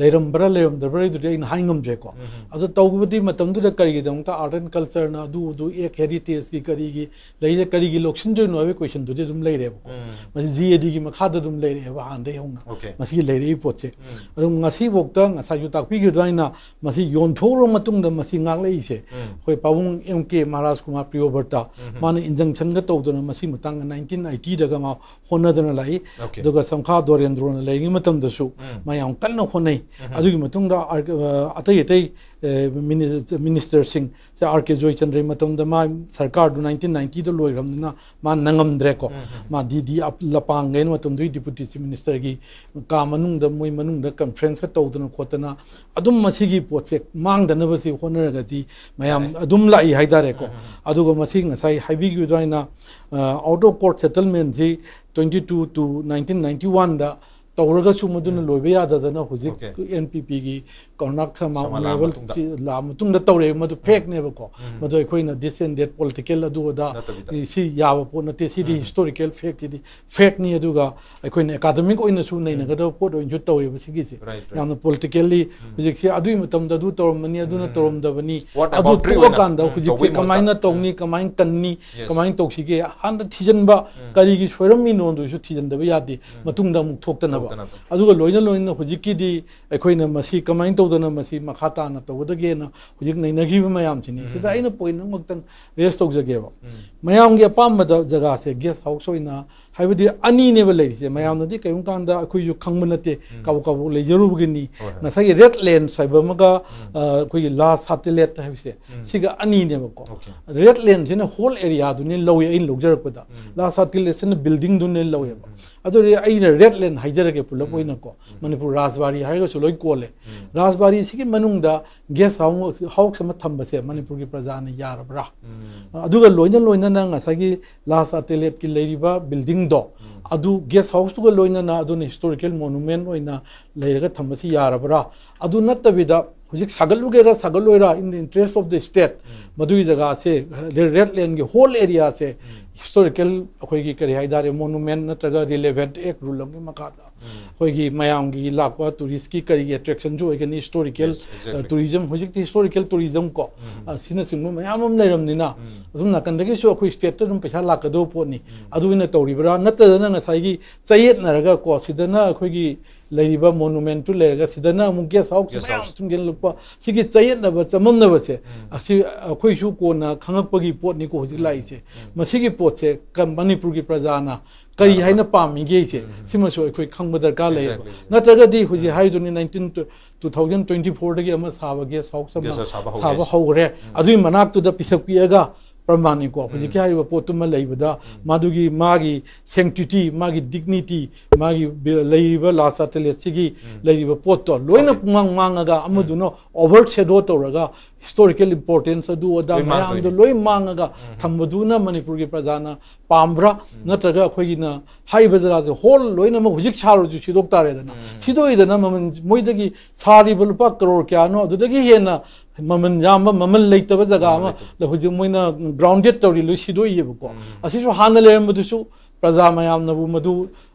ꯂꯩꯔꯝꯕ꯭ꯔꯥ ꯂꯩꯔꯝꯗꯕ꯭ꯔꯥ ꯑꯗꯨꯗꯤ ꯑꯩꯅ ꯍꯥꯏ ꯉꯝꯗ꯭ꯔꯦꯀꯣ꯫ ꯑꯗꯣ ꯇꯧꯕꯗꯤ ꯃꯇꯝꯗꯨꯗ ꯀꯔꯤꯒꯤꯗꯃꯛꯇ ꯑꯥꯔꯠ ꯑꯦꯟ ꯀꯜꯆꯔꯅ ꯑꯗꯨ ꯑꯗꯨ ꯑꯦꯛ ꯍꯦꯔꯤꯇꯦꯖꯀꯤ ꯀꯔꯤꯒꯤ ꯂꯩꯔꯦ, ꯀꯔꯤꯒꯤ ꯂꯧꯁꯤꯟꯗꯣꯏꯅꯣ ꯍꯥꯏꯕꯒꯤ ꯀꯣꯏꯁꯟꯗꯨꯗꯤ ꯑꯗꯨꯝ ꯂꯩꯔꯦꯕꯀꯣ꯫ ꯃꯁꯤ ꯖꯤ ꯑꯦ ꯗꯤꯒꯤ ꯃꯈꯥꯗ ꯑꯗꯨꯝ ꯂꯩꯔꯛꯑꯦꯕ ꯍꯥꯟꯅꯗꯒꯤ ꯍꯧꯅ꯫ Okay. ꯃꯁꯤꯒꯤ ꯂꯩꯔꯛꯏ ꯄꯣꯠꯁꯦ꯫ ꯑꯗꯨꯝ ꯉꯁꯤꯐꯥꯎꯗ ꯉꯁꯥꯏꯁꯨ ꯇꯥꯛꯄꯤꯈꯤꯕ ꯑꯗꯨꯃꯥꯏꯅ ꯃꯁꯤ ꯌꯣꯟꯊꯣꯛꯎꯔ ꯃꯇꯨꯡꯗ ꯃꯁꯤ ꯉꯥꯛꯂꯛꯏꯁꯦ ꯑꯩꯈꯣꯏ ꯄꯥꯕꯨꯡ ꯑꯦꯝ ꯀꯦ ꯃꯍꯥꯔꯥꯖ ꯀꯨꯃꯥꯔ ꯄ꯭ꯔꯤꯌꯣꯕꯔꯇ, ꯃꯥꯅ ꯏꯟꯖꯪꯁꯟꯒ ꯇꯧꯗꯅ ꯃꯁꯤ ꯃꯇꯥꯡꯗ ꯅꯥꯏꯟꯇꯤꯟ ꯑꯩꯇꯤꯗꯒ ꯃꯥ ꯍꯣꯠꯅꯗꯅ ꯂꯥꯛꯏ꯫ Okay. ꯑꯗꯨꯒ ꯁꯪꯈꯥ ꯗꯣꯔꯦꯟꯗ꯭ꯔꯣꯅ ꯂꯩꯔꯤꯉꯩ ꯃꯇꯝꯗꯁꯨ ꯃꯥ ꯌꯥꯝ ꯀꯟꯅ ꯍꯣꯠꯅꯩ꯫ ꯑꯗꯨꯒꯤ ꯃꯇꯨꯡꯗ ꯑꯥꯔ-, ꯑ, ꯑꯇꯩ ꯑꯇꯩ, ꯑ, ꯃꯤꯅꯤ-, ꯃꯤꯅꯤꯁꯇꯔꯁꯤꯡ, ꯁꯦ ꯑꯥꯔ ꯀꯦ ꯖꯣꯏꯆꯟꯗ꯭ꯔꯒꯤ ꯃꯇꯝꯗ ꯃꯥ ꯁꯔꯀꯥꯔꯗꯨ ꯅꯥꯏꯟꯇꯤꯟ ꯅꯥꯏꯟꯇꯤꯗ ꯂꯣꯏꯈ꯭ꯔꯕꯅꯤꯅ ꯃꯥ ꯅꯪꯉꯝꯗ꯭ꯔꯦꯀꯣ꯫ ꯃꯥ ꯗꯤ ꯗꯤ ꯑꯞ-, ꯂꯄꯥꯡꯒꯩꯅ ꯃꯇꯝꯗꯨꯒꯤ ꯗꯤꯄꯨꯇꯤ ꯆꯤꯐ ꯃꯤꯅꯤꯁꯇꯔꯒꯤ ꯀꯥ ꯃꯅꯨꯡꯗ, ꯃꯣꯏ ꯃꯅꯨꯡꯗ ꯀꯟꯐ꯭ꯔꯦꯟꯁꯀ ꯇꯧꯗꯅ ꯈꯣꯠꯇꯅ ꯑꯗꯨꯝ ꯃꯁꯤꯒꯤ ꯄꯣꯠꯁꯦ ꯃꯥꯡꯗꯅꯕꯁꯤ ꯍꯣꯠꯅꯔꯒꯗꯤ ꯃꯌꯥꯝ ꯑꯗꯨꯝ ꯂꯥꯛꯏ ꯍꯥꯏꯇꯥꯔꯦꯀꯣ꯫ ꯑꯗꯨꯒ ꯃꯁꯤ ꯉꯁꯥꯏ ꯍꯥꯏꯕꯤꯈꯤꯕ ꯑꯗꯨꯃꯥꯏꯅ, ꯑ, ꯑꯥꯎꯠ ꯑꯣꯐ ꯀꯣꯔꯠ ꯁꯦꯇꯜꯃꯦꯟꯁꯤ twenty two two nineteen ninety ꯋꯥꯟꯗ ꯇꯧꯔꯒꯁꯨ ꯃꯗꯨꯅ ꯂꯣꯏꯕ ꯌꯥꯗꯗꯅ ꯍꯧꯖꯤꯛ Okay. ꯑꯦꯟ ꯄꯤ ꯄꯤꯒꯤ ꯀꯔꯅꯥꯛ ꯁꯔꯃꯥ ꯁꯔꯃꯥ ꯂꯥꯛꯑ ꯑꯣꯅꯔꯦꯕꯜ ꯃꯇꯨꯡꯗ꯫ ꯁꯤ ꯂꯥꯛꯑ ꯃꯇꯨꯡꯗ ꯇꯧꯔꯛꯑꯦ, ꯃꯗꯨ ꯐꯦꯛꯅꯦꯕꯀꯣ꯫ ꯃꯗꯨ ꯑꯩꯈꯣꯏꯅ ꯗꯤꯁ ꯑꯦꯟ ꯗꯦꯠ ꯄꯣꯂꯤꯇꯤꯀꯦꯜ ꯑꯗꯨ ꯑꯗꯥ ꯅꯠꯇꯕꯤꯗ꯫ ꯁꯤ ꯌꯥꯕ ꯄꯣꯠ ꯅꯠꯇꯦ, ꯁꯤꯗꯤ ꯍꯤꯁꯇꯣꯔꯤꯀꯦꯜ ꯐꯦꯛꯁꯤꯗꯤ ꯐꯦꯛꯅꯤ꯫ ꯑꯗꯨꯒ ꯑꯩꯈꯣꯏꯅ ꯑꯦꯀꯥꯗꯃꯤꯛ ꯑꯣꯏꯅꯁꯨ ꯅꯩꯅꯒꯗꯕ ꯄꯣꯠ ꯑꯣꯏꯅꯁꯨ ꯇꯧꯋꯦꯕ ꯁꯤꯒꯤꯁꯦ꯫ Right, right. ꯌꯥꯝꯅ ꯄꯣꯂꯤꯇꯤꯀꯦꯜꯂꯤ ꯍꯧꯖꯤꯛꯁꯦ ꯑꯗꯨꯒꯤ ꯃꯇꯝꯗ ꯑꯗꯨ ꯇꯧꯔꯝꯕꯅꯤ, ꯑꯗꯨꯅ ꯇꯧꯔꯝꯗꯕꯅꯤ, What ꯑꯗꯨ about ꯇ꯭ꯔꯤ ꯇꯣꯛꯑꯀꯥꯟꯗ ꯑꯣꯏꯅ, ꯎꯝ, ꯍꯧꯖꯤꯛꯁꯦ ꯇꯧꯕꯩ ꯃꯍꯨꯠꯇ꯫ ꯀꯃꯥꯏꯅ ꯇꯧꯅꯤ, ꯀꯃꯥꯏꯅ ꯀꯟꯅꯤ, Yes. ꯀꯃꯥꯏꯅ ꯇꯧꯁꯤꯒꯦ ꯍꯥꯟꯅ ꯊꯤꯖꯤꯟꯕ, ꯀꯔꯤꯒꯤ ꯁꯣꯏꯔꯝꯃꯤꯅꯣꯗꯨꯁꯨ ꯊꯤꯖꯤꯟꯗꯕ ꯌꯥꯗꯦ꯫ ꯃꯇꯨꯡꯗ ꯑꯃꯨꯛ ꯊꯣꯛꯇꯅꯕ꯫ ꯑꯗꯨꯒ ꯂꯣꯏꯅ ꯂꯣꯏꯅꯅ ꯍꯧꯖꯤꯛꯀꯤꯗꯤ ꯑꯩꯈꯣꯏꯅ ꯃꯁꯤ ꯀꯃꯥꯏꯅ ꯇꯧꯗꯅ ꯃꯁꯤ ꯃꯈꯥ ꯇꯥꯅ ꯇꯧꯒꯗꯒꯦꯅ ꯍꯧꯖꯤꯛ ꯅꯩꯅꯈꯤꯕ ꯃꯌꯥꯝꯁꯤꯅꯤ꯫ ꯁꯤꯗ ꯑꯩꯅ ꯄꯣꯏꯟ ꯑꯃꯈꯛꯇꯪ ꯔꯦꯁ ꯇꯧꯖꯒꯦꯕ꯫ ꯃꯌꯥꯝꯒꯤ ꯑꯄꯥꯝꯕꯗ ꯖꯒꯥꯁꯦ ꯒꯦꯁ ꯍꯥꯎꯁ ꯑꯣꯏꯅ, ꯍꯥꯏꯕꯗꯤ ꯑꯅꯤꯅꯦꯕ ꯂꯩꯔꯤꯁꯦ꯫ ꯃꯌꯥꯝꯅꯗꯤ ꯀꯔꯤꯒꯨꯝꯕ ꯀꯥꯟꯗ ꯑꯩꯈꯣꯏꯁꯨ ꯈꯪꯕ ꯅꯠꯇꯦ, ꯀꯥꯕꯣꯛ ꯀꯥꯕꯣꯛ ꯂꯩꯖꯔꯨꯕꯒꯤꯅꯤ꯫ ꯉꯁꯥꯏꯒꯤ ꯔꯦꯗ ꯂꯦꯟꯁ ꯍꯥꯏꯕ ꯑꯃꯒ, ꯑ, ꯑꯩꯈꯣꯏꯒꯤ ꯂꯥ ꯁꯥꯇꯤꯂꯦꯠ ꯍꯥꯏꯕꯁꯦ, ꯁꯤꯒ ꯑꯅꯤꯅꯦꯕꯀꯣ꯫ ꯔꯦꯗ ꯂꯦꯟꯁꯤꯅ ꯍꯣꯜ ꯑꯦꯔꯤꯌꯥꯗꯨꯅꯦ ꯂꯧꯏ ꯑꯩꯅ ꯂꯧꯖꯔꯛꯄꯗ, ꯂꯥ ꯁꯥꯇꯤꯂꯦꯠꯁꯤꯅ ꯕꯤꯜꯗꯤꯡꯗꯨꯅꯦ ꯂꯧꯋꯦꯕ꯫ ꯑꯗꯨꯗꯤ ꯑꯩꯅ ꯔꯦꯗ ꯂꯦꯟ ꯍꯥꯏꯖꯔꯒꯦ ꯄꯨꯂꯞ ꯑꯣꯏꯅꯀꯣ꯫ ꯃꯅꯤꯄꯨꯔ ꯔꯥꯖꯕꯥꯔꯤ ꯍꯥꯏꯔꯒꯁꯨ ꯂꯣꯏ ꯀꯣꯜꯂꯦ꯫ ꯔꯥꯖꯕꯥꯔꯤꯁꯤꯒꯤ ꯃꯅꯨꯡꯗ ꯒꯦꯁ ꯍꯥꯎꯁ ꯑꯃ ꯊꯝꯕꯁꯦ ꯃꯅꯤꯄꯨꯔꯒꯤ ꯄ꯭ꯔꯖꯥꯅ ꯌꯥꯔꯕ꯭ꯔꯥ? ꯑꯗꯨꯒ ꯂꯣꯏꯅ ꯂꯣꯏꯅꯅ ꯉꯁꯥꯏꯒꯤ ꯂꯥ ꯁꯥꯇꯤꯂꯦꯠꯀꯤ ꯂꯩꯔꯤꯕ ꯕꯤꯜꯗꯤꯡꯗꯣ, ꯑꯗꯨ ꯒꯦꯁ ꯍꯥꯎꯁꯇꯨꯒ ꯂꯣꯏꯅꯅ ꯑꯗꯨꯅ ꯍꯤꯁꯇꯣꯔꯤꯀꯦꯜ ꯃꯣꯅꯨꯃꯦꯟ ꯑꯣꯏꯅ ꯂꯩꯔꯒ ꯊꯝꯕꯁꯤ ꯌꯥꯔꯕ꯭ꯔꯥ? ꯑꯗꯨ ꯅꯠꯇꯕꯤꯗ ꯍꯧꯖꯤꯛ ꯁꯥꯒꯠꯂꯨꯒꯦꯔꯥ ꯁꯥꯒꯠꯂꯣꯏꯔꯥ, in the interest of the state, ꯃꯗꯨꯒꯤ ꯖꯒꯥꯁꯦ, ꯔꯦꯗ ꯂꯦꯟꯒꯤ ꯍꯣꯜ ꯑꯦꯔꯤꯌꯥꯁꯦ ꯍꯤꯁꯇꯣꯔꯤꯀꯦꯜ, ꯑꯩꯈꯣꯏꯒꯤ ꯀꯔꯤ ꯍꯥꯏꯇꯥꯔꯦ, ꯃꯣꯅꯨꯃꯦꯟ ꯅꯠꯇ꯭ꯔꯒ ꯔꯤꯂꯦꯚꯦꯟꯠ ꯑꯦꯛ ꯔꯨꯜ ꯑꯃꯒꯤ ꯃꯈꯥꯗ ꯑꯩꯈꯣꯏꯒꯤ ꯃꯌꯥꯝꯒꯤ ꯂꯥꯛꯄ ꯇꯨꯔꯤꯁꯀꯤ ꯀꯔꯤꯒꯤ ꯑꯦꯇ꯭ꯔꯦꯛꯁꯟꯁꯨ ꯑꯣꯏꯒꯅꯤ, ꯍꯤꯁꯇꯣꯔꯤꯀꯦꯜ, ꯌꯦꯁ, ꯑꯦꯛꯖꯦꯛꯂꯤ꯫ ꯇꯨꯔꯤꯖꯝ, ꯍꯧꯖꯤꯛꯇꯤ ꯍꯤꯁꯇꯣꯔꯤꯀꯦꯜ ꯇꯨꯔꯤꯖꯝ ꯀꯣ, ꯑꯁꯤꯅꯆꯤꯡꯕ ꯃꯌꯥꯝ ꯑꯃ ꯂꯩꯔꯝꯅꯤꯅ, ꯑꯁꯨꯝ ꯅꯥꯀꯟꯗꯒꯤꯁꯨ ꯑꯩꯈꯣꯏ ꯁ꯭ꯇꯦꯠꯇ ꯑꯗꯨꯝ ꯄꯩꯁꯥ ꯂꯥꯛꯀꯗꯧꯕ ꯄꯣꯠꯅꯤ꯫ ꯑꯗꯨ ꯑꯣꯏꯅ ꯇꯧꯔꯤꯕ꯭ꯔꯥ, ꯅꯠꯇ꯭ꯔꯒꯅ ꯉꯁꯥꯏꯒꯤ ꯆꯌꯦꯠꯅꯔꯒ ꯀꯣ, ꯁꯤꯗꯅ ꯑꯩꯈꯣꯏꯒꯤ ꯂꯩꯔꯤꯕ ꯃꯣꯅꯨꯃꯦꯟꯠꯇꯨ ꯂꯩꯔꯒ ꯁꯤꯗꯅ ꯑꯃꯨꯛ ꯒꯦꯁ ꯍꯥꯎꯁ ꯒꯦꯁ ꯃꯌꯥꯝ ꯍꯥꯎꯁ꯫ ꯊꯨꯝꯖꯤꯜꯂꯛꯄ, ꯁꯤꯒꯤ ꯆꯌꯦꯠꯅꯕ ꯆꯃꯝꯅꯕꯁꯦ, ꯑꯁꯤ ꯑꯩꯈꯣꯏꯁꯨ ꯀꯣꯟꯅ ꯈꯪꯉꯛꯄꯒꯤ ꯄꯣꯠꯅꯤꯀꯣ ꯍꯧꯖꯤꯛ ꯂꯥꯛꯏꯁꯦ꯫ ꯃꯁꯤꯒꯤ ꯄꯣꯠꯁꯦ ꯀ-, ꯃꯅꯤꯄꯨꯔꯒꯤ ꯄ꯭ꯔꯖꯥꯅ ꯀꯔꯤ ꯍꯥꯏꯅ ꯄꯥꯝꯃꯤꯒꯦꯁꯦ, ꯁꯤꯃꯁꯨ ꯑꯩꯈꯣꯏ ꯈꯪꯕ ꯗꯔꯀꯥꯔ ꯂꯩꯌꯦꯕ꯫ Exactly, exactly. ꯅꯠꯇ꯭ꯔꯒꯗꯤ ꯍꯧꯖꯤꯛ ꯍꯥꯏꯗꯨꯅꯤ, ꯅꯥꯏꯟꯇꯤꯟ, ꯇꯨ ꯊꯥꯎꯖꯟ ꯇ꯭ꯋꯦꯟꯇꯤ ꯐꯣꯔꯗꯒꯤ ꯑꯃ ꯁꯥꯕ ꯒꯦꯁ ꯍꯥꯎꯁ ꯑꯃ ꯒꯦꯁ ꯍꯥꯎꯁ ꯁꯥꯕ ꯁꯥꯕ ꯍꯧꯔꯦ꯫ ꯍꯧꯔꯦ꯫ ꯑꯗꯨꯒꯤ ꯃꯅꯥꯛꯇꯨꯗ ꯄꯤꯁꯛ ꯄꯤꯛꯑꯒ ꯄ꯭ꯔꯃꯥꯟꯅꯤꯀꯣ, ꯍꯧꯖꯤꯛꯀꯤ ꯍꯥꯏꯔꯤꯕ ꯄꯣꯠꯇꯨꯃ ꯂꯩꯕꯗ, ꯃꯗꯨꯒꯤ ꯃꯥꯒꯤ ꯁꯦꯡꯇꯤꯇꯤ, ꯃꯥꯒꯤ ꯗꯤꯒꯅꯤꯇꯤ, ꯃꯥꯒꯤ ꯕꯤ-, ꯂꯩꯔꯤꯕ ꯂꯥ ꯁꯥꯇꯤꯂꯦꯠꯁꯤꯒꯤ ꯂꯩꯔꯤꯕ ꯄꯣꯠꯇꯣ ꯂꯣꯏꯅ ꯄꯨꯡꯃꯥꯡ ꯃꯥꯡꯉꯒ ꯑꯃꯗꯨꯅ ꯑꯣꯚꯔ ꯁꯦꯗꯣ ꯇꯧꯔꯒ ꯍꯤꯁꯇꯣꯔꯤꯀꯦꯜ ꯏꯝꯄꯣꯔꯇꯦꯟꯁ ꯑꯗꯨ ꯑꯗꯥ ꯂꯣꯏ ꯃꯌꯥꯝꯗꯣ ꯃꯥꯡꯗꯣꯏꯅꯤ꯫ ꯂꯣꯏ ꯃꯥꯡꯉꯒ ꯊꯝꯕꯗꯨꯅ ꯃꯅꯤꯄꯨꯔꯒꯤ ꯄ꯭ꯔꯖꯥꯅ ꯄꯥꯝꯕ꯭ꯔꯥ? ꯅꯠꯇ꯭ꯔꯒ ꯑꯩꯈꯣꯏꯒꯤꯅ ꯍꯥꯏꯔꯤꯕ ꯖꯒꯥꯁꯦ ꯍꯣꯜ ꯂꯣꯏꯅꯃꯛ ꯍꯧꯖꯤꯛ ꯁꯥꯔꯨꯔꯁꯨ ꯁꯤꯗꯣꯛ ꯇꯥꯔꯦꯗꯅ? ꯁꯤꯗꯣꯛꯏꯗꯅ ꯃꯃꯜ ꯃꯣꯏꯗꯒꯤ ꯁꯥꯔꯤꯕ ꯂꯨꯄꯥ ꯀꯔꯣꯔ ꯀꯌꯥꯅꯣ ꯑꯗꯨꯗꯒꯤ ꯍꯦꯟꯅ ꯃꯃꯜ ꯌꯥꯝꯕ, ꯃꯃꯜ ꯂꯩꯇꯕ ꯖꯒꯥ ꯃꯃꯜ ꯑꯃ ꯂꯩꯇꯕ꯫ ꯍꯧꯖꯤꯛ ꯃꯣꯏꯅ ꯒ꯭ꯔꯥꯎꯟꯗꯦꯠ ꯇꯧꯔꯤ ꯂꯣꯏ ꯁꯤꯗꯣꯛꯏꯌꯦꯕꯀꯣ꯫ ꯑꯁꯤꯁꯨ ꯍꯥꯟꯅ ꯂꯩꯔꯝꯕꯗꯨꯁꯨ ꯄ꯭ꯔꯖꯥ ꯃꯌꯥꯝꯅꯕꯨ ꯃꯗꯨ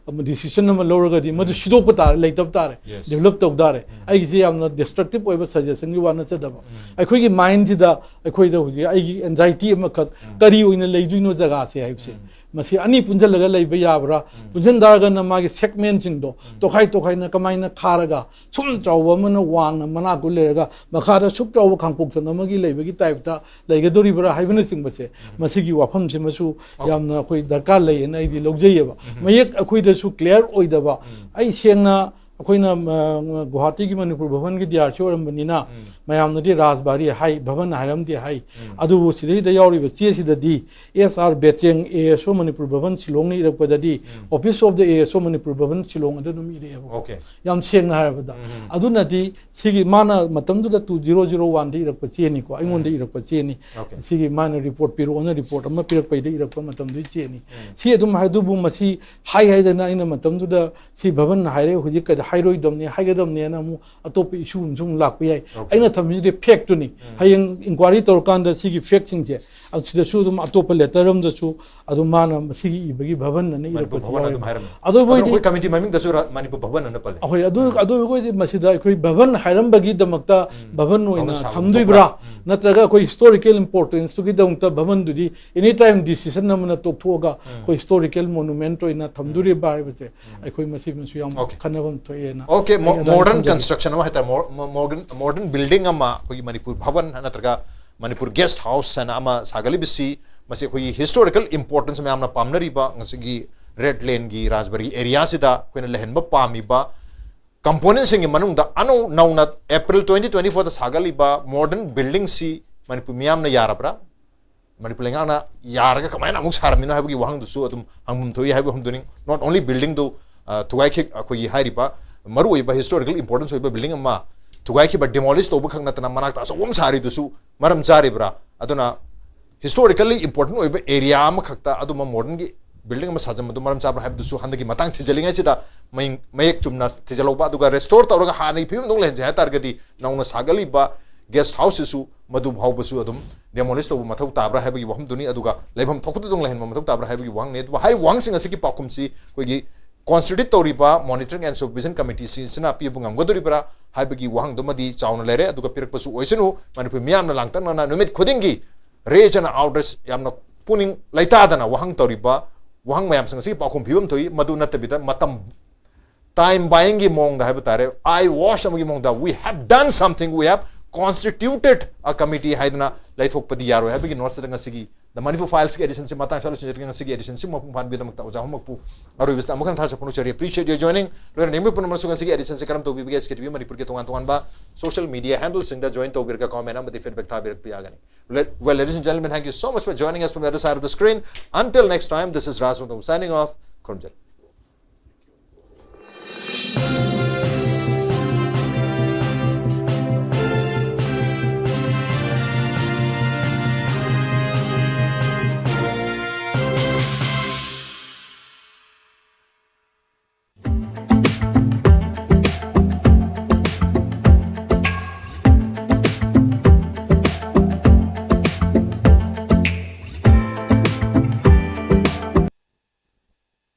ꯗꯤꯁꯤꯖꯟ ꯑꯃ ꯂꯧꯔꯒꯗꯤ ꯃꯗꯨ ꯁꯤꯗꯣꯛꯄ ꯇꯥꯔꯦ, ꯂꯩꯇꯕ ꯇꯥꯔꯦ, ꯌꯦꯁ꯫ ꯗꯤꯕꯂꯞ ꯇꯧ ꯇꯥꯔꯦ꯫ ꯑꯩꯒꯤꯁꯦ ꯌꯥꯝꯅ ꯗꯤꯁꯇ꯭ꯔꯛꯇꯤꯞ ꯑꯣꯏꯕ ꯁꯖꯦꯁꯟꯒꯤ ꯋꯥ ꯅꯠꯆꯗꯕ꯫ ꯑꯩꯈꯣꯏꯒꯤ ꯃꯥꯏꯟꯁꯤꯗ ꯑꯩꯈꯣꯏꯗ ꯍꯧꯖꯤꯛ ꯑꯩꯒꯤ ꯑꯦꯟꯖꯥꯏꯇꯤ ꯑꯃꯈꯛ ꯀꯔꯤ ꯑꯣꯏꯅ ꯂꯩꯗꯣꯏꯅꯣ ꯖꯒꯥꯁꯦ ꯍꯥꯏꯕꯁꯦ꯫ ꯃꯁꯤ ꯑꯅꯤ ꯄꯨꯟꯁꯤꯜꯂꯒ ꯂꯩꯕ ꯌꯥꯕ꯭ꯔꯥ? ꯄꯨꯟꯁꯤꯟ ꯇꯥꯔꯒꯅ ꯃꯥꯒꯤ ꯁꯦꯒꯃꯦꯟꯁꯤꯡꯗꯣ ꯇꯣꯈꯥꯏ ꯇꯣꯈꯥꯏꯅ ꯀꯃꯥꯏꯅ ꯈꯥꯔꯒ ꯁꯨꯝ ꯆꯥꯎꯕ ꯑꯃꯅ ꯋꯥꯡꯅ ꯃꯅꯥꯛꯇ ꯂꯩꯔꯒ ꯃꯈꯥꯗ ꯁꯨꯛ ꯆꯥꯎꯕ ꯈꯥꯡꯄꯣꯛꯁꯪ ꯑꯃꯒꯤ ꯂꯩꯕꯒꯤ ꯇꯥꯏꯞꯇ ꯂꯩꯒꯗꯧꯔꯤꯕ꯭ꯔꯥ ꯍꯥꯏꯕꯅꯆꯤꯡꯕꯁꯦ, ꯃꯁꯤꯒꯤ ꯋꯥꯐꯝꯁꯤꯃꯁꯨ ꯌꯥꯝꯅ ꯑꯩꯈꯣꯏ ꯗꯔꯀꯥꯔ ꯂꯩꯌꯦꯅ ꯑꯩꯗꯤ ꯂꯧꯖꯩꯌꯦꯕ꯫ ꯃꯌꯦꯛ ꯑꯩꯈꯣꯏꯗꯁꯨ ꯀ꯭ꯂꯤꯌꯥꯔ ꯑꯣꯏꯗꯕ, ꯑꯩ ꯁꯦꯡꯅ ꯑꯩꯈꯣꯏꯅ, ꯑ, ꯒꯨꯋꯥꯍꯥꯇꯤꯒꯤ ꯃꯅꯤꯄꯨꯔ ꯚꯕꯟꯒꯤ ꯗꯤ ꯑꯥꯔ ꯁꯤ ꯑꯣꯏꯔꯝꯕꯅꯤꯅ ꯃꯌꯥꯝꯅꯗꯤ ꯔꯥꯖꯕꯥꯔꯤ ꯍꯥꯏ, ꯚꯕꯟ ꯍꯥꯏꯔꯝꯗꯦ ꯍꯥꯏ꯫ ꯑꯗꯨꯕꯨ ꯁꯤꯗꯩꯗ ꯌꯥꯎꯔꯤꯕ ꯆꯦꯁꯤꯗꯗꯤ ꯑꯦꯁ ꯑꯥꯔ ꯕꯦꯆꯦꯡ, ꯑꯦ ꯑꯦꯁ ꯑꯣ Manipur ꯚꯕꯟ ꯁꯤꯂꯣꯡꯅ ꯏꯔꯛꯄꯗꯗꯤ Office of the A S O Manipur Bhavan Shillong ꯑꯗꯨ ꯑꯗꯨꯝ ꯏꯔꯛꯑꯦꯕꯀꯣ꯫ Okay. ꯌꯥꯝ ꯁꯦꯡꯅ ꯍꯥꯏꯔꯕꯗ꯫ ꯑꯗꯨꯅꯗꯤ ꯁꯤꯒꯤ ꯃꯥꯅ ꯃꯇꯝꯗꯨꯗ two zero zero one ꯗ ꯏꯔꯛꯄ ꯆꯦꯅꯤꯀꯣ, ꯑꯩꯉꯣꯟꯗ ꯏꯔꯛꯄ ꯆꯦꯅꯤ꯫ Okay. ꯁꯤꯒꯤ ꯃꯥꯅ ꯔꯤꯄꯣꯔꯠ ꯄꯤꯔꯛꯑꯣꯅ ꯔꯤꯄꯣꯔꯠ ꯑꯃ ꯄꯤꯔꯛꯄꯩꯗ ꯏꯔꯛꯄ ꯃꯇꯝꯗꯨꯒꯤ ꯆꯦꯅꯤ꯫ ꯁꯤ ꯑꯗꯨꯝ ꯍꯥꯏ-, ꯑꯗꯨꯕꯨ ꯃꯁꯤ ꯍꯥꯏ ꯍꯥꯏꯗꯅ ꯑꯩꯅ ꯃꯇꯝꯗꯨꯗ ꯁꯤ ꯚꯕꯟ ꯍꯥꯏꯔꯦ, ꯍꯧꯖꯤꯛ ꯀꯩꯗ ꯍꯥꯏꯔꯣꯏꯗꯕꯅꯤ, ꯍꯥꯏꯒꯗꯕꯅꯤꯅ ꯑꯃꯨꯛ ꯑꯇꯣꯞꯄ ꯏꯁꯨ ꯑꯃꯁꯨ ꯑꯃꯨꯛ ꯂꯥꯛꯄ ꯌꯥꯏ꯫ Okay. ꯑꯩꯅ ꯊꯝꯃꯤꯁꯤꯗꯤ ꯐꯦꯛꯇꯨꯅꯤ꯫ ꯍꯌꯦꯡ ꯏꯟꯀ꯭ꯋꯥꯏꯔꯤ ꯇꯧꯔꯀꯥꯟꯗ ꯁꯤꯒꯤ ꯐꯦꯛꯁꯤꯡꯁꯦ ꯑꯁꯤꯗꯁꯨ ꯑꯗꯨꯝ ꯑꯇꯣꯞꯄ ꯂꯦꯇꯔ ꯑꯃꯗꯁꯨ ꯑꯗꯨꯝ ꯃꯥꯅ ꯃꯁꯤꯒꯤ ꯏꯕꯒꯤ ꯚꯕꯟ ꯑꯅ ꯃꯅꯤꯄꯨꯔ ꯏꯔꯛꯄꯁꯤ ꯚꯕꯟ ꯑꯗꯨꯝ ꯌꯥꯎꯋꯦꯕ꯫ ꯍꯥꯏꯔꯝꯃꯤ꯫ ꯑꯗꯨꯕꯨ ꯑꯗꯨꯅ ꯑꯩꯗꯤ ꯑꯩꯈꯣꯏ ꯀꯃꯤꯇꯤ ꯃꯃꯤꯡꯗꯁꯨ ꯔ-, ꯃꯅꯤꯄꯨꯔ ꯚꯕꯟ ꯑꯅ ꯄꯜꯂꯦ꯫ ꯑꯩꯈꯣꯏ ꯑꯗꯨ, ꯑꯗꯨ ꯑꯩꯈꯣꯏꯗꯤ ꯃꯁꯤꯗ ꯑꯩꯈꯣꯏ ꯚꯕꯟ ꯍꯥꯏꯔꯝꯕꯒꯤꯗꯃꯛꯇ ꯚꯕꯟ ꯑꯣꯏꯅ ꯁꯥꯕ ꯊꯝꯗꯣꯏꯕ꯭ꯔꯥ? ꯊꯣꯛꯄ꯫ ꯅꯠꯇ꯭ꯔꯒ ꯑꯩꯈꯣꯏ ꯍꯤꯁꯇꯣꯔꯤꯀꯦꯜ ꯏꯝꯄꯣꯔꯇꯦꯟꯁꯇꯨꯒꯤꯗꯃꯛꯇ ꯚꯕꯟꯗꯨꯗꯤ ꯑꯦꯅꯤ ꯇꯥꯏꯝ ꯗꯤꯁꯤꯖꯟ ꯑꯃꯅ ꯇꯣꯛꯊꯣꯛꯑꯒ ꯑꯩꯈꯣꯏ ꯍꯤꯁꯇꯣꯔꯤꯀꯦꯜ ꯃꯣꯅꯨꯃꯦꯟꯠ ꯑꯣꯏꯅ ꯊꯝꯗꯣꯔꯤꯕ꯭ꯔꯥ ꯍꯥꯏꯕꯁꯦ ꯑꯩꯈꯣꯏ ꯃꯁꯤꯃꯁꯨ ꯌꯥꯝ Okay. ꯈꯟꯅꯐꯝ ꯊꯣꯛꯑꯦꯅ Okay, ꯑꯩ ꯑꯗꯨꯃꯥꯏꯅ modern ꯊꯝꯖꯒꯦ꯫ Construction ꯑꯃ ꯍꯥꯏꯇꯥꯔꯦ, modern building ꯑꯃ ꯑꯩꯈꯣꯏꯒꯤ ꯃꯅꯤꯄꯨꯔ ꯚꯕꯟ ꯅꯠꯇ꯭ꯔꯒ ꯃꯅꯤꯄꯨꯔ ꯒꯦꯁ ꯍꯥꯎꯁ ꯍꯥꯏꯅ ꯑꯃ ꯁꯥꯒꯠꯂꯤꯕꯁꯤ, ꯃꯁꯤ ꯑꯩꯈꯣꯏꯒꯤ ꯍꯤꯁꯇꯣꯔꯤꯀꯦꯜ ꯏꯝꯄꯣꯔꯇꯦꯟꯁ ꯃꯌꯥꯝꯅ ꯄꯥꯝꯅꯔꯤꯕ ꯉꯁꯤꯒꯤ ꯔꯦꯗ ꯂꯦꯟꯒꯤ ꯔꯥꯖꯕꯥꯔꯤ ꯑꯦꯔꯤꯌꯥꯁꯤꯗ ꯑꯩꯈꯣꯏꯅ ꯂꯩꯍꯟꯕ ꯄꯥꯝꯃꯤꯕ ꯀꯝꯄꯣꯅꯦꯟꯁꯤꯡꯒꯤ ꯃꯅꯨꯡꯗ ꯑꯅꯧ ꯅꯧꯅ April twenty twenty four ꯗ ꯁꯥꯒꯠꯂꯤꯕ modern building ꯁꯤ ꯃꯅꯤꯄꯨꯔ ꯃꯤꯌꯥꯝꯅ ꯌꯥꯔꯕ꯭ꯔꯥ? ꯃꯅꯤꯄꯨꯔ ꯂꯩꯉꯥꯛꯅ ꯌꯥꯔꯒ ꯀꯃꯥꯏꯅ ꯑꯃꯨꯛ ꯁꯥꯔꯝꯃꯤꯅꯣ ꯍꯥꯏꯕꯒꯤ ꯋꯥꯍꯪꯗꯨꯁꯨ ꯑꯗꯨꯝ ꯍꯪꯐꯝ ꯊꯣꯛꯏ ꯍꯥꯏꯕꯒꯤ ꯋꯥꯐꯝꯗꯨꯅꯤ꯫ Not only building ꯗꯨ, ꯑ, ꯊꯨꯒꯥꯏꯈꯤ, ꯑꯩꯈꯣꯏꯒꯤ ꯍꯥꯏꯔꯤꯕ ꯃꯔꯨꯑꯣꯏꯕ ꯍꯤꯁꯇꯣꯔꯤꯀꯦꯜ ꯏꯝꯄꯣꯔꯇꯦꯟꯁ ꯑꯣꯏꯕ ꯕꯤꯜꯗꯤꯡ ꯑꯃ ꯊꯨꯒꯥꯏꯈꯤꯕ, ꯗꯤꯃꯣꯂꯤꯁ ꯇꯧꯕ ꯈꯛ ꯅꯠꯇꯅ ꯃꯅꯥꯛꯇ ꯑꯆꯧꯕ ꯑꯃ ꯁꯥꯔꯤꯗꯨꯁꯨ ꯃꯔꯝ ꯆꯥꯔꯤꯕ꯭ꯔꯥ? ꯑꯗꯨꯅ ꯍꯤꯁꯇꯣꯔꯤꯀꯦꯜꯂꯤ ꯏꯝꯄꯣꯔꯇꯦꯟ ꯑꯣꯏꯕ ꯑꯦꯔꯤꯌꯥ ꯑꯃꯈꯛꯇ ꯑꯗꯨꯝꯕ ꯃꯣꯗꯔꯟꯒꯤ ꯕꯤꯜꯗꯤꯡ ꯑꯃ ꯁꯥꯖꯟꯕꯗꯨ ꯃꯔꯝ ꯆꯥꯕ꯭ꯔꯥ ꯍꯥꯏꯕꯗꯨꯁꯨ ꯍꯟꯗꯛꯀꯤ ꯃꯇꯥꯡ ꯊꯤꯖꯤꯜꯂꯤꯉꯩꯁꯤꯗ ꯃꯌꯦꯡ-, ꯃꯌꯦꯛ ꯆꯨꯝꯅ ꯊꯤꯖꯤꯜꯍꯧꯕ, ꯑꯗꯨꯒ ꯔꯦꯁꯇꯣꯔ ꯇꯧꯔꯒ ꯍꯥꯟꯅꯒꯤ ꯐꯤꯕꯝꯗ ꯂꯩꯍꯟꯁꯦ ꯍꯥꯏ ꯇꯥꯔꯒꯗꯤ ꯅꯧꯅ ꯁꯥꯒꯠꯂꯤꯕ ꯒꯦꯁ ꯍꯥꯎꯁꯁꯤꯁꯨ ꯃꯗꯨ ꯐꯥꯎꯕꯁꯨ ꯑꯗꯨꯝ ꯗꯦꯃꯣꯂꯤꯁ ꯇꯧꯕ ꯃꯊꯧ ꯇꯥꯕ꯭ꯔꯥ ꯍꯥꯏꯕꯒꯤ ꯋꯥꯐꯝꯗꯨꯅꯤ, ꯑꯗꯨꯒ ꯂꯩꯐꯝ ꯊꯣꯛꯄꯗꯨ ꯑꯗꯨꯝ ꯂꯩꯍꯟꯕ ꯃꯊꯧ ꯇꯥꯕ꯭ꯔꯥ ꯍꯥꯏꯕꯒꯤ ꯋꯥꯍꯪꯅꯤ꯫ ꯑꯗꯨꯕꯨ ꯍꯥꯏꯔꯤꯕ ꯋꯥꯍꯪꯁꯤꯡ ꯑꯁꯤꯒꯤ ꯄꯥꯎꯈꯨꯝꯁꯤ ꯑꯩꯈꯣꯏꯒꯤ ꯀꯣꯟꯁꯇꯤꯇ꯭ꯌꯨꯠ ꯇꯧꯔꯤꯕ ꯃꯣꯅꯤꯇꯔꯤꯡ ꯑꯦꯟ ꯁꯨꯄꯔꯚꯤꯖꯟ ꯀꯃꯤꯇꯤꯁꯤꯡꯁꯤꯅ ꯄꯤꯕ ꯉꯝꯒꯗꯧꯔꯤꯕ꯭ꯔꯥ ꯍꯥꯏꯕꯒꯤ ꯋꯥꯍꯪꯗꯨꯃꯗꯤ ꯆꯥꯎꯅ ꯂꯩꯔꯦ꯫ ꯑꯗꯨꯒ ꯄꯤꯔꯛꯄꯁꯨ ꯑꯣꯏꯁꯅꯨ, ꯃꯅꯤꯄꯨꯔ ꯃꯤꯌꯥꯝꯅ ꯂꯥꯡꯇꯛꯅꯅ ꯅꯨꯃꯤꯠ ꯈꯨꯗꯤꯡꯒꯤ ꯔꯦꯁ ꯑꯦꯟ ꯑꯥꯎꯠꯔꯦꯁ ꯌꯥꯝꯅ ꯄꯨꯛꯅꯤꯡ ꯂꯩꯇꯥꯗꯅ ꯋꯥꯍꯪ ꯇꯧꯔꯤꯕ ꯋꯥꯍꯪ ꯃꯌꯥꯝꯁꯤꯡ ꯑꯁꯤꯒꯤ ꯄꯥꯎꯈꯨꯝ ꯄꯤꯕ ꯑꯃ ꯊꯣꯛꯏ꯫ ꯃꯗꯨ ꯅꯠꯇꯕꯤꯗ ꯃꯇꯝ time buyingꯒꯤ ꯃꯑꯣꯡꯗ ꯍꯥꯏꯕ ꯇꯥꯔꯦ, eye wash ꯑꯃꯒꯤ ꯃꯑꯣꯡꯗ, "We have done something, we have constituted a committee" ꯍꯥꯏꯗꯅ ꯂꯩꯊꯣꯛꯄꯗꯤ ꯌꯥꯔꯣꯏ ꯍꯥꯏꯕꯒꯤ ꯅꯣꯠꯁꯤꯗ ꯉꯁꯤꯒꯤ The Manipur Filesꯀꯤ editionꯁꯤ ꯃꯇꯥꯡ ꯑꯁꯤꯗ ꯂꯣꯏꯁꯤꯟꯖꯔꯒꯦ꯫ ꯉꯁꯤꯒꯤ editionꯁꯤ ꯃꯄꯨꯡ ꯐꯥꯍꯟꯕꯒꯤꯗꯃꯛꯇ ꯑꯣꯖꯥ ꯑꯍꯨꯝꯃꯛꯄꯨ ꯑꯔꯣꯏꯕꯁꯤꯗ ꯑꯃꯨꯛ ꯍꯟꯅ ꯊꯥꯖ ꯐꯣꯡꯗꯣꯛꯆꯔꯤ꯫ Appreciate your joining꯫ ꯂꯣꯏꯅ ꯌꯦꯡꯕ ꯄꯨꯝꯅꯃꯛꯁꯨ ꯉꯁꯤꯒꯤ editionꯁꯤ ꯀꯔꯝ ꯇꯧꯕꯤꯕꯒꯦ? SKTV ꯃꯅꯤꯄꯨꯔꯒꯤ ꯇꯣꯉꯥꯟ ꯇꯣꯉꯥꯟꯕ social media handleꯁꯤꯡꯗ join ꯇꯧꯕꯤꯔꯒ comment ꯑꯃꯗꯤ feedback ꯊꯥꯕꯤꯔꯛꯄ ꯌꯥꯒꯅꯤ꯫ Let- well, ladies and gentlemen, thank you so much for joining us from the other side of the screen. Until next time, this is Raj Rongthong signing off. ꯈꯨꯔꯨꯝꯖꯔꯤ꯫